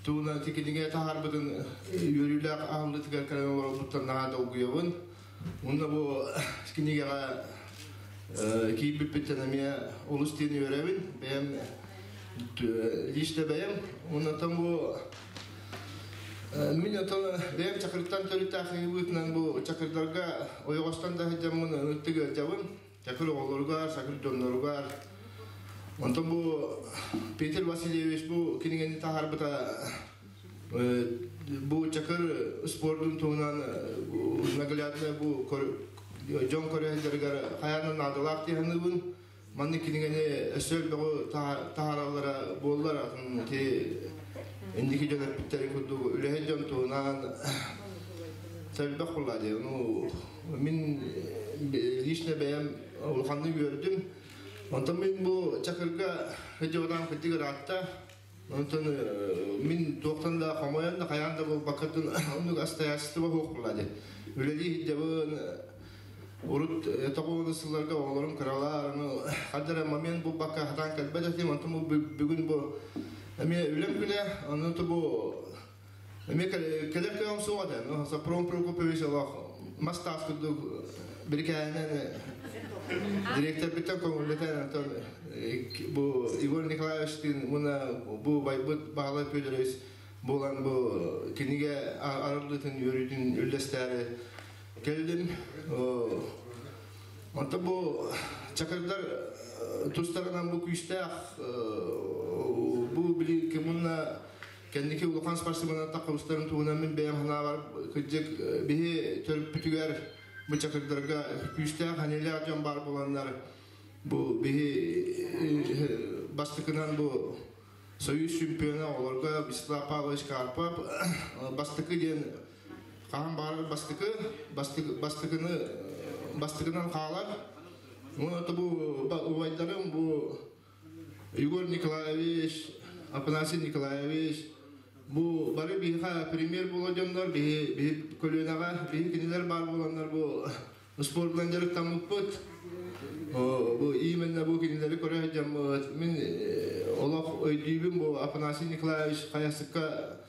туһунан кинигэ таһаарбытын үөрүүлээх аһыллыытыгар кэлэн олорбуттан наһаа долгуйабын. Уонна бу кинигэҕэ киирбиппиттэн эмиэ олус диэн үөрэбин. Бэйэм лично бэйэм. Уонна бу мин отон бэйэм Чакыртан төрүттээх быытынан бу Чакырдарга ойоҕостон да сылдьаммын ытык ыалдьабын. Чакыр оҕолоругар, Чакыр дьонноругар. Онтон бу Петр Васильевич бу кинигэни таһаарбыта бу Чакыр спордун туһунан наглядно бу дьон көрөһөллөрүгэр хайаан наадалаах дии саныыбын. Маннык кинигэни өссө элбэҕи таһаараллара буоллар атын ити инники дьон эппиттэрин курдук үлэһит дьон туһунан элбэх буолла дии. Ну, мин лично бэйэм улаханнык үөрдүм. Онтон мин бу Чакырга видеодан кытык ыраатта. Онтон мин туохтан да хомойон да хайаан да буолбаккатын оннук астайааччытыба суох буолла дии. Үлэлии сылдьабын урут тоҕуон сылларга оҕолорум кыралар, аны ханна эрэ момент булбакка хатаан кэлбэт этим. Онтон бу бүгүн бу эмиэ үлэм күнэ, онон бу эмиэ кэлэр кыаҕым суох этэ. Ну, Сопром Прокопьевич олох мас таас курдук бирикээһинэн директорбыттан көҥүллэтэн онтон бу Егор Николаевичтыын уонна бу байбыт Баһылай Федорович буолан бу кинигэ арыллыытын үөрүүтүн үллэстээри кэллим. Онтон бу Чакырдар тустарынан бу күүстээх бу били кымынна кэнники улахан спортсменнар таххыбыстарын туһунан мин бэйэм санаабар кырдьык биһи төрүппүтүгэр бу Чакырдарга күүстээх ханилээх дьон баар буоланнар бу биһи бастакынан бу Союз чемпиона оҕолорго Вячеслав Павлович Карпов бастакы диэн Хаһан баҕарар бастакы, бастакыны бастакынан хаалар. Уонна бу убайдарым бу Егор Николаевич, Афанасий Николаевич, бу бары биһиэхэ премьер буола дьоннор, биһи биһи көлүөнэҕэ биһи кинилэр баар буоланнар бу спордунан дьарыктаммыппыт. Бу именно бу кинилэри көрө сылдьаммыт. Мин олох өйдүүбүн бу Афанасий Николаевич хайасыкка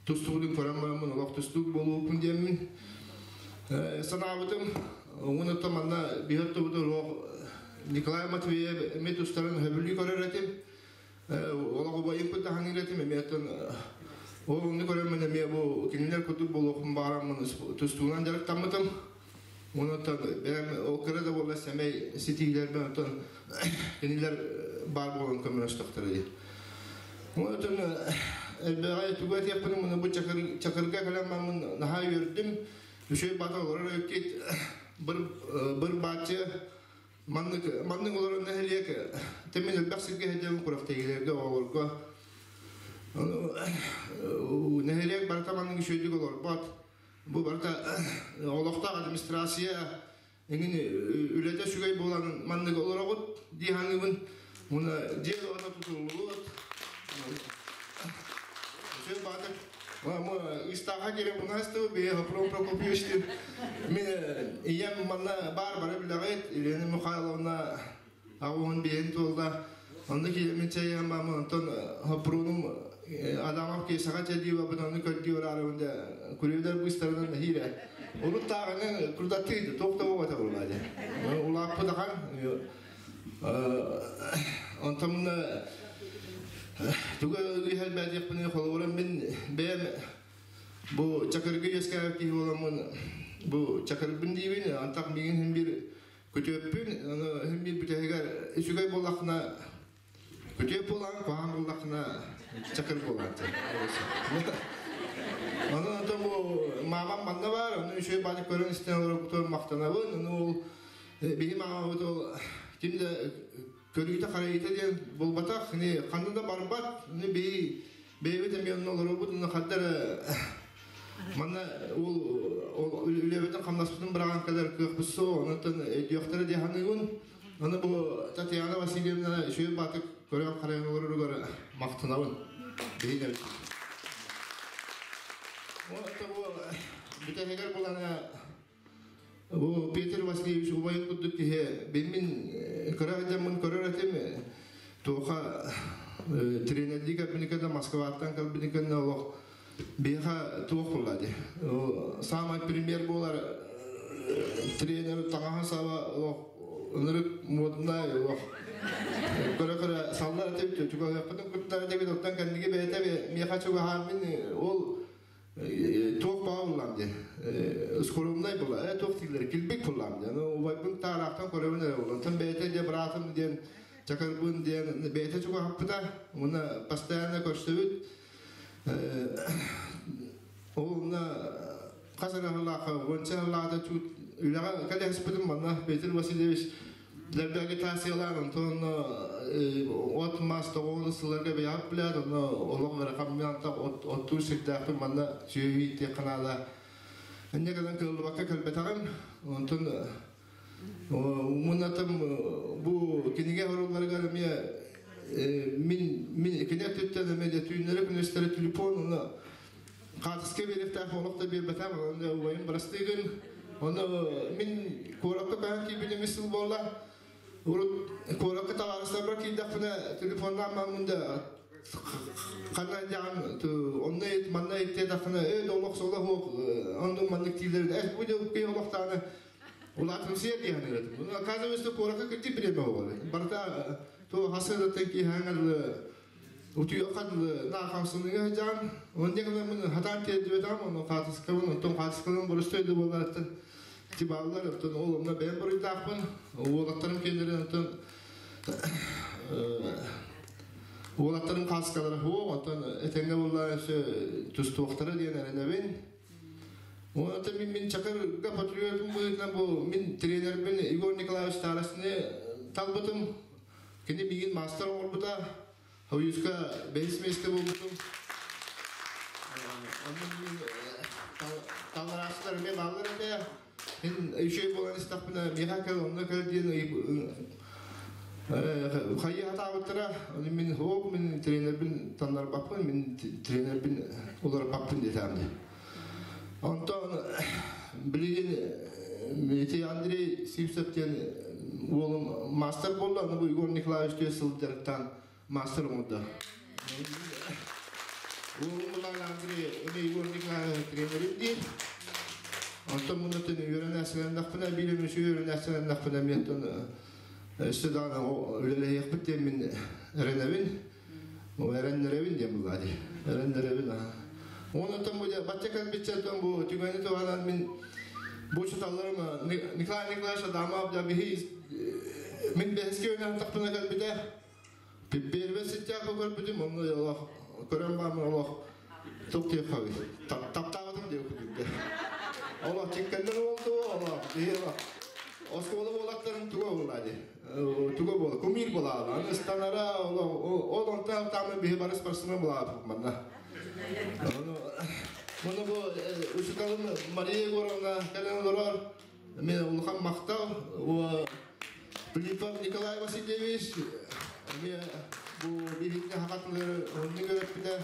тустугун көрөн бараммын олох тустуук буолууппун диэммин санаабытым. Уҥун оттон манна биһи оттубутун уруок Николай Матвеев эмиэ тустарын хөбүлүү көрөр этим. Олох убайым таһаныыр этим эмиэ оттон ол онну көрөммүн эмиэ бу кинилэр курдук буолуохпун баҕараммын тустуунан дьарыктаммытым. Онон бэйэм ол кыра да буолла сэмэй ситиилэрбин оттон кинилэр баар буолан көмөлөстөхтөрө дии. Онон элбэҕи тугу этиэхпин муну бу чакырга кэлэн маммын наһаа үөрдүм. Үчүгэй бата олорор өккит бір бір бааччы маннык маннык олорон нэһилиэк тэмин элбэх сиргэ сылдьабын курафтегилерге оҕолорго нэһилиэк барыта маннык үчүгэйдик олорбот. Бу барыта олохтоох администрация эҥин үлэтэ үчүгэй буолан маннык олороҕут дии саныыбын. Уонна дьиэ оҕото тутуллубут. Үчүгэй баҕатык Истааха киирэн мунастыбы бэйэ Хопром Прокопьевич мин ийэм манна баар бары билэҕит Елена Михайловна аҕуһун биэһин туолла. Онно киирэммин чэйээн бааммын онтон Хопрунум Адамов Кесаҕа чэйдии барбыт ону көрдүү бараарыбын да күрүөлэр быыстарынан нэһиилэ урут тааҕыны курдаттыы туох да буолбата буолла дии. Улааппыт ахан онтон тугу иһэлбээтиэхпиний холобура мин бэйэм бу чакырга үөскээбит киһи буоламмын бу чакырбын диибин антах миигин син биир күтүөппүн аны син биир бүтэһигэр үчүгэй буоллаххына күтүөп буолаҕын куһаҕан буоллаххына чакыр буолаҕын Ону онтон бу маамам манна баар, ону үчүгэй баҕайытык көрөн истэн олорбутугар махтанабын. Ону ол биһи маамабыт ол ким да көрүүтэ-харайыыта диэн буолбатах, кини ханна да барбат, ини биһи бэйэбит эмиэ онно олоробут, онно ханна эрэ манна ол ол үлэбитин хамнаспытын быраҕан кэлэр кыахпыт суох, онон өйдүөхтэрэ дии саныыбын. Аны бу Татьяна Васильевна үчүгэй баатык көрөн-харайан олороругар махтанабын. Биһиги бу бүтэһигэр булана Бу Петр Васильевич убайын курдук киһи мин кыра сылдьаммын көрөр этим. Туоха тренердии кэлбини кэннэ Москваттан кэлбини кэннэ олох биһиэхэ туох буолла дии. Саамай премьер буолар тренер таҥаһа саба олох ынырык модунай олох көрө-көрө саллар этим чугаһыахпытын кытта этибит оттон кэнники бэйэтэ миэхэ чугаһаан мин ол туох баа буллам диэн скромнай була туох дииллэр килбик буллам диэн убайбын таараахтан көрөбүн эрэ буолан онтон бэйэтэ дьэ быраатым диэн чакырбын диэн бэйэтэ чугаһаппыта уонна постоянно көрсөбүт ол онно хас эрэ сыллаахха уонча сыллаата чуут үлэҕэ кэлэһиспитим манна Петр Васильевич Агитациялаан онтон от мас тоҕуон сылларга бэйэҕит билээт онно олох ыарахан оттуур сирдээхпин манна сүөһү ииттиэххэ наада. Инньэ гынан кыаллыбакка кэлбэтэҕим. Онтон муннатым бу кинигэ оруолларыгар эмиэ мин мин кини өттүттэн эмиэ түүннэри күнүстэри телефон уонна хаатыска биэриэхтээх олох да биэрбэтэх онно убайым бырастыыгын онно мин куоракка көһөн киирбитим үс сыл буолла урут куоракка табаарыстарбар киирдэхпинэ телефоннаан мааммын да ханна дьаҕан онно манна иттиэтэххинэ ээ олох соло суох оннук маннык дииллэрин эс бу дьыл киһи олохтааны улаатымсыйа дии саныыр оказывается куоракка кырдьык бириэмэ буолар барыта ту хасыыраттан киһи утуйахха дылы наахамсыныга сылдьаҕын онно гынаммын хатаан тиэрдибэтэҕим ону хаатыскабын оттон хаатысканан боростуой да буолларыттан ити бааллар оттон ол онно бэйэм буруйдаахпын уолаттарым кэллэрин оттон уолаттарым хааскалара суох оттон этэҥҥэ буоллар өссө тустуохтара диэн эрэнэбин Онон мин Чакырга патриотум быһыытынан бу мин тренербин Егор Николаевич Старостины талбытым. Кини миигин маастар оҥорбута. Союзка бэһис миэстэ буолбутум. Онно мин талараастым. Эмиэ бааллар этэ. Мин үчүгэй буолан истэхпинэ, миэхэ кэл, онно кэл диэн хайыы хатаабыттара. Оны мин хоок, мин тренербин таннарбаппын, мин тренербин уларыппаппын диэтээм дии. Онтон билигин ити Андрей Сивцев диэн уолум мастер буолла, аны бу Егор Николаевич түө сыл дьарыктаан мастер оҥордо. Уолум булаан Андрей эми Егор Николаевич тренерим диир. Онтон муннатын үөрэнээччилэрнэхпинэ, биир эмэ үчүгэй үөрэнээччилэрнэхпинэ миэттэн өссө даҕаны үлэлэһиэхпит диэн мин эрэнэбин. Эрэннэрэбин диэн булаа дии. Эрэннэрэбин аа. Онтон бу бачча кэлбитчэ бу түгэни туһанан мин бу учуталларым Николай Николаевич Адамов да биһи мин бэһискэ үөрэнэн тахпына кэлбитэ. Первый сетях көрбүтүм, онно олох көрөн баамын олох тук диэххэ таптаабатым диэ курдук. Олох чиккэннэр болду, олох биһи оскуола буолаттарын туга буолла ди. Туга буола, кумир буолаала. Аны ыстанара ол онтон таамын биһи барыс барсына буолаабыт манна. Мұны бу учуталым Мария Егоровна кэлэн олорор. Мен улахан махтал. Филиппов Николай Васильевич эмиэ бу биһикки хакатылары онну көрөппүтэ.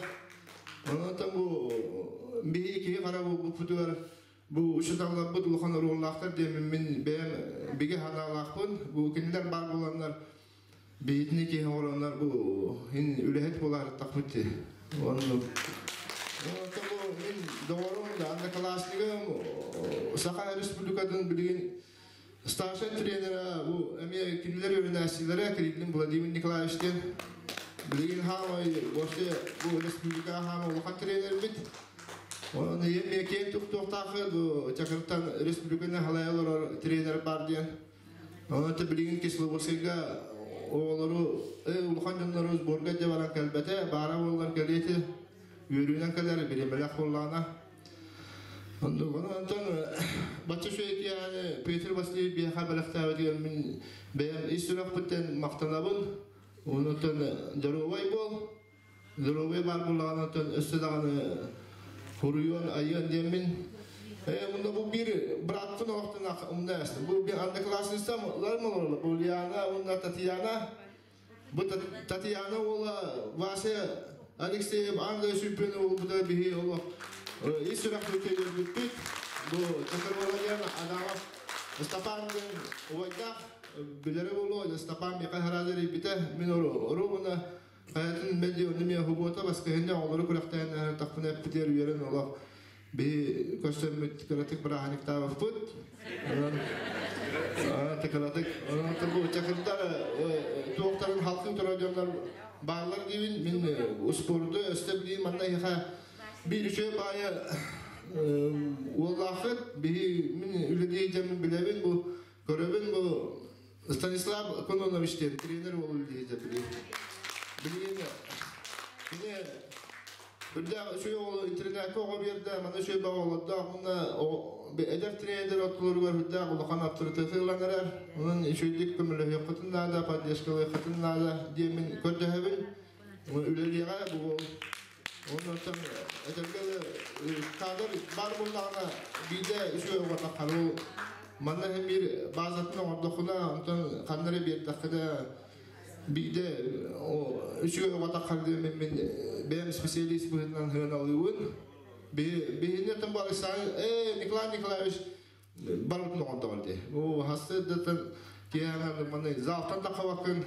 Онон бу биһи киһи хара буолбуппутугар бу учуталларбыт улахан оруоллаахтар диэн мин бэйэм бигэ ханаалаахпын. Бу кинилэр баар буоланнар биһитини киһи оҥороннор бу хин үлэһит буолаарыттахпыт дии. Оннук. Бу мин доҕорум да одноклассникым Саха Республикатын билигин старшай тренера бу эмиэ кинилэр үөрэнээччилэрэ Кириллин Владимир Николаевич диэн билигин хаамай вообще бу республика хаама улахан тренербит. Онон ийэм эмиэ киэн туттуохтаахы бу Чакыртан республиканы халайа олорор тренер бар диэн. Онон билигин Кисловодскайга оҕолору улахан дьоннору сборга дьэ баран кэлбэтэ, баара буоллар кэлиэти үөрүүнэн кэлэр бириэмэлээх буоллаҕына. Онтон бачча үчүгэй киэһэни Петр Васильевич биһиэхэ бэлэхтээбитигэр мин бэйэм ис сүрэхпиттэн махтанабын. Онтон доруобай буол. Доруобай баар буоллаҕына онтон өссө даҕаны хуруйуон айыан диэммин. Мунна бу биир бырааппын олохтон умна Бу биир одноклассницам ларым олоролор. Ульяна уонна Татьяна. Бу Татьяна уола Вася Алексеев Англия чемпиону буолбута биһи олох ис сүрэхпит көрбүппүт. Бу Чакырвала диэн Адамов Степан диэн убайдаах билэрэ буолуо. Степан миэхэ хараазар эрийбитэ. Мин оруобуна хайатын мэлдьи онно миэ хубуота баскыһынньа оҕолору күрэхтээн тахпына эппитигэр үөрэн олох биһи көрсөммүт кыратык бырааһынньыктаабыппыт. Кыратык бу чакырдар туохтарын халкын турар дьоннор бааллар диибин. Мин успуорду өстө билиим манна иһэ биир үчүгэй баайа уоллаахыт биһи мин үлэлии дьэммин билэбин бу көрөбүн бу Станислав Кононович диэн тренер уол үлэлии билигин. Билигин кини үрдээх үчүгэй оҕолор интернакка оҕо биэрдэ, манна үчүгэй баҕа олордоох, уонна эдэр тренердэр ортолоругар үрдээх улахан авторитеты ылан эрэр. Онон үчүгэйдик көмөлөһүөххүтүн наада, поддержкалыаххытын наада диэммин көрдөһөбүн. Үлэлиэҕэ бу уол. Онон этэргэ кадр баар буоллаҕына биирдэ үчүгэй оҕо таххар. Ол манна иһин биир базатын оҥордоххуна, онтон ханна эрэ биэрдэххинэ биирдэ үчүгэй оҕо таххар диэн мин бэйэм специалист быһыытынан сыаналыыбын. Биһини оттон бу Александр Николай Николаевич барыбытын оҥордоҕор дии. Оо, хастыырдаттан киэһэ маны залтан таххабаккын.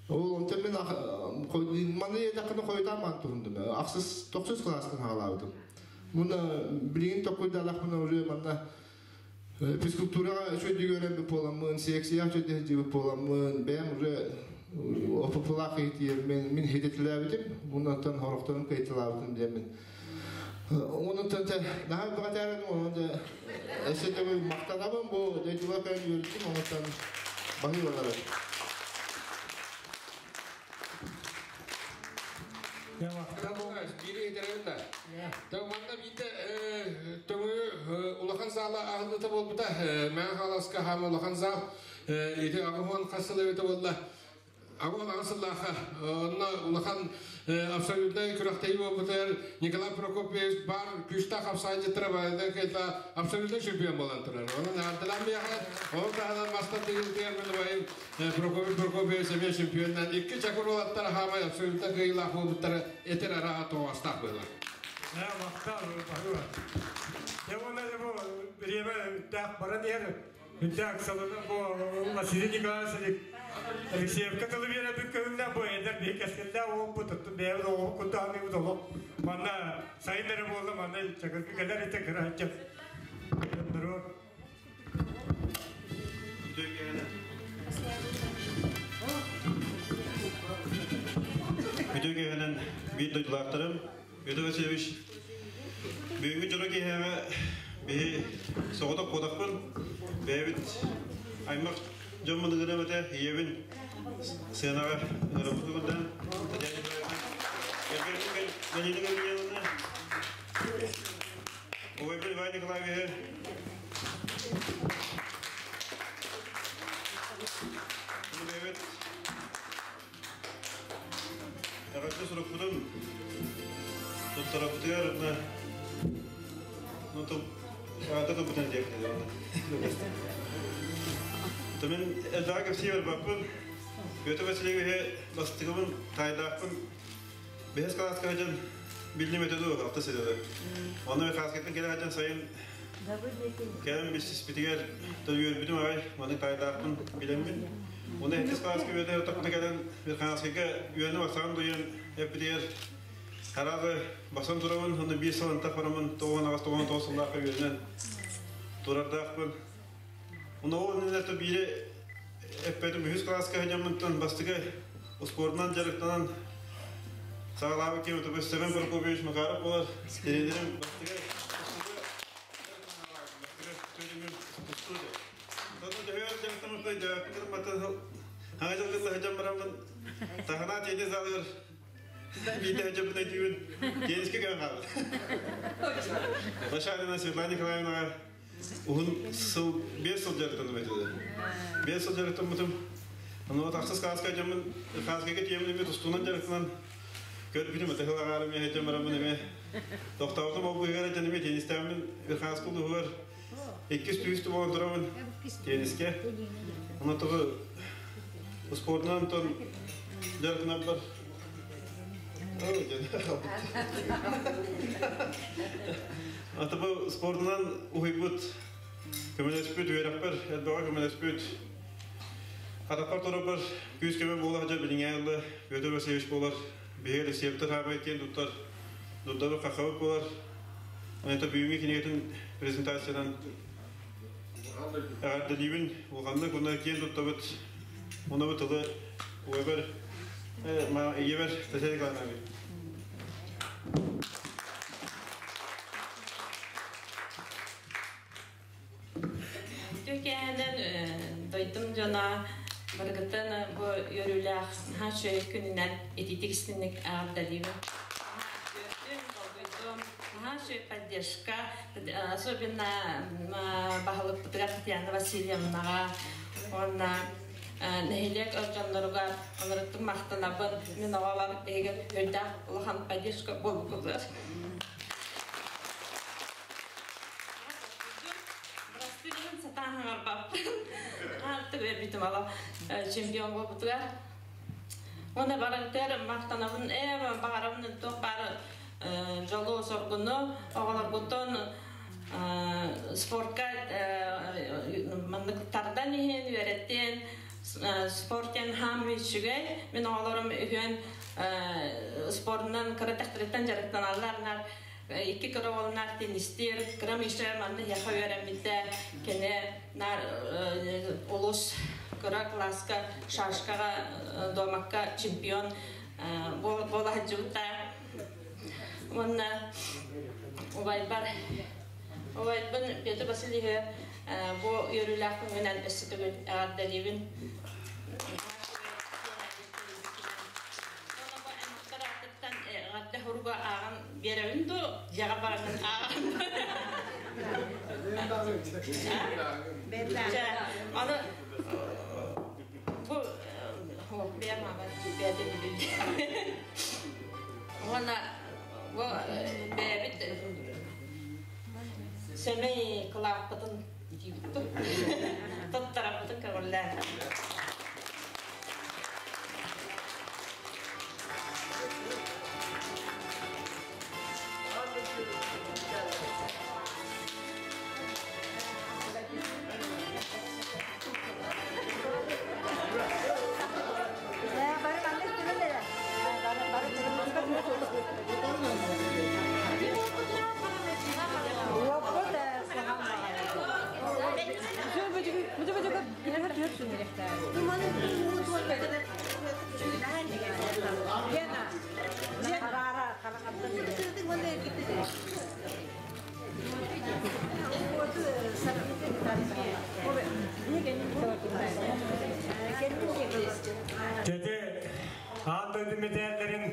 Ол онтон мин маны иэтэххинэ хойутаан маан туһундум. Ахсыс, тохсус кылаастан хаалаабытым. Муна билигин токкуйдаалахпына уже манна физкультураҕа үчүгэйдик үөрэммит буоламмын, секцияҕа үчүгэйдик сылдьыбыт буоламмын, бэйэм уже опыпылаах киһитиэммин мин хитэтилээбитим, муннаттан хорохторун кыйтылаабытым диэммин. Онон наһаа баҕатаарым, онон өссө төгүл махтанабын бу дойдуга кэлэн үөрдүм, онон баһыыбалары. Биири иһитэрин да. Манна биирдэ төҥү улахан зала аһыллыта буолбута. Мэҥэ Хаҥаласка хаама улахан зал. Ити аҕыс уон хас сыл эбитэ буолла. Агон ағасыллаха, онна улахан абсолютный күрәхтәй болбутар Николай Прокопьевич бар күстә хапсайжы байды кайта абсолютный чемпион болан турар. Onun ардылан бияха, ол таханан мастер деген термин байым Прокопий Прокопьевич эме чемпионнан икки чакыр олаттар хамай абсолютно кыйлах болбуттар этер ара тоғастақ было. Я мақтал, баруа. Я оны бу биреме так баран ер. Так салына бу Василий Николаевич Алексеевка тылы бере бүккөннә бу эдер бекескелдә о бу тотты бәр о кутаны бу доло. Манна сайнары болду, манна чакыркы келер ите кырачы. Дөрө. Үтөгөһөнөн бир дойдулаактарым, Петр Васильевич, бүгүнкү дьоро киһиэҕэ биһи соҕотох куотахпын, бэйэбит аймах дьоммун ыҥырыам этэ, ийэбин сыанаҕа ыҥырабыт тугурдаан, Татьяна Николаевна, кэргэним Галина Гавриловна, убайбын Иван Николаевиһы, бэйэбит эҕэрдэ сурукпутун туттарабытыгар уонна ну тыл эҕэрдэ тылбытын диэхтэ Тумин элбэҕи кэпсии барбаппын. Петр Васильевиһи бастыгыбын, таайдаахпын бэһис кылааска сылдьан биллим этэ дуу, алта сылы. Онно Михайловскайтан кэлэ сылдьан сайын кэлэн билсиспитигэр үөрбүтүм аҕай, маннык таайдаахпын билэммин. Онно сэттис кылааска үөрэнэ ортохпуна кэлэн Михайловскайга үөрэнэ барсаҕын дуйан эппитигэр хараҕы басан турабын, онно биир сыл антах бараммын 98-99 сыллаахха үөрэнэн турардаахпын. Онно ол иннинэ биири эппэтим үһүс кылааска сылдьаммыттан бастакы успуордунан дьарыктанан саҕалаабыт киһи Утубус Семен Прокопьевич Макаров буолар. Тренерим бастакы Тахана теннис залыгар биитэ сылдьабын өйдүүбүн. Тенниске көрөн хаалбыт. Башарина Светлана Николаевнаҕа уһун сыл, 5 сыл дьарыктанным этилэр. 5 сыл дьарыктаммытым. Ону тахсыс кааска дьаммын, кааскага тиэмин эми тустуунан дьарыктанан көрбүтүм, этэ хылагаарым эһэдьэм бараммын эме тохтообутум ол быһыгар этэн эме теннистээбин Верханскул уһугар иккис түүс болон турабын тенниске. Ону тугу спортунан тон дьарыктанар бар. Ата бу спортунан уһуйбут көмөлөспүт үөрэхпэр элбэҕэ көмөлөспүт хатахпар турарбар күүс көмө буола сылдьар билиҥҥэ Петр Васильевич буолар биһиги Алексеевтар хаабай киэн туттар дурдабыт хахабыт буолар. Онто бүгүҥҥү кинигэтин презентациянан эҕэрдэлиибин улаханнык уонна киэн туттабыт. Уонна бу тылы уэбэр ийэбэр Татьяна Николаевна Үтүөкээнэн дойдум дьоно барыгытын бу үөрүүлээх наһаа үчүгэй күнүнэн итиитик истинник эҕэрдэлиибин. Үөрдүм, долгуйдум. Наһаа үчүгэй поддержка, особенно баһылыкпытыгар Татьяна Васильевнаҕа уонна нэһилиэк дьонноругар онорыттык махтанабын. Мин оҕолор эһиги өйдөөх улахан поддержка буолбуккутугар. Бырастыыбын сатаан хаҥарбаппын. Артык үөрбүтүм ало чемпион буолбутугар. Уонна барыгытыгар махтанабын ээ баҕарабын туох баар дьолу соргуну оҕолоргутун спортка маннык тардан иһин үөрэттин спортен хаам үчүгэй мин оҕолорум үһүөн спорунан кыра тэхтириттэн дьарыктаналлар нар икки кыра уолунаар теннистиир кыра Миша манна яха үөрэммитэ кини нар улус кыра класска шашкаҕа домакка чемпион буола сылдьыбыта уонна убайбар убайбын Петр Васильевич бу үөрүүлээх күҥҥүнэн өссө төгүл эҕэрдэлиибин. Эҕэрдэ хуруга ааҕан биэрэбин ду дьиэҕэ баранын ааҕан аны бу Бэйэм аҕа бэйэтэ билин. Уонна бу бэйэбит сэмэй кылааппытын диибит туттараппытын көҕүллээн. Дьэ, аан дойду мэтээллэрин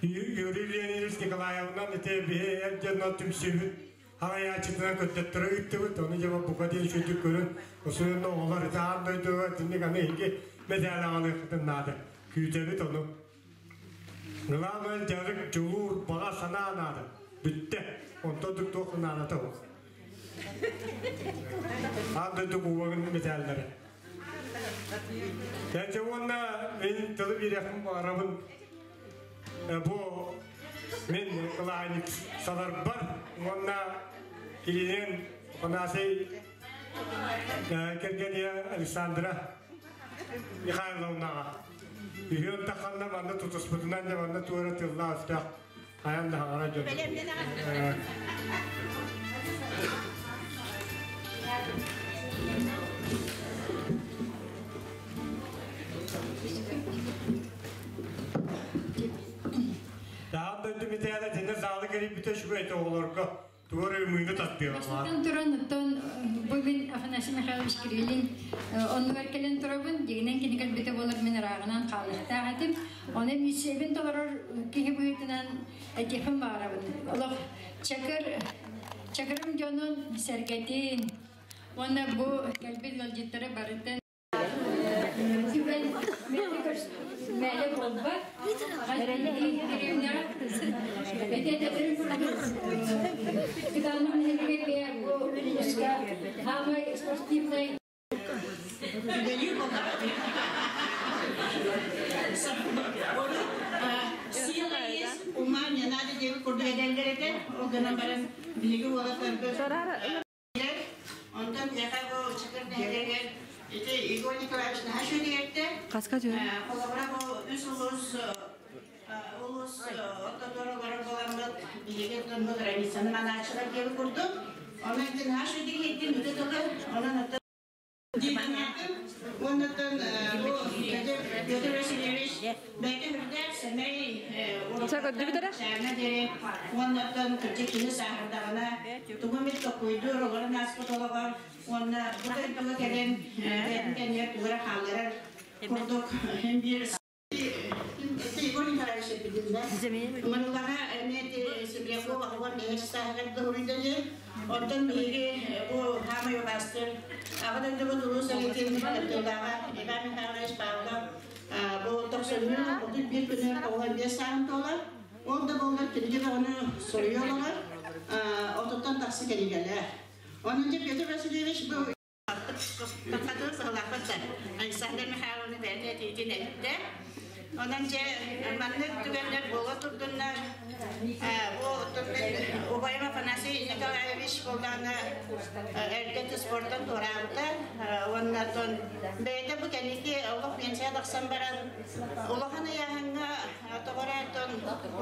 Юрий Леонидович Николаевынан ити биһи эр дьонно түмсүүбүт харайааччытынан көрдөттөрө ыыттыбыт. Ону дьэ бука диэн үчүгүйдүк көрүн, осуйунна оҕолор ити аан дойдуга итинник аны эһиги мэтээл аҕалыаххытын наада. Күүтэбит ону. Главное дьарык, дьулуур, баҕа санаа наада. Бүттэ. Онтон туох наадата суох. Аан дойду кубогын мэтээллэрэ. Дьэ уонна мин тылы биэриэхпин баҕарабын. Бу мин кылаанньык саларбар уонна Кириллин Афанасий кэргэниэ Александра Михайловнаҕа үһүөн тахханна манна тутуспутунан дьэ манна туора тыллаах өстөөх хайан да хаҥара дьон. Даан дойду митээлэ тинэ залы кэрийбитэ үчүгэй оҕолорго тугар ымыыны таттыалар. Бастатан туран, оттон бу мин Афанасий Михайлович Кириллин оннугар кэлэн турабын, дьиҥинэн кини кэлбитэ буолар мин ырааҕынан хаалыахтаах этим. Ону миссиябын толорор киһи быһыытынан этиэхпин баҕарабын. Олох чакыр, чакырым дьонун сэргэтин уонна бу кэлбит ыалдьыттары барытын Түгэн мээлэ буолбат. Самый спортивный Сила есть, ума не надо диэби курдук эдэллэр этэ. Ол гынан баран биһиги уолаттарбыт Онтон миэхэ бу Чакыр нэһилиэгэр ити Егор Николаевич наһаа үчүгэйдик Хаска түһэр. Холобура бу үс улуус улуус ортотугар олорор буоламмыт биһиги оттон бу границаны манааччылар диэби курдук. Онон ити наһаа үчүгэйдик иһиттим үтү тылы. Онон оттон Уоннаттан бу Петр Васильевич бэйэтэ үрдээх сэмэй диэри уоннаттан кырдьык киһи сааһырдаҕына тугу эмит токуйдуур олорон ааспыт олоҕор уонна бу дойдуга кэлэн бэйэтин кэннигэр тугу эрэ хаалларар курдук иһин биир Егор Николаевич эппитиннэ Мырылаҕа эмиэ Сибиряков оҕо биһир сааһыгар дуһуруйдали. Оттон биһиги бу хаамай убаастыр Аҕа дойдубут улуу сэриитин кыттыылааҕа Иван Михайлович Павлов бу тохсунньу 31 күнүгэр 95 сааһын туолар. Ол да буоллар кинигэ бөҕөнү суруйа олорор. Отуттан тахса кинигэлээх. Онон дьэ Петр Васильевич бу Таххатыыр сыһылаахпыт да Александр Михайловна бэйэтэ этиитин эттэ. Онон дьэ маннык түгэннэр буола турдуннар. Бу убайым Афанасий Николаевич буоллаҕына эрдэ спортан туораабыта. Уонна бэйэтэ бу кэнники олох пенсия тахсан баран улахан ыйааһыҥҥа тоҕо эрэ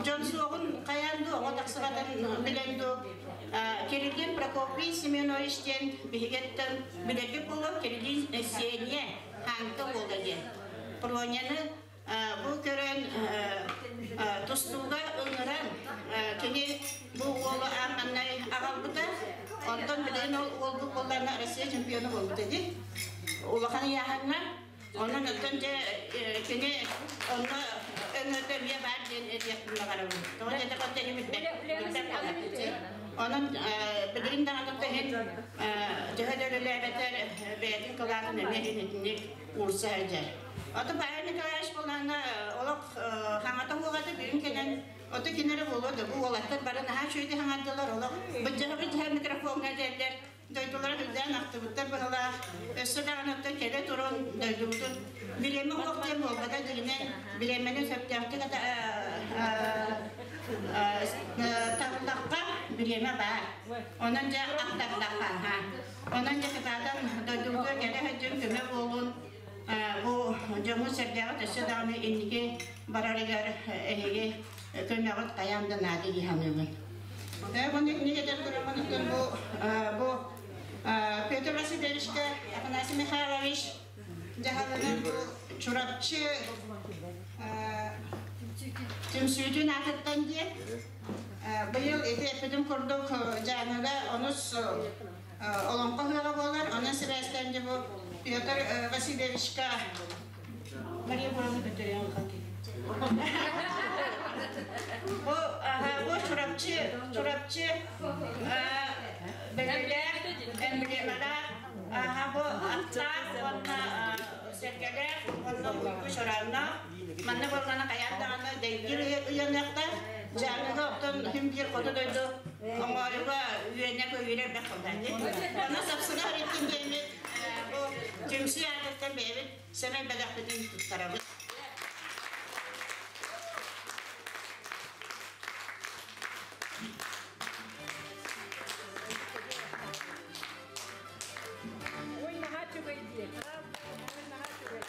дьон суоҕун хайаан дуу оҕо тахсыбатын билэн дуу Кириллин Прокопий Семенович диэн биһигиттэн билэргит буолуо Кириллин Сеня Хаҥта уола диэн. Проняны бу көрөн тустууга ыҥыран кини бу уолу аан маҥнай аҕалбыта. Онтон билигин ол уолбут буоллаҕына Россия чемпиона буолбута дии. Улахан ыйааһыҥҥа. Онон оттон дьэ кини онно өҥөтө эмиэ баар диэн этиэхпин баҕарабын. Тоҕо диэтэххэ оттон билбэт Онон билигин даҕаны иһин төһө да үлэлээбэтэр бэйэтин кылаатын эмиэ иһин итинник уурса сылдьар. Ото Павел Николаевич буоллаҕына олох хаҥата уоҕата бүгүн кэлэн ото кинere буолуо да бу уолаттар бары наһаа үчүгэйдик хаҥардылар олох быдьаһа-быдьаһа микрофоҥҥа этэллэр дойдулара үрдээн ахтыбыттар быһылаах өссө даҕаны оттон кэлэ туран дойдубутун билиэмэ уох диэн буолбата дьиҥинэн билиэмэни сөптөөхтүк табыллахха бириэмэ баар онон дьэ ахтардахха онон дьэ кытаатан дойдубутугар кэлэ сылдьын көмө буолун бу дьоҥҥут-сэргэҕит өссө даҕаны инники барарыгар эһиги көмөҕүт хайаан да наада дии саныыбын. Бұны неге турамын бу бу Петр Васильевичка Афанасий Михайлович дьаһалынан бу Чурапчы түмсүүтүн аатыттан диэн быйыл ити эппитим курдук Дьааҥыга онус олоҥхо ыһыаҕа буолар. Онон сибээстээн дьэ бу Петр Васильевичка Мария Егоровна Петрян Бу бу Чурапчы Чурапчы бэлэлээх эмблемалаах бу аттаах уонна сэргэлээх уонна уйгу чорааннаах манна буоллаҕына хайаан даҕаны дэйгир ыйаныахтаах Дьааҥыга оттон күн биир хоту дойду оҥоойуга үөнэ көйүүрэ элбэх буолла Онно сапсына иттин диэммит бу түмсүү аатыттан бэйэбит сэмэй бэлэхпитин туттарабыт. Ой, наһаа үчүгэй дии. Ой, наһаа үчүгэй.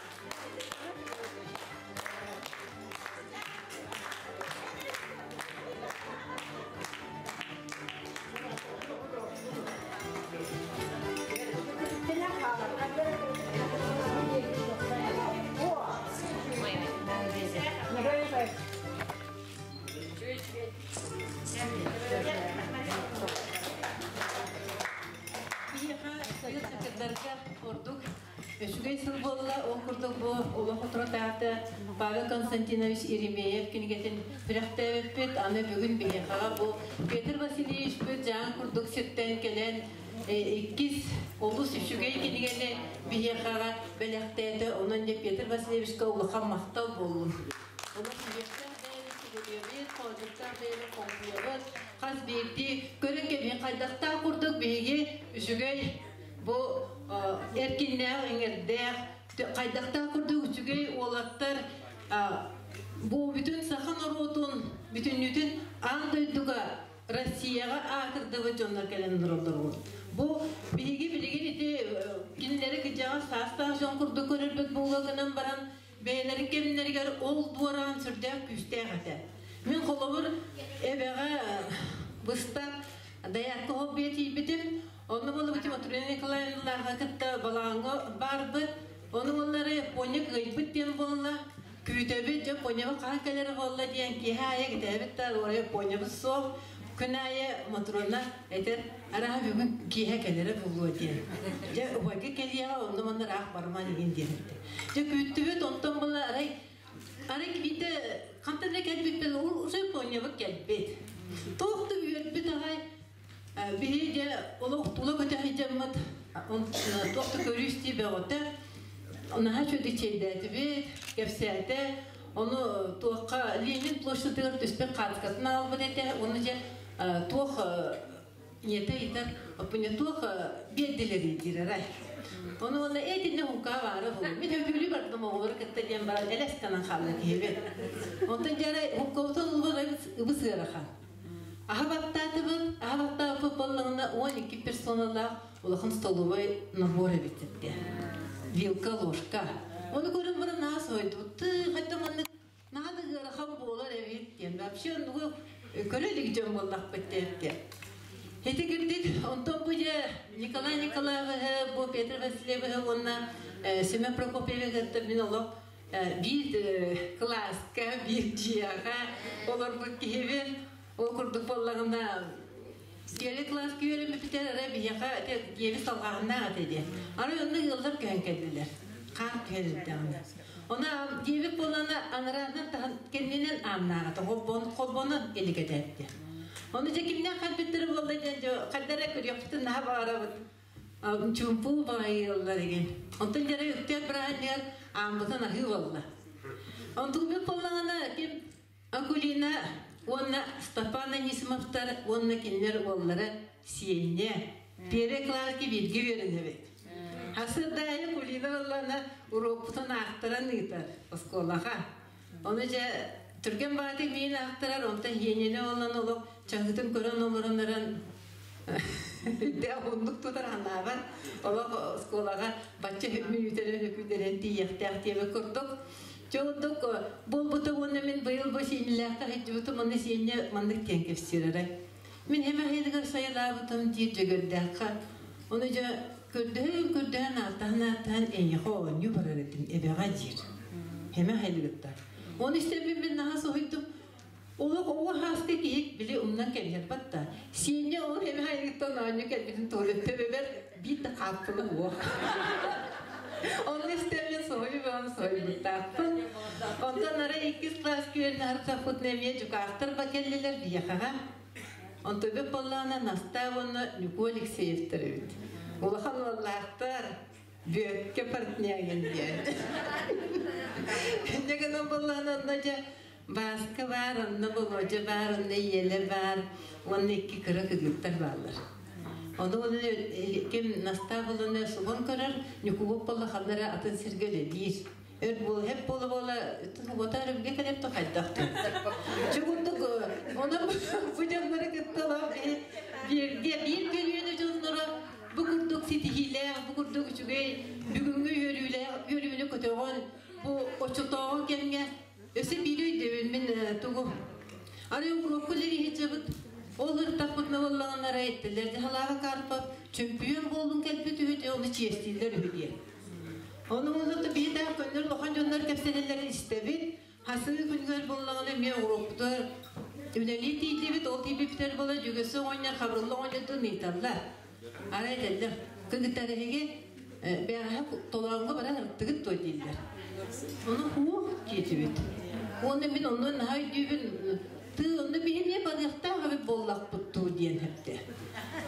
Биһиэхэ сойут сакырдарга ордук үчүгэй сыл буолла. Ол курдук бу олох отурутаата Павел Константинович Еремеев кинигэтин сүрэхтээбиппит. Аны бүгүн биһиэхэҕэ бу Петр Васильевичпыт дьаан курдук сиртэн кэлэн иккис олус үчүгэй кинигэни биһиэхэҕэ бэлэхтээтэ. Онон дьэ Петр Васильевичка улахан махтал буоллун. Олох үһүөхтээх бэйэбит сүгүрүйэбит, хоодьуктаах бэйэбит хоҥкуйабыт. Хас биирдии көрөн кэбиһин хайдахтаах курдук биһиги үчүгэй бу эркиннээх, иҥэрдээх, хайдахтаах курдук үчүгэй уолаттар бу бүтүн саха норуотун бүтүннүүтүн аан дойдуга Россияҕа аатырдыбыт дьоннор кэлэн олороллор. Бу биһиги билигин ити кинилэри кыдьаҕас саастаах дьон курдук көрөрбүт буолуо гынан баран бэйэлэрин кэмнэригэр ол дуораан сүрдээх күүстээх этэ. Мин холобур эбэҕэ быстах доярка хоббия тиийбитим. Онно буолубутум Матрена Николаевналааҕа кытта балааҥҥа барбыт. Ону буоллары Япония кыайбыт диэн буолла. Күүтэбит, дьэ Японияба хаһан кэлэрэ буолла диэн киэһэ аайы кэтээбит да ора Японябыт суох. Күн аайы Матрона этэр, арааһа бүгүн киэһэ кэлэрэ буолуо диэн. Дьэ убайга кэлиэҕэ, онно манна ыраах барыман игин диэн эттэ. Дьэ күүттүбүт, онтон була арай арай биирдэ хантан эрэ кэлбиппин уже Японябыт кэлбит. Туох да үөрбүт аҕай Биһи дьэ олох тула көтө сылдьаммыт туох да көрүү-истии бөҕөтө. Наһаа үчүгэйдик чэйдээтибит, кэпсээтэ. Ону туохха Ленин площадыгар түспүт хаацкатын аҕалбыт этэ. Уонна дьэ туох ийэтэ ыйытар, не туох биэрдилэрий диир арай. Ону уонна этинне хукка баара буолуо. Мин өтүүлүү бардым оҕолору кытта диэн баран элэс гынан хаалла киһибит. Онтон дьэ арай хуккабытын ыбыс ыарахан. Аһа баттаатыбыт, аһа баттаабыппыт буоллаҕына 12 персоналаах улахан столовой набор эбит этэ. Вилка, ложка. Ону көрөн баран наһаа соһуйдубут. Тыы, хайда маннык наһаа да ыарахан буолар эбит диэн. Вообще оннугу көрө илик дьон буоллахпыт диэбитэ. Ити кирдик, онтон бу дьэ Николай Николаевиһы, бу Петр Васильевиһы уонна Семен Прокопьевиһы кытта мин олох биир кылааска, биир дьиэҕэ олорбут киһибин. Ол курдук буоллаҕына, диэри кылааска үөрэммиппитигэр эрэ биһиэхэ дьиэбит салҕааһыннаах этэ диэн. Арай онно ыаллар көһөн кэллилэр. Хаан түһэн эрдэҕинэ. Ону дьиэбит буоллаҕына анараанан таһын кэннинэн ааннаах этэ, холбонон илик этэ этэ. Ону дьэ кимнээх кэлбиттэрэ буолла диэн дьэ хайда эрэ көрүөхпүтүн наһаа баҕарабыт. Чуумпу баҕайы ыаллар игин. Онтон дьэ үктэн бырааһынньыгар Ааммытын аһыы болла. Онтугу боллаҕына ким Акулина уонна Степан Анисимовтар уонна кинилэр уоллара Сиэнньэ Первый класска бииргэ үөрэнэбит. Хасырдаайы Акулина боллаҕына уруокпутун аахтаран ыытар оскуолаҕа. Ону дьэ түргэн баатый миин аахтарар, онтон Хиэнньэни оллан олох чаһыытын көрөн олорон эрэн үрдээх уһуннук тутар санаабар олох оскуолаҕа бачча мүнүүтэнэн өкүүдэрэн тиийиэхтээх диэбит курдук. Чолдук буолбута уонна мин быйыл бу сиэнньэлээххэ сылдьыбытым уонна сиэнньэ маннык диэн кэпсиир Мин эм аһыылыгар сайылаабытым диир дьөгүөрдээххэ. Ону дьэ көрдөһөн көрдөһөн ааттаһан ааттаһан эйиэхэ оонньуу барар этим эбэҕэ диир. Хэмэ аһыылыгыттар. Оны истэммин мин наһаа соһуйдум. Олох оҕо хааска киһи били умнан кэбиһэр батта. Сиэнньэ ол хэмэ аһыылыгыттан оонньуу кэлбитин туһунан төбөбөр биир да хааппыла суох. Онно истэммин соһуйбаҕын соһуйбуттаахпын. Онтон арай иккис класс күөрүн аһарсаппытын эмиэ дьукаахтар ба кэллилэр биһиэхэҕэ. Онтубут буоллаҕына Настаа уонна Ньукуу Алексеевтар эбит. Улахан уоллаахтар, Бүөккэ партнягин диэн. Инньэ гынан буоллаҕына онно дьэ Бааска баар, онно Болуодьа баар, онно Иэлэ баар, уонна икки кыра кыргыттар бааллар. Ону ол ким Настаа буоллаҕына сугун көрөр, Ньукуубут буолла ханна эрэ атын сиргэ үлэлиир. Өр буол, хеп буола-буола уота өрүмгэ кэлэр то хайдах Чугундук онон бу дьоннору кытта бииргэ биир көлүөнэ дьонноро бу курдук ситиһиилээх, бу курдук үчүгэй бүгүҥҥү үөрүүлээх үөрүүнү көтөҕөн бу оччотооҕу кэмҥэ өссө биир өйдөбүл мин тугу арай уруокку лэриһиччэбит ол ыртахпытына буоллаҕына эттилэр дьаһалааҕа Карпов чөмпүйүөн буоллун кэлбит үһү ону чиэстииллэр үһү диэн. Ону онно биһиэтээх көннөр улахан дьоннор кэпсэтэллэрин истэбит. Хасыы күнүгэр буоллаҕына эмиэ уруокпутугар үлэлии тиийдибит, ол тиийбиппитэр буола Дьүгүсү оҕонньор Хабырылла оҕонньордуун ыйыталлар. Арай этэллэр, кыргыттар эһиги бэҕэһээ толооҥҥо баран ырыттыгыт дуо дииллэр. Ону һуох диэтибит. Уонна мин онно наһаа өйдүүбүн, тыы онно биһи эмиэ барыахтаах эбит буоллахпыт дуу диэн эптэ.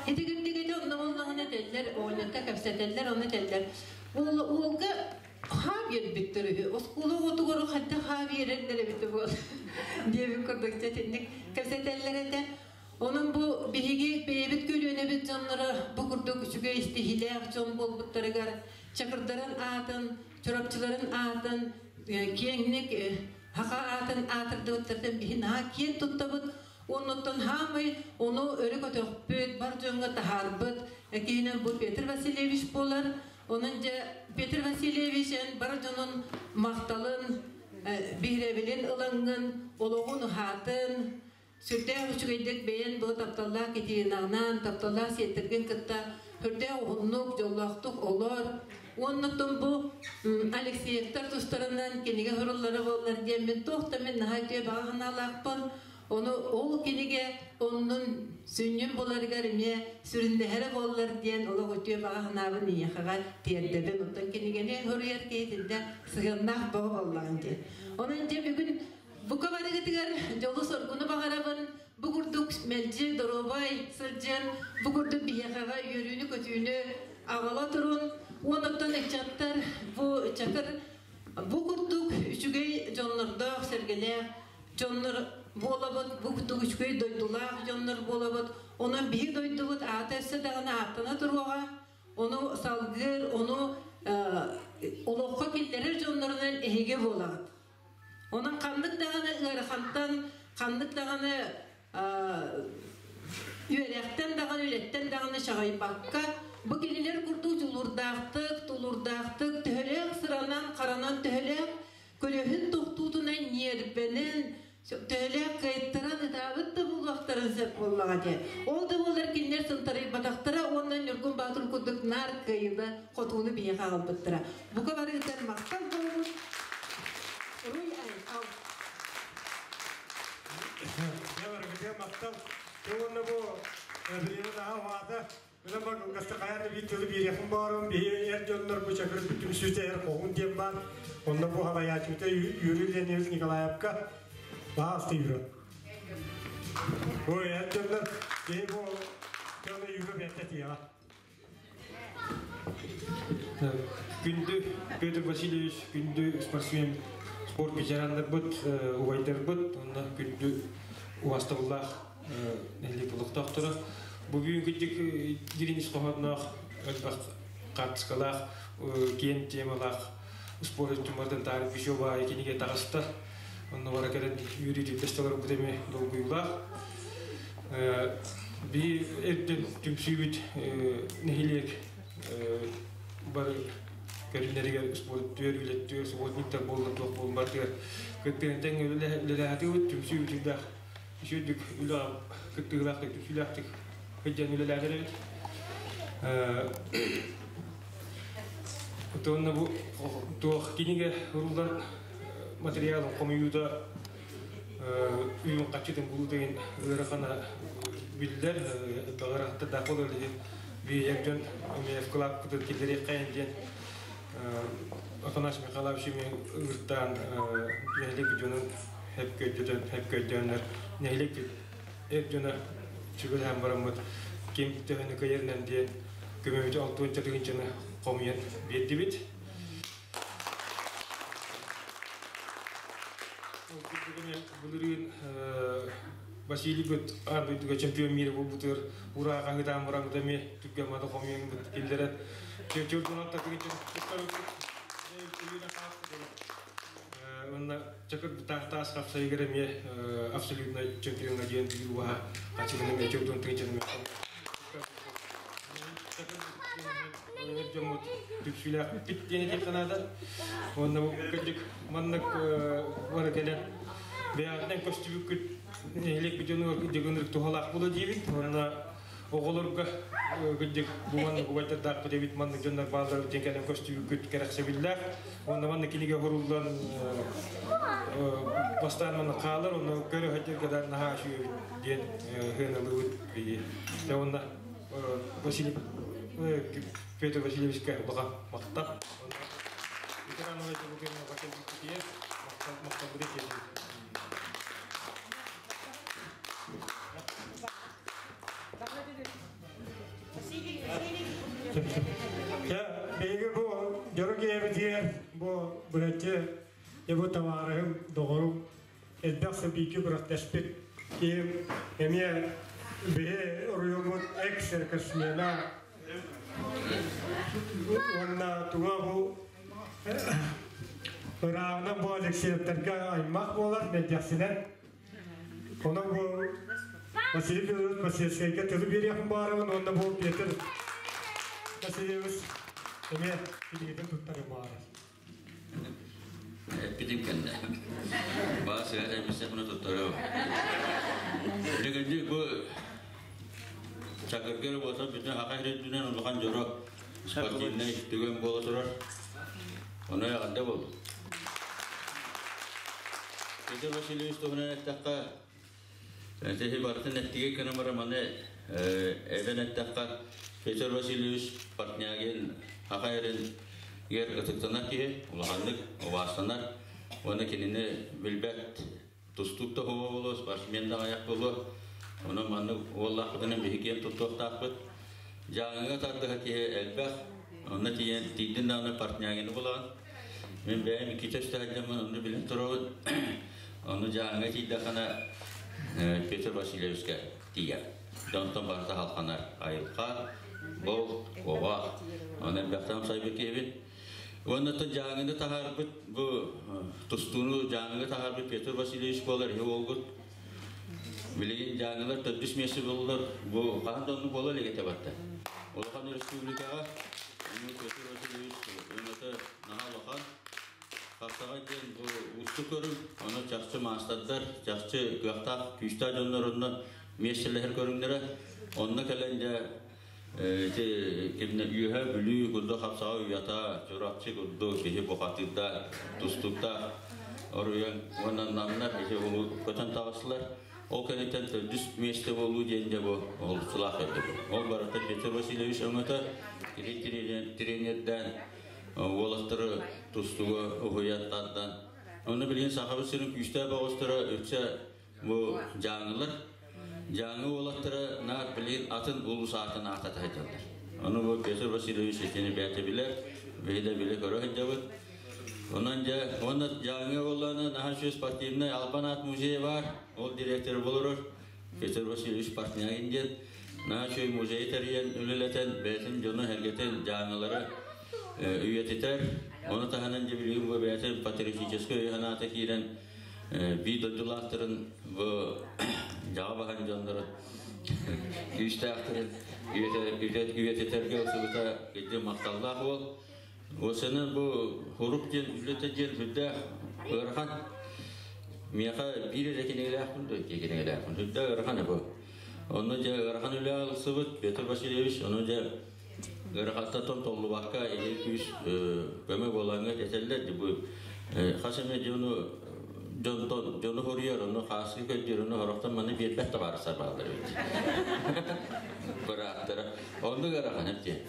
Ити кырдьык онно буоллаҕына этэллэр, оҕонньорго кэпсэтэллэр, онно этэллэр. Уолга хаа биэрбиттэр үһү. Оскуола оҕотугар хайдах хаа биэрэллэр эбитэ буол диэбит курдук итинник кэпсэтэллэр этэ. Онон бу биһиги бэйэбит көлүөнэбит дьонноро бу курдук үчүгэй истиһиилээх дьон буолбуттарыгар Чакырдарын аатын, Чурапчыларын аатын киэҥник Хаха аатын аатырдыбыттартан биһи наһаа киэн туттабыт. Оннуттан хаамай ону өрө көтөхпүт, бар дьоҥҥо таһаарбыт киһинэн бу Петр Васильевич буолар. Онон дьэ Петр Васильевич эн бар дьонун махталын, биһирэбилин ылаҥҥын, олоҕун уһаатын, сүрдээх үчүгэйдик бэйэн бу тапталлаах Катеринаҕынаан, тапталлаах сиэттэргин кытта сүрдээх уһуннук, дьоллоохтук олор. Уонна бу Алексеевтар тустарынан кинигэ суруллара буоллар диэммин туох да мин наһаа үтүө баҕа санаалаахпын. Ону ол кинигэ оннун сүнньүн буларыгар эмиэ сүрүннэһэрэ буоллар диэн олох үтүө баҕа санаабын эйиэхэҕэ тиэрдэбин. Оттон кинигэни суруйар киһи итиннэ сыһыаннаах бөҕө буоллаҕын дии. Онон дьэ бүгүн Бука барыгытыгар дьолу-соргуну баҕарабын, бу курдук мэлдьи доруобай сылдьан, бу курдук биһиэхэҕэ үөрүүнү-көтүүнү аҕала турун. Уонуттан ыччаттар бу чакыр бу курдук үчүгэй дьоннордоох, сэргэлээх дьоннор буолабыт, бу курдук үчүгэй дойдулаах дьоннор буолабыт. Онон биһи дойдубут аата өссө даҕаны ааттана туруоҕа. Ону салгыыр, ону олоххо киллэрэр дьоннорунан эһиги буолаҕыт. Онон ханнык даҕаны ыарахантан, ханнык даҕаны үөрэхтэн даҕаны, үлэттэн даҕаны чаҕыйбакка, бу кинилэр курдук дьулуурдаахтык, тулуурдаахтык, төһөлөөх сыранан, харанан, төһөлөөх көлөһүн тохтуутунан, ньиэрбэнэн, төһөлөөх кыайтаран ытаабыт да буолуохтарын сөп буоллаҕа дии. Ол да буоллар кинилэр сынтарыйбатахтара уонна Ньургун Баатыр курдук наар кыайыыны, хотууну биһиэхэ аҕалбыттара. Бука барыгытар махтал буолун. Руй айхал. Барыгытыгар махтал. Уонна бу бириэмэ наһаа уһаата. Мин ама кылгаста хайаан да биир тылы биэриэхпин баҕарабын. Биһи эр дьоннор бу чакыр түмсүүтэ эр хоһуун диэн баар. Онно бу халайааччыта Юрий Леонидович Николаевка баҕаста Юра. Бу эр дьоннор киһи бу тылы Юра бэйэтэ тиэҕэ. Күндү. Петр Васильевич күндү спортсмен спорт ветераннарбыт, убайдарбыт, онно күндү убастабыллаах нэһилиэк олохтоохторо. Бу бүгүн күндүк дирин ис хоһоонноох, элбэх хаартыскалаах, киэн темалаах спорт түмэрден таарып еще баай кинигэ таҕыста. Онно бара кэлэн үөрүү түллэстэлэр бу эми долгуйуулаах. Би эрден түмсүүбүт нэһилиэк бары көрүннэригэр спорт түөр үлеттүөр субботниктар буолла туох буолбатыгар кыттыгын тэҥ үлэлээтибит түмсүүбүт үрдээх үчүгдүк үлэ кыттыылаахтык түмсүүлээхтик сылдьан үлэлээтэр эбит. Отуонна бу туох кинигэ уруллан материалын хомуйуута үйүн хаччытын булуу деген ыарахана биллэр баҕарахтардаах болор иһин биэйэр дьон эмиэ вкладкытын киллэриэххэйин диэн Афанасий Михайлович эмиэ ыыртаан нэһилиэк дьонун хэп көрдөтөн хэп көрдөөннөр нэһилиэк эр дьоно сүбэлэһэн бараммыт ким төһөнү кыайарынан диэн көмөбүтү алтыанча тыһыынчаны хомуйан биэрдибит. Былырыын Василий быт аан дойдуга чемпион мира буолбутугар ураа хаһыытаан бараммыт эмиэ түргэн мата хомуйан киллэрэн чемпионатта Онна чакыр таас хапсайыгар эмиэ абсолютно чемпионга диэн биир уаха хачыгын эмиэ чемпион тыынчаны дьоммут түпсүүлээх бүппүт диэн этиэххэ наада. Уонна бу кырдьык маннык бары кэлэн бэйэҕитинэн көстүбүккүт нэһилиэк дьонугар дьыгынырык туһалаах буолуо диибин. Уонна оҕолорго кырдьык бу маннык убайдардаахпыт эбит маннык дьоннор бааллар диэн кэлэн көстүбүккүт кэрэхсэбиллээх. Уонна маннык кинигэ оһоруллан бастаан маннык хаалар, онно көрө сылдьарга да наһаа үчүгэй диэн сыаналыыбыт. Уонна Василий Петр Васильевичка улахан махтал. Биһиги бу дьоро киһибитигэр бу быһаччы бу табаарыһым, доҕорум элбэх сыл бииргэ күрэхтэспит киһим эмиэ биһи оройуоммут экс-рекордсмена уонна туга бу ырааҕынан бу Алексеевтарга аймах буолар мэлдьэхсинэн. Онон бу Василий Федорович Васильевскайга тылы биэриэхпин баҕарабын уонна бу Петр Васильевич эмиэ кинигэтин туттарыан баҕарар. Эппитим кэннэ. Баа сыһа эмистэхпинэ туттарыам. Дьигинди бу Чакыргар буолса бүтүн хака үрдүнэн улахан дьоро спортивнай түгэн буола турар. Ону эҕэрдэ буоллун. Петр Васильевич туһунан эттэххэ, Эти барытын эттигэ кына бара маны эбэн эттэххэ, Петр Васильевич Портнягин аха эрин гер ытыктанар киһи, улаханнык убаастанар. Уонна кинини билбэт тустуук да хуба болуо, спортсмен да аяк болуо. Онон маннык уоллаахпытынан биһи киэн туттуохтаахпыт. Дьааҥыга тардыһа киһи элбэх. Онно тиийэн тиийдин даҕаны Портнягины булаҕын. Мин бэйэм икки өстөһөлдьөммүн онну билэн турабын. Ону Дьааҥыга тиийдэххинэ Петр Васильевичка тиийэр. Дьонтон барыта халханар айылҕа, булт, куобах. Оны элбэхтэн сайбыт киһибин. Уонна Дьааҥыны таһаарбыт бу тустууну Дьааҥыга таһаарбыт Петр Васильевич буолар иһи уолгут. Билигин Дьааҥылар төрдүс миэстэ буоллар, бу хаһан да оннук буола илик этэ батта. Улахан республикаҕа Петр Васильевич өҥөтө наһаа улахан. Хапсаҕай диэн бу уустук көрүҥ, ону чахчы маастардар, чахчы кыахтаах, күүстээх дьоннор онно миэстэлэһэр көрүҥнэрэ. Онно кэлэн дьэ ити кимнэ Үөһээ Бүлүү курдук хапсаҕай уйата, Чурапчы курдук киһи бухатыырдаах, тустууктаах оруйан уонна намнар ити көтөн таҕыстылар. Ол кэнниттэн төрдүс миэстэ буолуу диэн дьэ бу олусчулаах этэ. Ол барыта Петр Васильевич өҥөтө, кини тренердээн уолаттары тустууга уһуйан тардан. Онно билигин Сахабыт сирин күүстээх бөҕөстөрө үксэ бу дьааҥылар. Дьааҥы уолаттара наар билигин атын улуус аатын аатата сылдьаллар. Ону бу Петр Васильевич итини бэйэтэ билэр. Биһи да биле көрө сылдьабыт. Онон дьэ, уонна Дьааҥы буоллаҕына наһаа үчүгэй спортивнай Албан аат музейа баар. Ол директор болорор Петр Васильевич Портнягин диэн. Наһаа үчүгэй музейы тэрийэн үлэлэтэн, бэйэтин дьону-сэргэтин дьааҥылары үйэтитэр. Ону таһынан дьэ билигин бу бэйэтин патриотическай өйө-санаата киирэн биир дойдулаахтарын бу дьаҕа баһан дьоннору күүстээхтэрин үйэтитэргэ ылсыбыта кырдьык махталлаах уол. Осенен бу хурук диэн үлэтэ диэн сүрдээх ыарахан. Миэхэ биир эрэ кинигэлээхпин да икки кинигэлээхпин. Сүрдээх ыарахан бу. Онно дьэ ыарахан үлэ ылсыбыт Петр Васильевич, ону дьэ ыарахаттан толлубакка иһи күүс көмө буолаҥҥа этэллэр бу хас эмэ дьону дьонтон дьону хоруйар, ону хааскы көрдүүр, ону хорохтон маны биэрбэт табаарыстар бааллар эбит. Бырааттара. Оннук ыарахан эбит.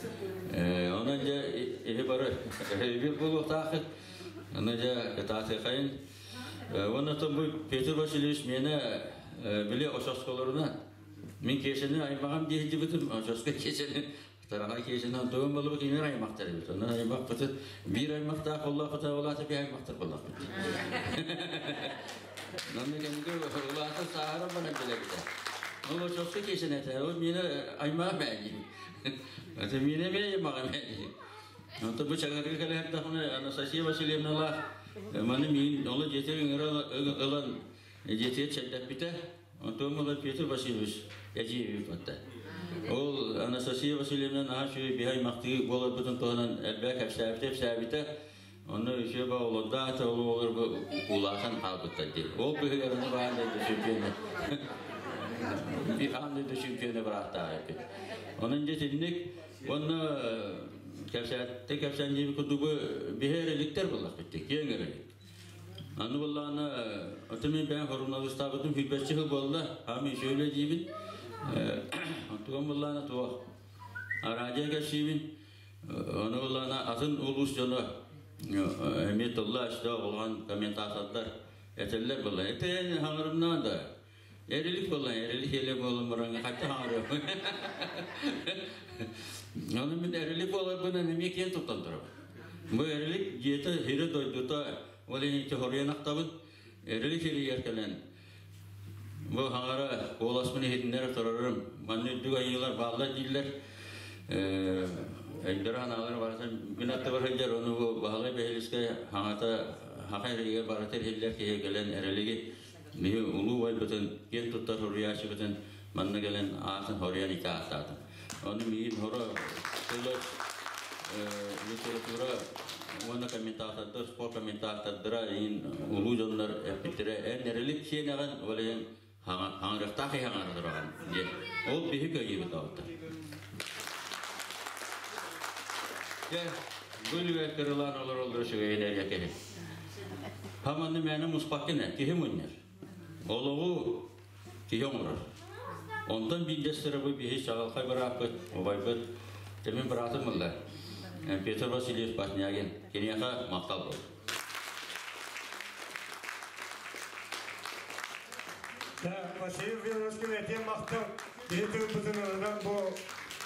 Онон дьэ иһи бары өйбүт буолуохтааххыт. Аны дьэ кытаатыахайын. Уонна бу Петр Васильевич миэнэ били очосколоруна мин Киэсэни аймаҕым дии сылдьыбытым, очоско Киэсэни Тараҕай Киэсэни онтугун болубут инер аймахтар эбит. Онон аймахпыт биир аймахтаах боллоохпут, улаата биир аймахтар боллоохпут. Нанны кэннигэ улаата сааһыран баран билэбитэ. Ол очоско Киэсэни этэ, ол миэнэ аймаҕым мээдиим. Это миэнэ мээ аймаҕым мээдиим. Онтон бу чагарга кэлэһэрдэххинэ Анастасия Васильевналаах маны миин оло дьиэтигэр ыҥыра ылан дьиэтигэр чэйдэппитэ. Онтон ыла Петр Васильевич эдьиийбит батта. Ол Анастасия Васильевна наһаа үчүгэй биһи аймахтыы буоларбытын туһунан элбэх кэпсээбитэ, кэпсээбитэ. Онно үчүгэй ба олордоох ол олор бу улахан хаалбыттар дии. Ол быһыгар аны баан дойду чемпиона. Аан дойду чемпиона бырааттаах эппит. Онон дьэ итинник уонна кэпсээтте кэпсээн диэбит курдук биһи эрэликтэр буоллахпыт киэҥ эрэлик. Аны буоллаҕына аты мин бэйэм хоруналыыстаабытым сүүрбэччэ сыл буолла, хаам үчүгэй диибин. Онтугам буоллаҕына туох араадьыйа кэпсиибин. Ону буоллаҕына атын улуус дьоно эмиэ тылла-өстөөх улахан комментатордар этэллэр буолла. Этэ хаҥырымнаан да Эрилик буолла, эрилик эле буолан баран хатта хаҥырыам. Ону мин эрилик буоларбынан эмиэ киэн туттан турабын. Бу эрилик дьиэтэ, сирэ дойдута, ол иһин хоруйан ахтабын. Эрилик сиригэр кэлэн бу хаҥара куоласпын иһитиннэрэ турарым. Манна үрдүк айыылар бааллар дииллэр. Өйдөрө санаалара барыта мин аттыбар сылдьар, ону бу Баһылай Бэһилискэй хаҥата хаха эригэр барыта иһиллэр киһи кэлэн эрилиги Биһи улуу убайбытын, киэн туттар суруйааччыбытын манна кэлэн аатын хоруйан ити ааттаатым. Ону миигин хоро тылы литература уонна комментатордар, спорт комментатордара иин улуу дьоннор эппиттэрэ эн эрэлик сиэнэҕин, ол иһин хаҥырыахтаах иһи хаҥара тураҕын диэн. Ол биһи кыайыыбыт оҕото. Дьэ, бу үлүгэр кырылаан олороллор үчүгэйин эрэ киһи. Хаманны мээнэ муспаккын ээ, киһи мунньар. Олоҕу киһи оҥорор. Онтон биирдэстэрэ бу биһи чаҕылхай бырааппыт, убайбыт, мин быраатым ылла. Петр Васильевич Портнягин. Киниэхэ махтал буолла. Василий Федоровичка этиэн махтал. Биһи тылбытын ылынан бу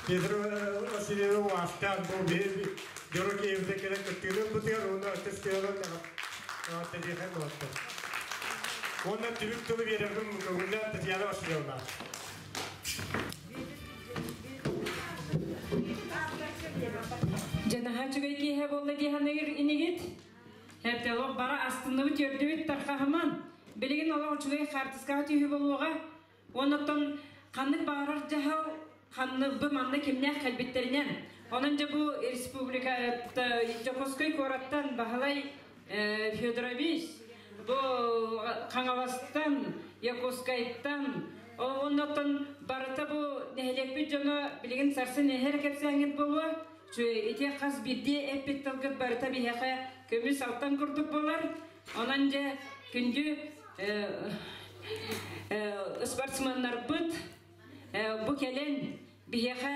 Петр Васильевич уастаан бу биһи дьоро киһибитэ кэлэн кыттыыны ылбытыгар уонна ытыс тыалан тэдиэхэн болотто. Уонна түбүк тылы биэрэрбин көҥүллээн Татьяна Васильевна. Дьанаһа үчүгэй киэһэ буолла дии саныыр инигит. Эптэ олох бара астынныбыт, үөрдүбүт тархаһыман. Билигин олох үчүгэй хаартыскаҕа түһүү буолуоҕа. Оннуттан ханнык баҕарар дьаһал ханны бу манна кимнээх кэлбиттэринэн. Онон дьэ бу республика Дьокуускай куораттан Баһылай Федорович бу Хаҥаластан, Якутскайтан оннуттан барыта бу нэһилиэкпит дьоно билигин сарсын эһэр кэпсээҥҥит буолуо. Ити хас биирдии эппит тылгыт барыта биһиэхэ көмүс алтан курдук буолар. Онон дьэ күндү спортсменнарбыт бу кэлэн биһиэхэ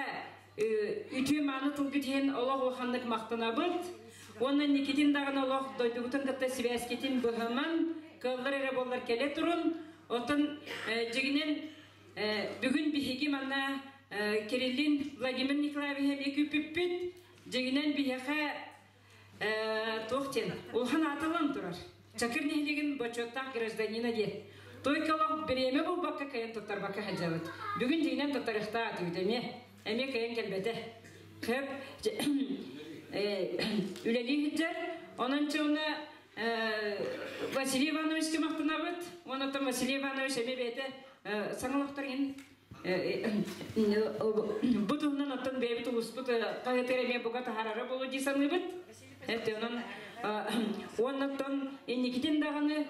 үтүө мааны тылгыт иһин олох улаханнык махтанабыт. Уонна Никитин даҕаны олох дойдубутун кытта сибээскитин быһаман, кыаллар эрэ буоллар кэлэ турун. Оттон дьигинэн бүгүн биһиги манна Кириллин Владимир Николаевич эмиэ күүппүппүт. Дьигинэн биһиэхэ Туох диэн, улахан аатылан турар. Чакыр нэһилиэгин бочуоттаах гражданина диэн. Тойкалах бириэмэ булбакка кайан туттарбакка сылдьабыт. Бүгүн дьиҥинэн туттарыахтаах этибит эмиэ. Эмиэ кайан кэлбэтэ. Хөп үлэлии сылдьар. Онон чуона Василий Ивановичка махтанабыт. Онон Василий Иванович эмиэ бэйэтэ саҥа олохтор Бу туһунан оттон бэйэбит улууспут хаһыатыгар эмиэ бука таһаарара буолуо дии саныыбыт. Онон уонна оттон инникитин даҕаны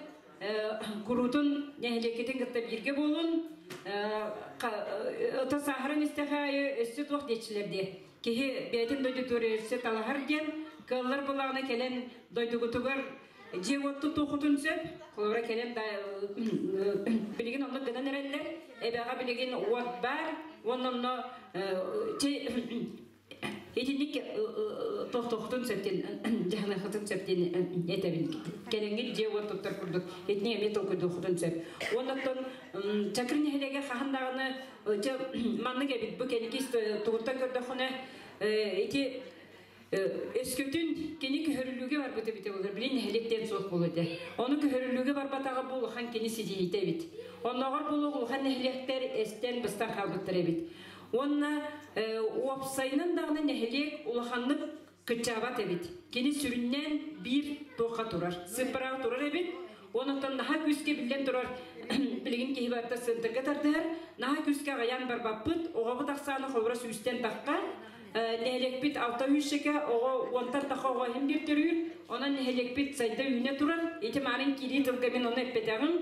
куруутун нэһилиэккитин кытта бииргэ буолун. Ото сааһыран истэх аайы өссө туох диэччилэр диэ. Киһи бэйэтин дойдутугар өссө талаһар диэн кыаллар булаҕына кэлэн дойдугутугар Дьиэ-уот тутуоххутун сөп. Холобура кэлэн да билигин оннук гынан эрэллэр. Эбэҕэ билигин уот баар. Уонна онно итинник тохтохтун сөп диэн дьаһаныаххытын сөп диэн этэбин. Кэлэҥҥит дьиэ-уот туттар курдук итини эмиэ толкуйдуоххутун сөп. Уонна оттон Чакыр нэһилиэгэ хаһан даҕаны маннык эбит бу кэнники тугуттан көрдөххүнэ ити Өскөтүн кини көһөрүлүүгэ барбыт эбитэ буоллар, билин нэһилиэк диэн суох буолуо этэ. Ону көһөрүлүүгэ барбатаҕа бу улахан кини ситиһиитэ эбит. Оннооҕор буолуох улахан нэһилиэктэр эстэн быстан хаалбыттар эбит. Уонна уопсайынан даҕаны нэһилиэк улаханнык кыччаабат эбит. Кини сүрүннээн биир туохха турар, сыппараҕа турар эбит. Онон наһаа күүскэ биллэн турар, билигин киһи барыта центрга тардыһар, наһаа күүскэ аҕыйаан барбаппыт, оҕобут ахсаана холобура сүүстэн тахха, Нэһилиэкпит 600 оҕо уонтан таха оҕо иһин биир төрүүр. Онон нэһилиэкпит сайда үүнэ турар. Ити маарын киирии тылга мин ону эппэтэҕим.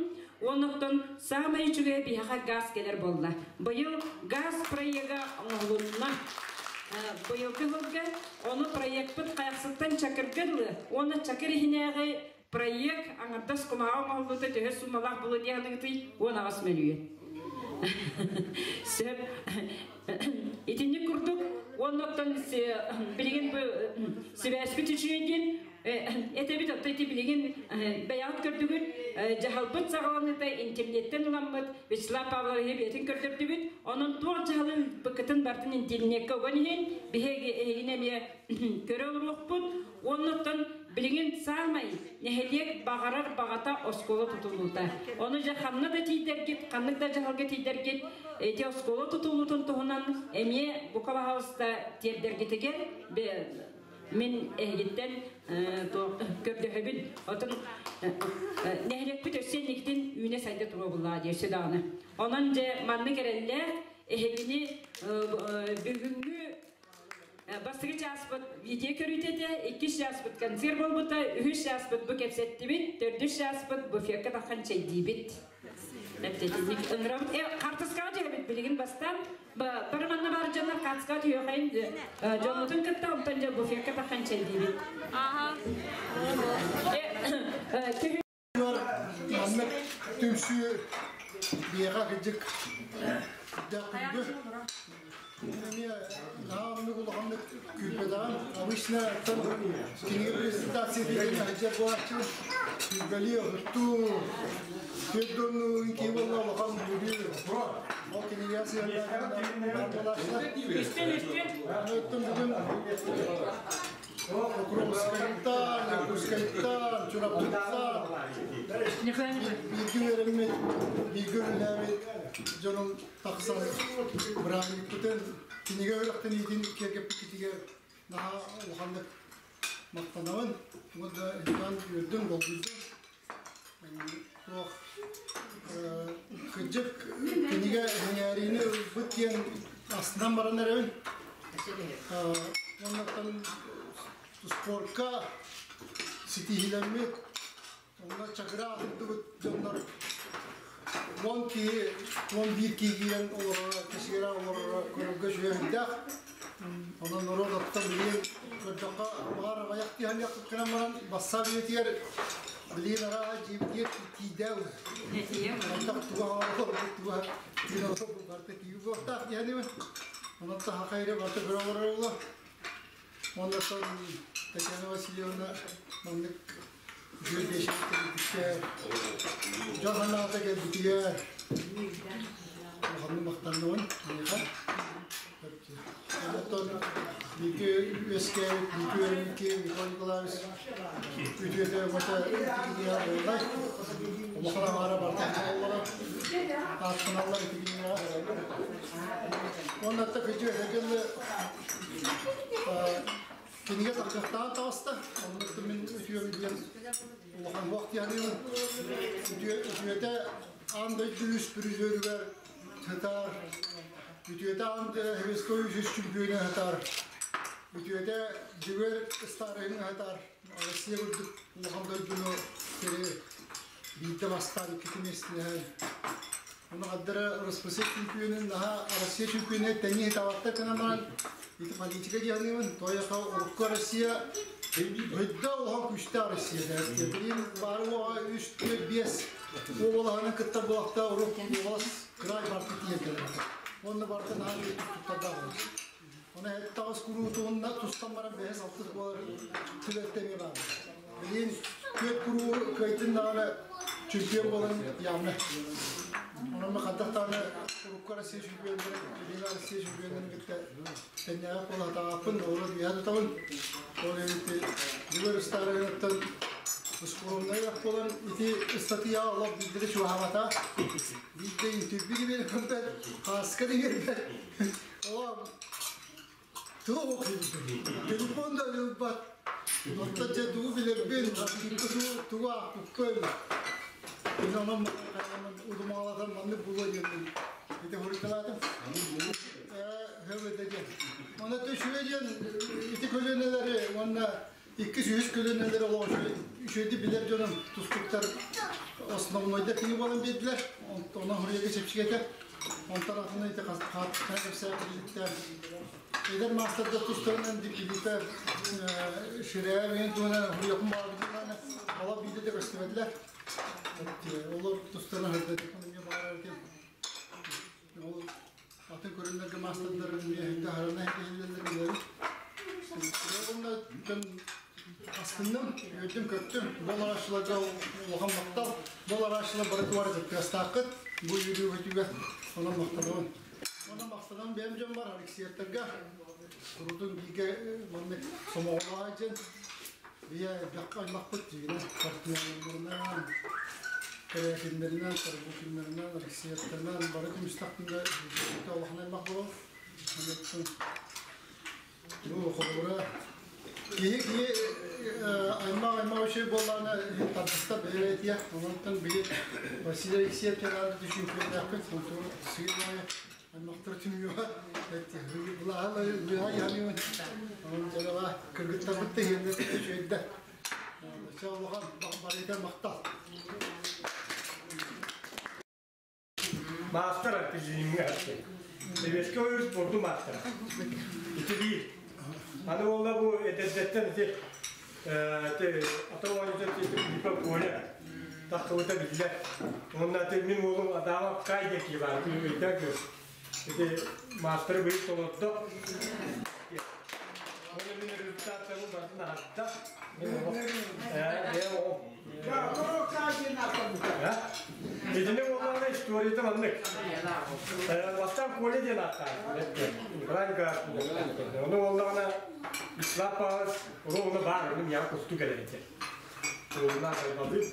Оннуктан саамай үчүгэй биһиэхэ газ кэлэр буолла. Быйыл газ проега оҥоһулунна. Быйылгы сылга ону проекпыт Хайахсыттан Чакырга дылы уонна Чакыр иһинээҕи проект аҥардас кумааҕы оҥоһуллуута төһө суумалаах буолуо дии саныгытый? 18 мөлүйүөн. Сөп. Итинник курдук уонна билигин бу сибээспит үчүгэй диэн этэбит оттон ити билигин бэйэҕит көрдүгүт дьаһалбыт саҕаланыыта интернеттэн ыламмыт Вячеслав Павловиһы бэйэтин көрдөрдүбүт. Онон туох дьаһалы ыыппыккытын бартын интернеккэ уган иһин биһиги эһигини эмиэ көрө олоруохпут. Оннуттан билигин саамай нэһилиэк баҕарар баҕата оскуола тутуллуута. Ону дьэ ханна да тиийдэргит, ханнык да дьаһалга тиийдэргит, ити оскуола тутуллуутун туһунан эмиэ бука баһаалыста тиэрдэргитигэр мин эһигиттэн көрдөһөбүн. Отон нэһилиэкпит өссө инникитин үүнэ-сайда туруо буллаа диэ өссө даҕаны. Онон дьэ маннык эрэллээх эһигини бүгүҥҥү Бастакы чааспыт видео көрүүтэ этэ, иккис чааспыт концерт буолбута, үһүс чааспыт бу кэпсэттибит, төрдүс чааспыт буфекка таххан чэйдиибит. Эптэтинник ыҥырабыт. Хартыскаҕа түһэбит билигин бастаан. Бары манна баар дьоннор хартыскаҕа түһүөхайын дьоммутун кытта онтон дьэ буфекка таххан чэйдиибит. Маннык түмсүү биэҕэ кырдьык үрдээх күндү. Эмиэ наһаа оннук улаханнык күүппэтэҕим. Обычно кинигэ презентациятыгар сылдьар буолааччыбын. Күүрбэлии оһуттуу, түөрт киһи буолла улахан үөрүү. Ол кинигэ сыһыаннаах буолааччылар. Оттон бүгүн Покровскайтан, Якутскайтан, Чурапчыттан бииргэ үөрэммит, бииргэ үлэлээбит дьонум тахсан бырааһынньыкпытын кинигэ үөрэхтэниитин киэргэппиккитигэр наһаа улаханнык махтанабын. Уонна элбээн үөрдүм, долгуйдум. Туох кырдьык кинигэ сэҥээриини ылбыт диэн астынан баран эрэбин. Уоннаттан спорка ситиһиилэммит, онно чакыра аатырдыбыт дьоннор 10 киһи, 11 киһи киирэн олороро, кэсиэрэ олороро көрөргө үчүгэйдээх. Онон норуот оттон билигин көрдөххө, баҕар аҕыйах киһи гынан баран бассаап үйэтигэр билигин арааһа дьиэбитигэр тиийдэ Онтох туга туга барыта тиийбит буолуохтаах диэхэнимин. Онон таха хайра барыта көрө олорор буолла. Оннуттан Татьяна Васильевна маннык үчүгэй биэчэр кэлбиккэ, дьон санаата кэлбитигэр улаханнык махтанныбын миэхэ. Онтон Бииргэ үөскээбит, бииргэ үөрэммит киһи Николай Николаевич үтүөтэ өҥөтө итигиниэ буоллай. Улахан аҥаара барытын оллоро ааттаналлар итигиниэҕэ. Уонна кыдьы этэргэ кинигэ тахсыахтаан таҕыста. Оннук мин үтүөм диэн улахан уох диэханыыбын. Үтүөтэ аан дойду үс призерүгэр сытар. Үтүөтэ аан Советскай үс чемпионы сытар. Үтүөтэ Дьүгэр старыһын сытар. Россия курдук улахан дойдуну сири биирдэ бастаан иккити миэстэлэһэн. Ону хаддара РСФСР чемпионун наһаа Россия чемпиону тэҥи табаттар гынан баран ити политика диэханыыбын. Тояха урукку Россия Өйдө улахан күүстээх Россия Билин бары уоҕа үс түөрт биэс уобалаһынан кытта буолахта урук уобалас край барты тиийэн кэлэр. Онно барыта наһаа туттардаах буолар. Оны таҕыс куруутугунна тустан баран бэһис алтыс буолар түбэлтэ эмиэ баар. Билин түөрт куруу кыайтын даҕаны чемпион буолан явно. Онон хантах даҕаны урукку Россия чемпионнарын, билин Россия чемпионнарын кытта тэннээҕи буолатаҕаппын, олору үөһэ тутабын. Ол эбити бүгөр ыстаарыгыттан скромнай буолан ити ыстатыйа олох биирдэ чугаһаабата. Биирдэ ютуб биэрбэт, хааска да биэрбэт. Олох тыла окуйбут. Телефон да ылбат. Оттон дьэ тугу билэрбин, тугу аахпыппын. Мин онон удумаалатан маннык булуо диэммин ити хуруйталаатым. Хөбөдө диэн. Онно үчүгэй диэн ити көлүөнэлэри уонна иккис үһүс көлүөнэлэри олох үчүгэйдик билэр дьонум тустуктар основнойдар кини буолан биэрдилэр. Онон хуруйга чэпчикэтэ. Онтон атын ити хааттыктан кэпсээн эдэр маастардар тустарынан дикилитэ ширээ мен туһунан хуруйакын баарбытынан ала биирдэ да көстүбэтилэр. Олор тустарынан хырдатыкын баар этим. Ол атын көрүннэргэ маастардар миэхинде харана иһиллэллэр билэбит. Онно дьон астынным, үөрдүм, көттүм. Бол арааччыларга улахан махтал. Бол арааччылар бары туара кыттыгастааххыт. Бу үөрүү көтүүгэ онон махтанабын. Онон махтанан бэйэм дьон бар Алексеевтарга. Курутун бииргэ маннык сомоҕолоох дьон. Бийэ элбэххэ аймахпыт дьиҥинэн партнердарынан, кэрээкиннэринэн, Тарбукиннарынан, Алексеевтарынан бары түмүстэхпинэ улахан аймах буолар. Бу холобура киһи киһи аймах аймах үчүгэй буоллаҕына тардыстар бэйэ-бэйэтигэр. Онтон били Василий Алексеев диэн чемпионнаахпыт, онтон сыыйа аймахтар түмүөҕэ былааһын ыаха яһаныыбын. Онон дьадаҕа кыргыттарбыт да иһиэннэр үчүгэйдэр. Чэ улахан барыта махтал. Маастар альпинизмҥа Сэбиэскэй ойуур спордун маастара. Ити биир. Аны уолла бу эдэрдэттэн ити ата оонньута Филиппов Коля тахсыбыта биллэр. Уонна ити мин уолум Адамов Кай диэн киһи баар. Өйдөөн көр. Ити маастары быйыл толордо. Уонна мин результаттарым барытын аһарда. Бэйэм оҕом. Итини буоллаҕына историята маннык. Бастаан Коля диэн ааттаах. Николай Николаевич. Ону буоллаҕына Вячеслав Павлович уруогуна баар, мин яҕа кусту кэлэр этэ. Уруогуна байбалыыр.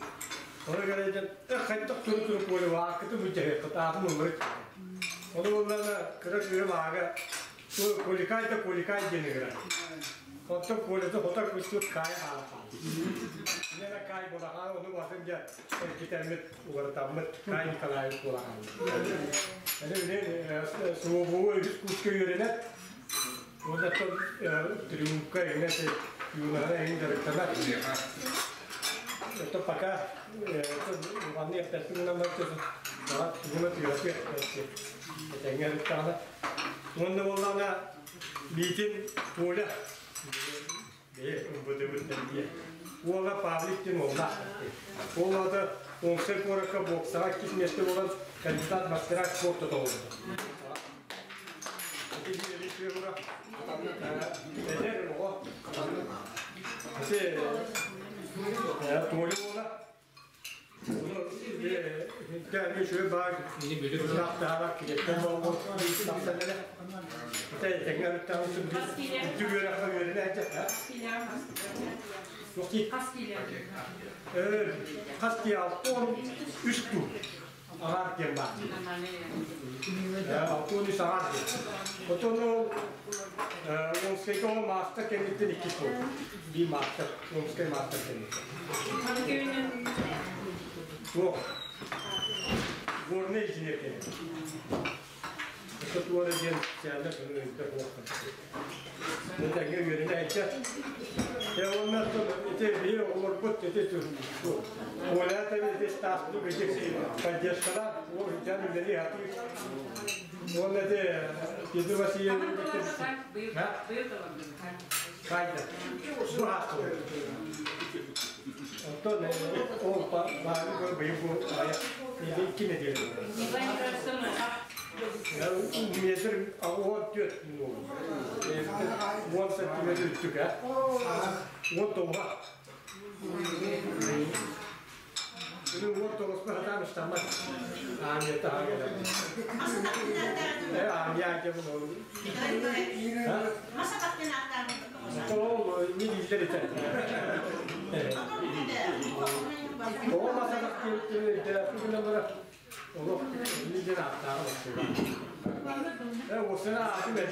Ону кэлэн хайдах туру-туру Коля ааккытын бүддьэһиэххит, аатын ылларыт. Ону буоллаҕына кыра кыыһым аага Коликай да Коликай диэн ыҥырар. Оттон Колята хотор кустут Кай хаала хаалбыт. Лена Кай буолахан, ону батын дьэ эргитэммит, уларытаммыт Кай Николаевич буолахан. Эне билен суобугу үһүс курска үөрэнэр. Уонна триумфка эҥэ юнаһына эҥин дьарыктанар. Это пока улаханнык эппэппин гынан баран баҕар тугуна тыаһатыа этэҥҥэ ыттаҕына. Уонна буоллаҕына Митин Коля бэйэ МВД-быт диye. Уола Павлик диэн уоллаах. Ол аата Омскай куоракка боксаҕа иккис миэстэ буолан кандидат мастера спорта толордо. Эдэр оҕо. Ити Толя уола. Тәні шөй бар, тағар килеттен болған тақсан әлі. Қас алтон үш ту. Ағар кен бар. Алтон үш ағар кен. Отон ол Омскайга ол мастер кенеттен икки ту. Би мастер, Омскай мастер кенеттен. Жоқ. Горный инженер кенет. Это туара ден сәлі күні боқты. Нәтәге үйрене айтса. Е оннан ите би олар бут ите ту. Оля та би стасты бежек поддержкала, ол жан үлери аты. Он это Петр Васильевич. Қайда? Бу хасты. Оттон ол бары көр быйыл бу ая. Неде икки неделя. Метр он төрт он сантиметр үттүк, а? Он тоға. Bunu он тоғызға хатам ыштамат. Амията хагада. Амия кем ол. Ол не дейдер ете. Ол масадақ келіп, Олох неден аттағы Осына аты мен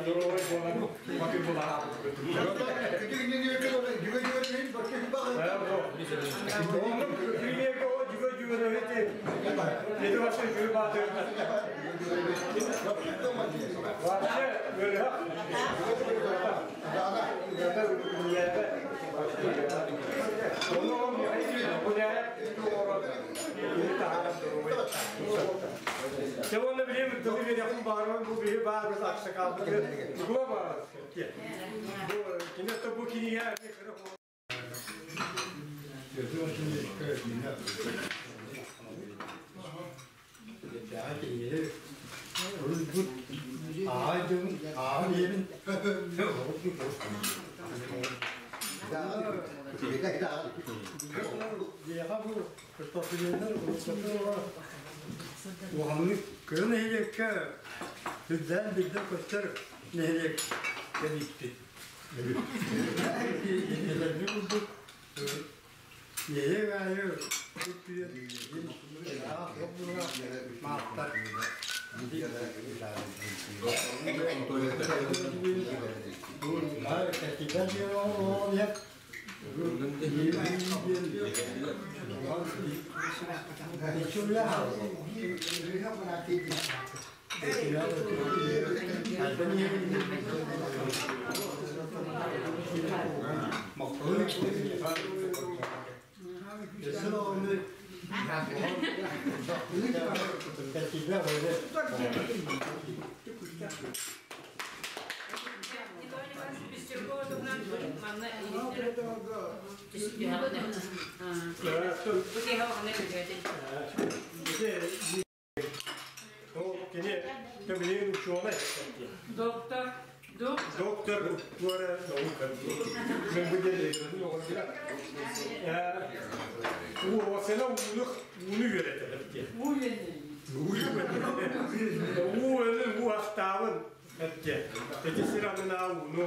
Здоровый болан, бакы болан. Оны білемін, тылы берекін бармын, бұл бері барымыз ақсақалды. Бұл бар. Кенетті бұл кинеге Уғамны көн ehлекке бізден бізден көстер нехлек кенитти. Елерни булдuk. Нехе гайы Маттар. Доктор. Доктор туара наука. Мен bu У осена улух уну үйрәтәләр. У өлі у ақтауын әтке. Эти сиранына уну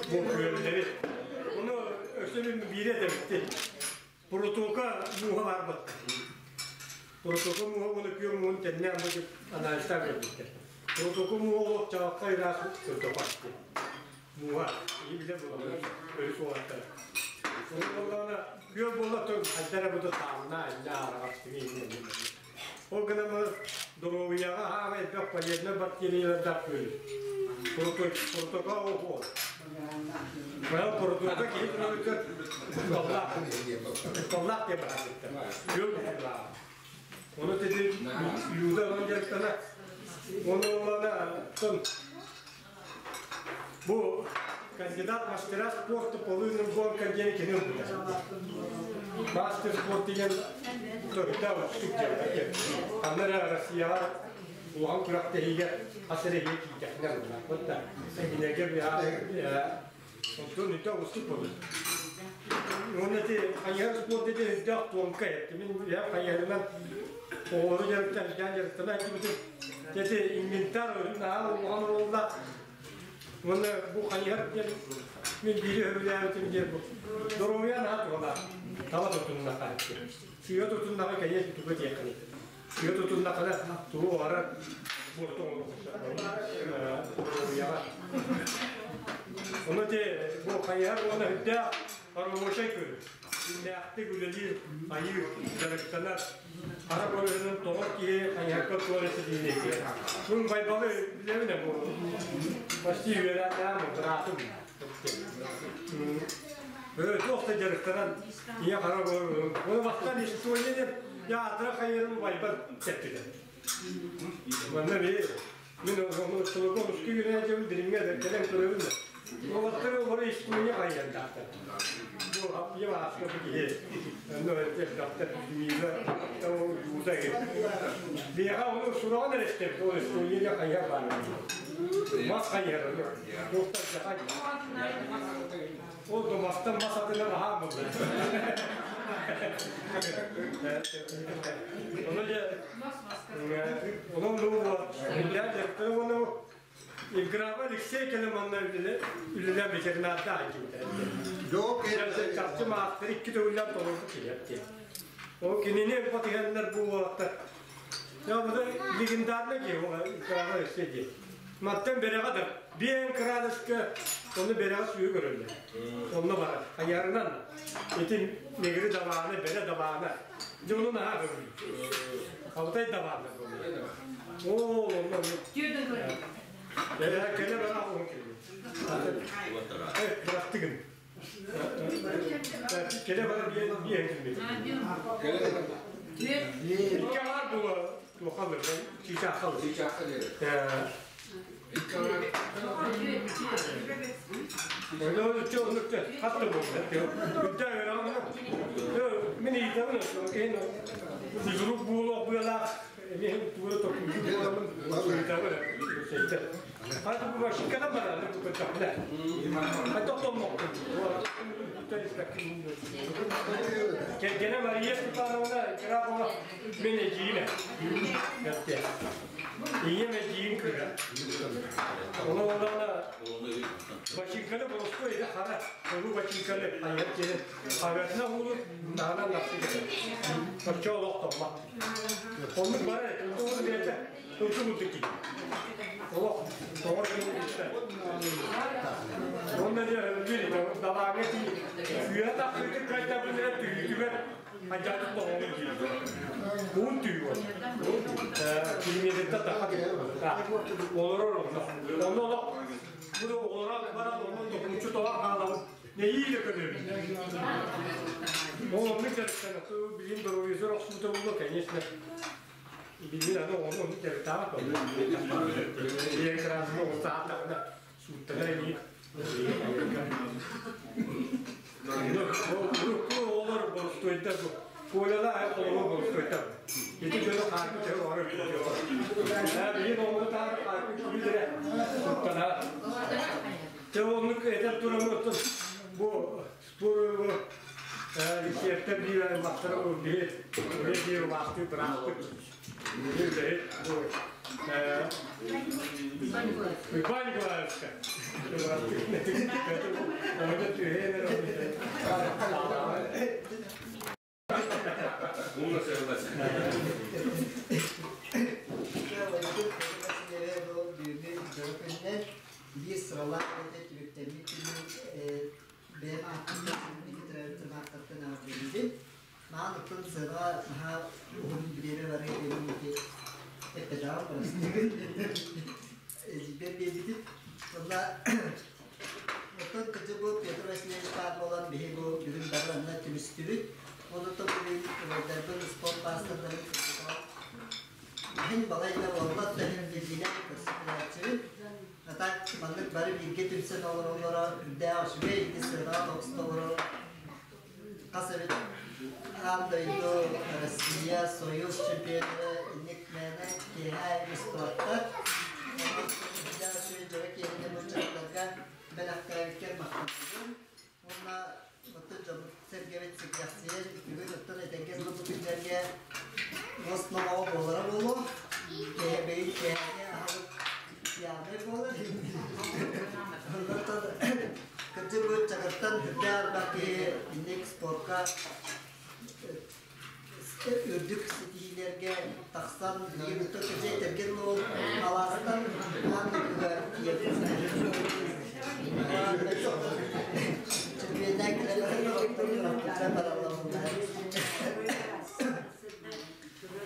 бу күөлләре. Оны өсөлүн бире дә битте. Протока муха бар бат. Протока муха оны күө муун тенне амы деп анализтар бердиктер. Протока муха ол чабакка ирас көтөпатты. Муха, iyi bile bulamıyor. Öyle soğukta. Onu күө бола төр хаддара буда таамна инна арагастыгы Ол гынамы здоровьяга хаама элбэх полезный бактериялар да көл. Протока охо. Бая протока кейт рөлүкөр таллак. Таллак деп барат. Күө була. Оны теди юда он жарыктана Оны бу кандидат мастера спорта по лыжным гонкам диэн кини ылбыта. Мастер спорт деген төрүттэ штук диэн. Анна Россияға улахан күрэхтэһиигэ хас эрэ киитэхинэ ылла. Кинилэргэ онтон үтэ устук болur. Оны ти хайыһар спорт деди үрдэх туонка этти. Мин я хайыһарынан оҕолору жарыктан жан жарыктана айтыбытым. Тети инвентарь наал улахан олла. Оны бу хайыһар диэн мин биири хөбүлээбитим диэн бу. Доруобуйа наһаа туһалаах. Тала тутуннаха. Сыа тутуннаха кэйиэ туга тиэххини. Сыа тутуннахана тугу арар буорту доруобуйаҕа. Оны те бу хайыһар уонна үрдээх оробуочай көрү. Иннээхтик үлэлиир айыы жарыктанар. Хара көрүнүн тоҕор киһи хайыһарга туора ситиинеки. Күн байбалы билебин бу. Почти үөрэттээн быраатым. Туох да жарыктанан ийэ хара көрүнүн. Оны бастан история деп я атыра хайырым байбал теппиде. Манна би мен оны чулугу муску күнәжем дириңге деркелен көрөбүн. Олаттары олары история хайяндаактар. Бу аппия аска бу киһи. Но это доктор Мила то юза ге. Бияга оны сураган эрестеп, ол история хайя бар. Мас хайя. Доктор жахай. Ол домастан мас атына раха болды. Оны же Onun ну билер оны Играва Алексей келем анна үлеле ветеринарда айкинде. Yok. Чакчы мастер икки төгүлләп толорду килепти. О кинине батыганнар бу вакытта. Я бу легендарный ки о Играва Алексей ди. Маттан берега биен крадышка оны берега сүйü көрөлдü. Онны бар. Аярынан. Этин негри даваны, бере даваны. Жонун ага көрүлдү. Алтай даваны. О, онны. Келе бара он келди. Бырактыгын. Келе бара биен биен килмеди. Икки бар бу тухалы, чичахал. Чичахал. Оны чоңнукта хатты болду. Үддә өрәгән. Мен итәмен, кен физрук булу буяла. Мен тугы токуйду буламын. Итәмен. Хатты бу башкана бара, бу көтәплә. Хатты томок. Гене Мария Степановна Крабова мен эжиине. Ятты. Ийем эжиин кыра. Оны ондан бачинканы болоско эди хара. Олу бачинканы аят келен. Харатына улу нана нақсы келен. Бача олох томма. Оны бара, оны берте. Ылты булды ки. Олох, тоғыр келен кетті. Онда де bir далаға ти үйе тақырды қайта білдіріп түйітігер ажатып тоғын дейді. Уын түйі ол. Километрде тақа. Олар олар. Оны олар. Bunu олар бара onun dokunçu toğa қалам. Ne iyi de көрөр. Ол оны керектен билим дорогу оксута булду, конечно. Билин аны оны керектаа. Екраны олса суттана не. Олар болстойда Коляда олар болстойда. Ити жолу карпы чөй ары билиyor. Билин оны та карпы билдире. Суттана. Те оны этеп турамы бу спор Рецепте bir мастер bir bir мастер брақты. Bir бу Иван Николаевичка. Bir sıralar бэм аттан аҕырдым. Маан оттон сыра наха уһун бириэме бары эмин эппетаҕым барастыгын. Эжибер биэбитит. Онна оттон кыжы бу Петр Васильевич Павлован биһи бу бүгүн бары анна түмүстүбүт. Оны то бүгүн убайдарбын спорт пастырдарын. Хин балайда буолбат да хин билгинэн көрсүбүлээччибин. А так маннык бары бииргэ түмсэн олороллоро үрдээх үчүгэй ити сыанаҕа тоҕуста олорор хас эбит аан дойду, Россия, Союз чемпионера инник мээнэ киэһэ мустубаттар. Онон үрдээх үчүгэй дьоро киэһэни мурчахтарга бэлэхтээбиккэр махтанабын. Уонна оттон дьоммут сэргэбит сэргэхсийэр бүгүн оттон этэҥҥэ бу күннэргэ уос номоҕо буолара буолуо. Киэһэ киэһээҥи аһылык пьяный буолар. Оннуттан кырдьык бу Чакыртан үрдээх элбэх киһи инник спортка үрдүк ситиһиилэргэ тахсан билигин оттон кырдьык этэргин буол алаастан аан дойдуга тиийэн чемпионат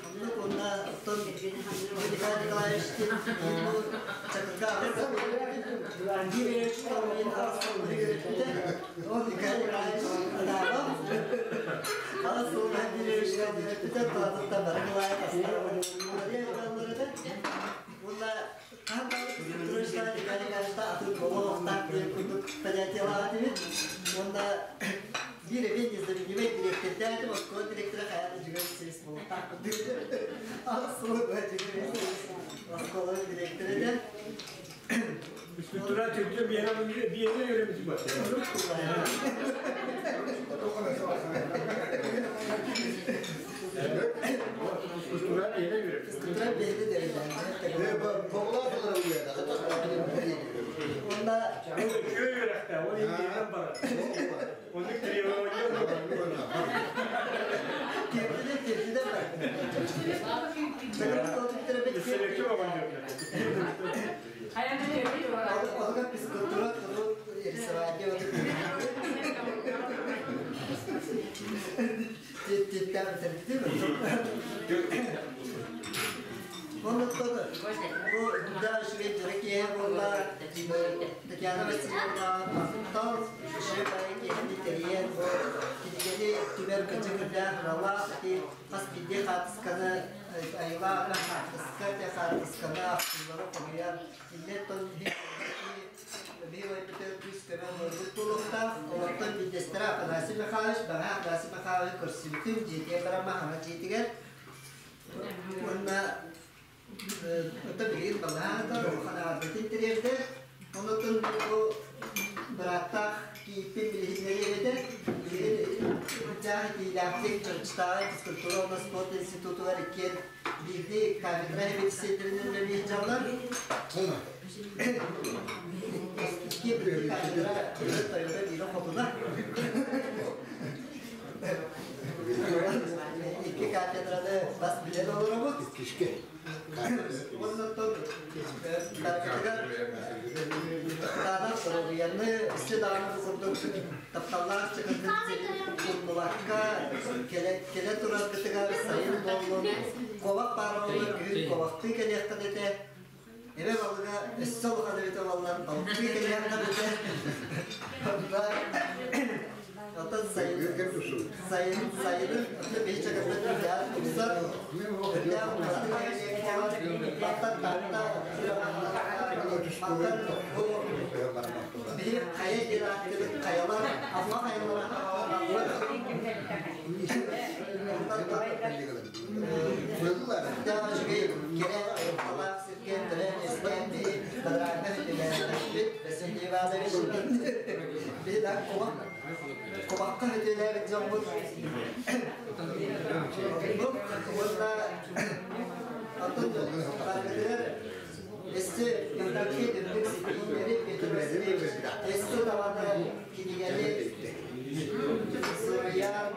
Оннук уонна оттон Николай Николаевич Чакырга ол Николай Николаевич анаабам ала суолга Уонна хаһан даҕаны физкультура Николай Николаевичта атын буолуохтаах диэн курдук понятиелаах этибит. Уонна биир эбиэн незаменимый дириэктэрдээх оскуола директора хайаан да Дьүгэр Васильевич буолуохтаах курдук. Аҕыс сыл Дьүгэр Васильевич оскуола дириэктэрэ этэ. Физкультура чөччө биэрэ үөрэммит бар. Физкультура биэрэ үөрэммит. Физкультура биэрэ Онна Үчүгэй үөрэхтэ, ол иһин барар. Оннук требование. Тиэрдиле тиэрдиле бар. Олга физкультура труд рисование Оннуттан бу да үчүгэй дьоро киэһэ буолла. Татьяна Васильевна махтал үчүгэй бары киэһэни тэрийэн бу кинигэни түмэр кычыгырдаах ыралаах ити хас биирдии хаартысканы айылаах хаартыска те хаартысканы ахтыылары хомуйан иннеттон биһи байбыты күүс көмө оҥорбут буолуохтаах. Олортон биирдэстэрэ Афанасий Михайлович, баҕа Афанасий Михайлович көрсүбүтүм дьиэтигэр баран Хана дьиэтигэр. Уонна оттон билигин балаһаатар улахан аҕарбытын тириэрдэр. Онотон бу бырааттаах кийииппин билиһиннэриэм этэ. Билигин ырдьаах итиилээхтик Чурапчытааҕы физкультура уонна спорт институтугар иккиэн биирдии кафедра сэбиэдиссэйдэринэн үлэлиир дьаллар. Иккиэн биирдии кафедра биирэ тойоно, биирэ хотуна. Икки кафедраны бас билэн олоробут. Оннуттан барытыгар кытаанах доруобуйаны, өссө даҕаны бу курдук тапталлаах чакырдын умнубакка кэлэ тураргытыгар сайын буоллун, куобах баар буоллун, күһүн куобахтыы кэлиэххит этэ. Эбэ балыга өссө улахан эбитэ буоллар, балыктыы кэлиэххит этэ. Оттон сайын сайын сайынын оттон биһи чакырбыт үрдээх тупсар, үрдээх мантан таатта мантан бу биһи хайа диэн ааттыыбыт хайалар, Амма хайалара Үрдээх үчүгэй кэрэ айылҕалаах сиргэ төрөөн үөскээн биһи бадараанна үлэлээбит Василий Иванович биһи да кубак кубакка хөтүөлээбит дьоммут уонна оттон барытыгар өссө үрдүккэ үрдүк ситиһиилэри Петр Васильевич өссө даҕаны кинигэни суруйан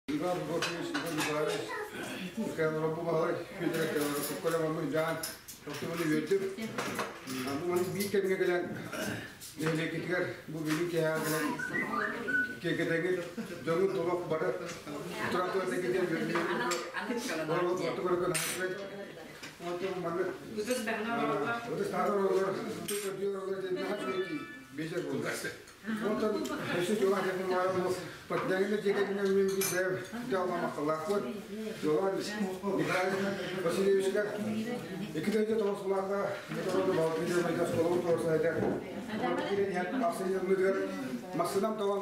Иван Прокофьевич, Иван Николаевич, Михаил Рабу Балай, Федор Коколя Мамырджан, Оттон үөрдүм. Бу биир кэмҥэ кэлэн нэһилиэккитигэр бу бүгүн киэһэ кэлэн киэргэтээҥҥит дьону толох бары тура-тура дэгитэн Массыынам тоҕон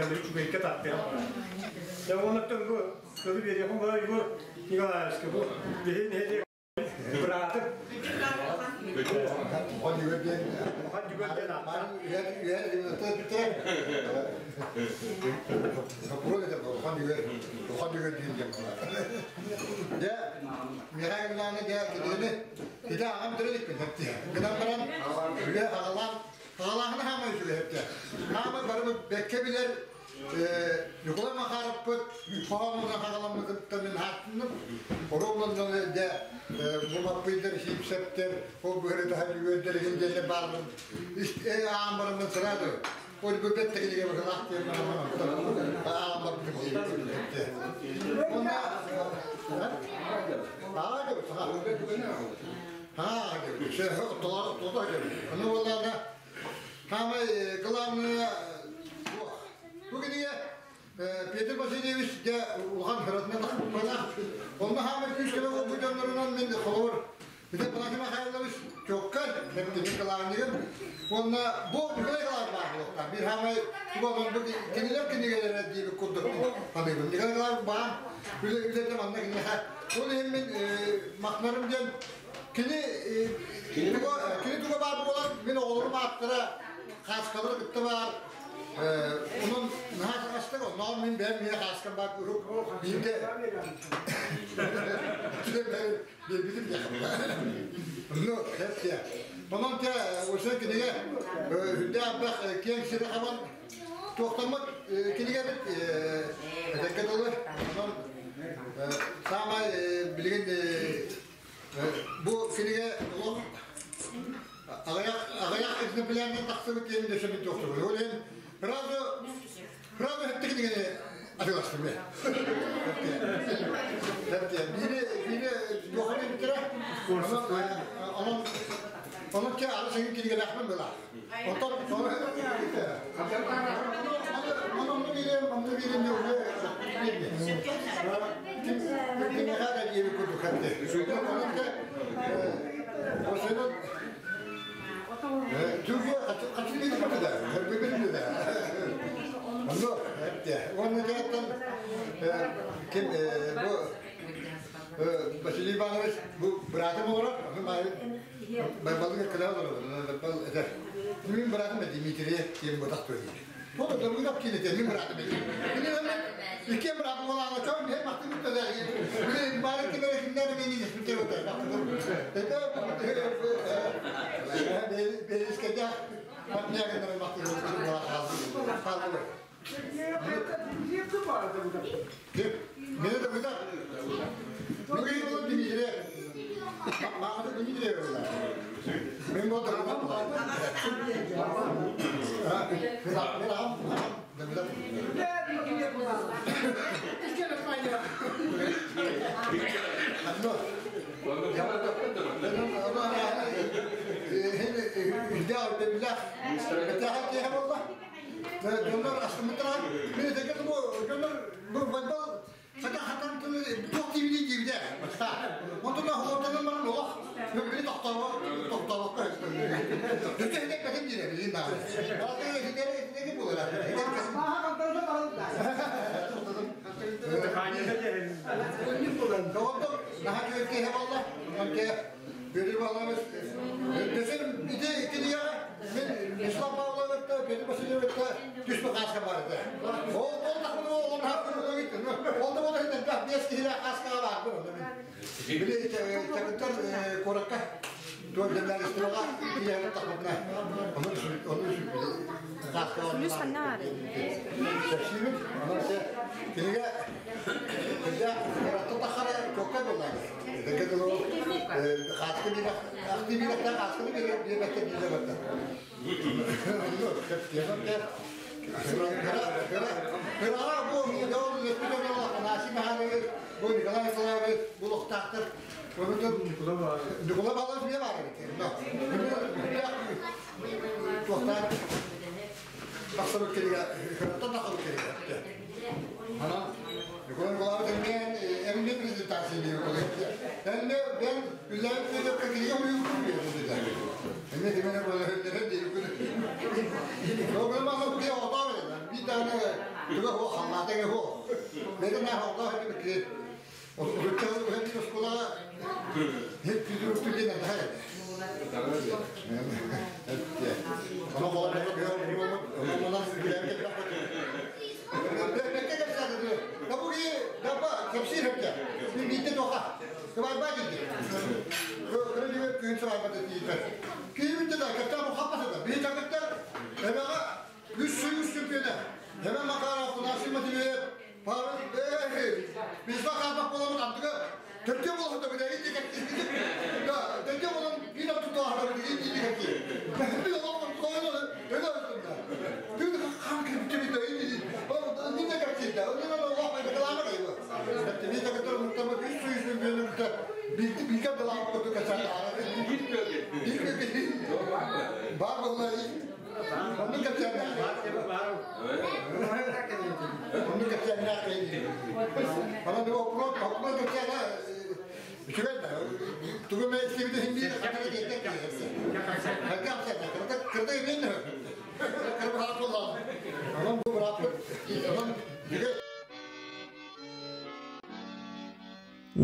Үчүгэйкэ таттыа. Я оннуттан бу тылы бериэхин баа Егор Николаевичка бу биһи нэһилиэк бырааты. Охан жүгөр диэн ааттаах. Хаалаахына хаамай үчүгэй Хаамай бары бэккэ билэр Николай Махаровпыт хоһоонуна хагаламмытыттан мин хааттынным. Оруолланнан дэ бумаппыйдар, сиипсэптэр, ол быһыры таһар үөрдэр иһин диэнэ баармын. Аан бараммын сразу. Ол бу бэттэ кинигэ быһылаах диэн бараммын аан барбытым Онна Самое главное, бу кинигэ Петр Васильевич дьэ улахан хыратынан тахпыппалаах. Онно хаамай күүс көмө буолбут дьоннорунан мин холобур Петр Панасий Михайлович чоккай Петр Николаевнигым уонна бу Николай Николаевич баар буолуохтаах. Биир хаамай тугу бу кинилэр кинигэлэрэ диэбит курдук саныыбын. Николай Николаевич баан үлэ үлэтэ манна киниэхэ. Ол иһин мин махтанарым диэн кини кини туга баар буолан мин оҕолорум ааттара хааскалара кытта баар. Онон наһаа саҥастык, оннооҕор мин бэйэм миэнэ хааскам баар куруук биирдэ биэрбитим Ну, хэп Онон те осы кинигэ үрдэ арбах киэҥ сири хабан туохтаммыт кинигэбит этэккэ дылы. Онон саамай билигин бу кинигэ олох аҕыйах аҕыйах экземплярынан тахсыбыт диэн дөсөбүт туохтубут. Ол иһин сразу сразу хэттэ кинигэни атыыластым мен. Биири биири туоханы бүтэрэ. Онон онон те ары сэгин кинигэлээхпин была. Онтон онон биирем онно биирем кинигэ да диэби курдук хатты. Онон Türkiye kaçıncı kadar? Birbirine de. Onu Onu zaten kim bu Василий Иванович bu братым olarak ben balık kral olarak Min братым Дмитрий кем бутак söyleyeyim. O da durgun ki de min братым. Икки братым olana çok hem baktım da bir bari ki böyle kimler beni ismi de otur. Это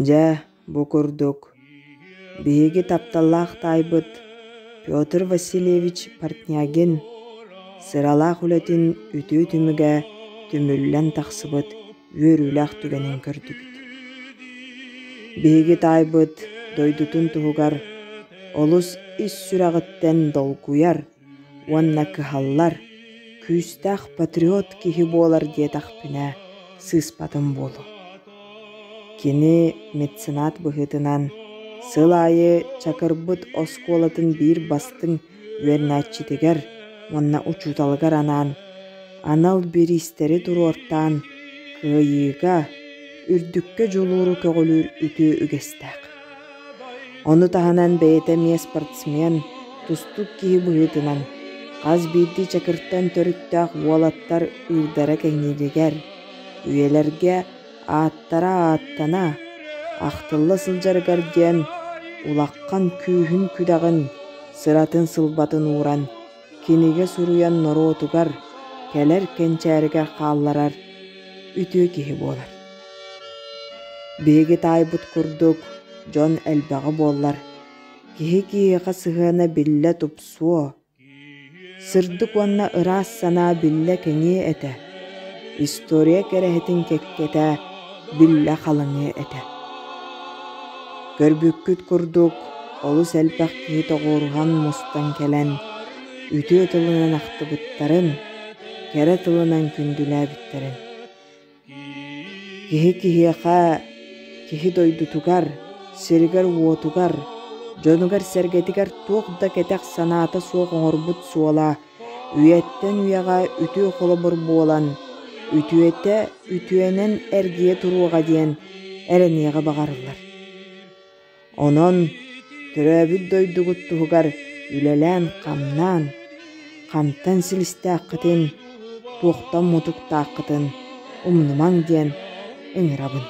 Дьэ, бу курдук, биһиги тапталлаах таайбыт Петр Васильевич Портнягин сыралаах үлэтин үтүө түмүгэ түмүллэн тахсыбыт үөрүүлээх түгэнин көрдүбүт. Биһиги таайбыт дойдутун туһугар олус ис сүрэҕиттэн долгуйар уонна кыһаллар, күүстээх патриот киһи буолар диэтэхпинэ сыыспатым буолуо. Кини меценат быһыытынан сыл аайы Чакырбыт оскуолатын биир бастыҥ үөрэнээччитигэр уонна учууталыгар анаан анал бириистэри туруортаан кыайыыга, үрдүккэ дьулууру көҕүлүүр үтүө үгэстээх. Ону таһынан бэйэтэ эмиэ спортсмен, тустуук киһи быһыытынан хас биирдии Чакыртан төрүттээх уолаттар ыырдара кэҥииригэр, үйэлэргэ ааттара ааттана, ахтылла сылдьарыгар диэн улахан күүһүн-күдэҕин, сыратын-сылбатын ууран, кинигэ суруйан норуотугар, кэлэр кэнчээригэр хаалларар үтүө киһи буолар. Биһиги таайбыт курдук дьон элбэҕэ буоллар, киһи киһиэхэ сыһыана биллэ тупсуо, сырдык уонна ыраас санаа биллэ кэҥиэ этэ, история кэрэһитин кэккэтэ биллэ халыҥыа этэ. Көрбүккүт курдук, олус элбэх киһи тоҕуоруһан мустан кэлэн, үтүө тылынан ахтыбыттарын, кэрэ тылынан күндүлээбиттэрин. Киһи киһиэхэ, киһи дойдутугар, сиригэр-уотугар, дьонугар-сэргэтигэр туох да кэтэх санаата суох оҥорбут суола үйэттэн үйэҕэ үтүө холобур буолан, үтүөтэ үтүөнэн эргийэ туруоҕа диэн эрэниэҕи баҕарыллар. Онон төрөөбүт дойдугут туһугар үлэлээн-хамнаан, хантан силистээххитин, туохтан мутуктааххытын умнумаҥ диэн ыҥырабын.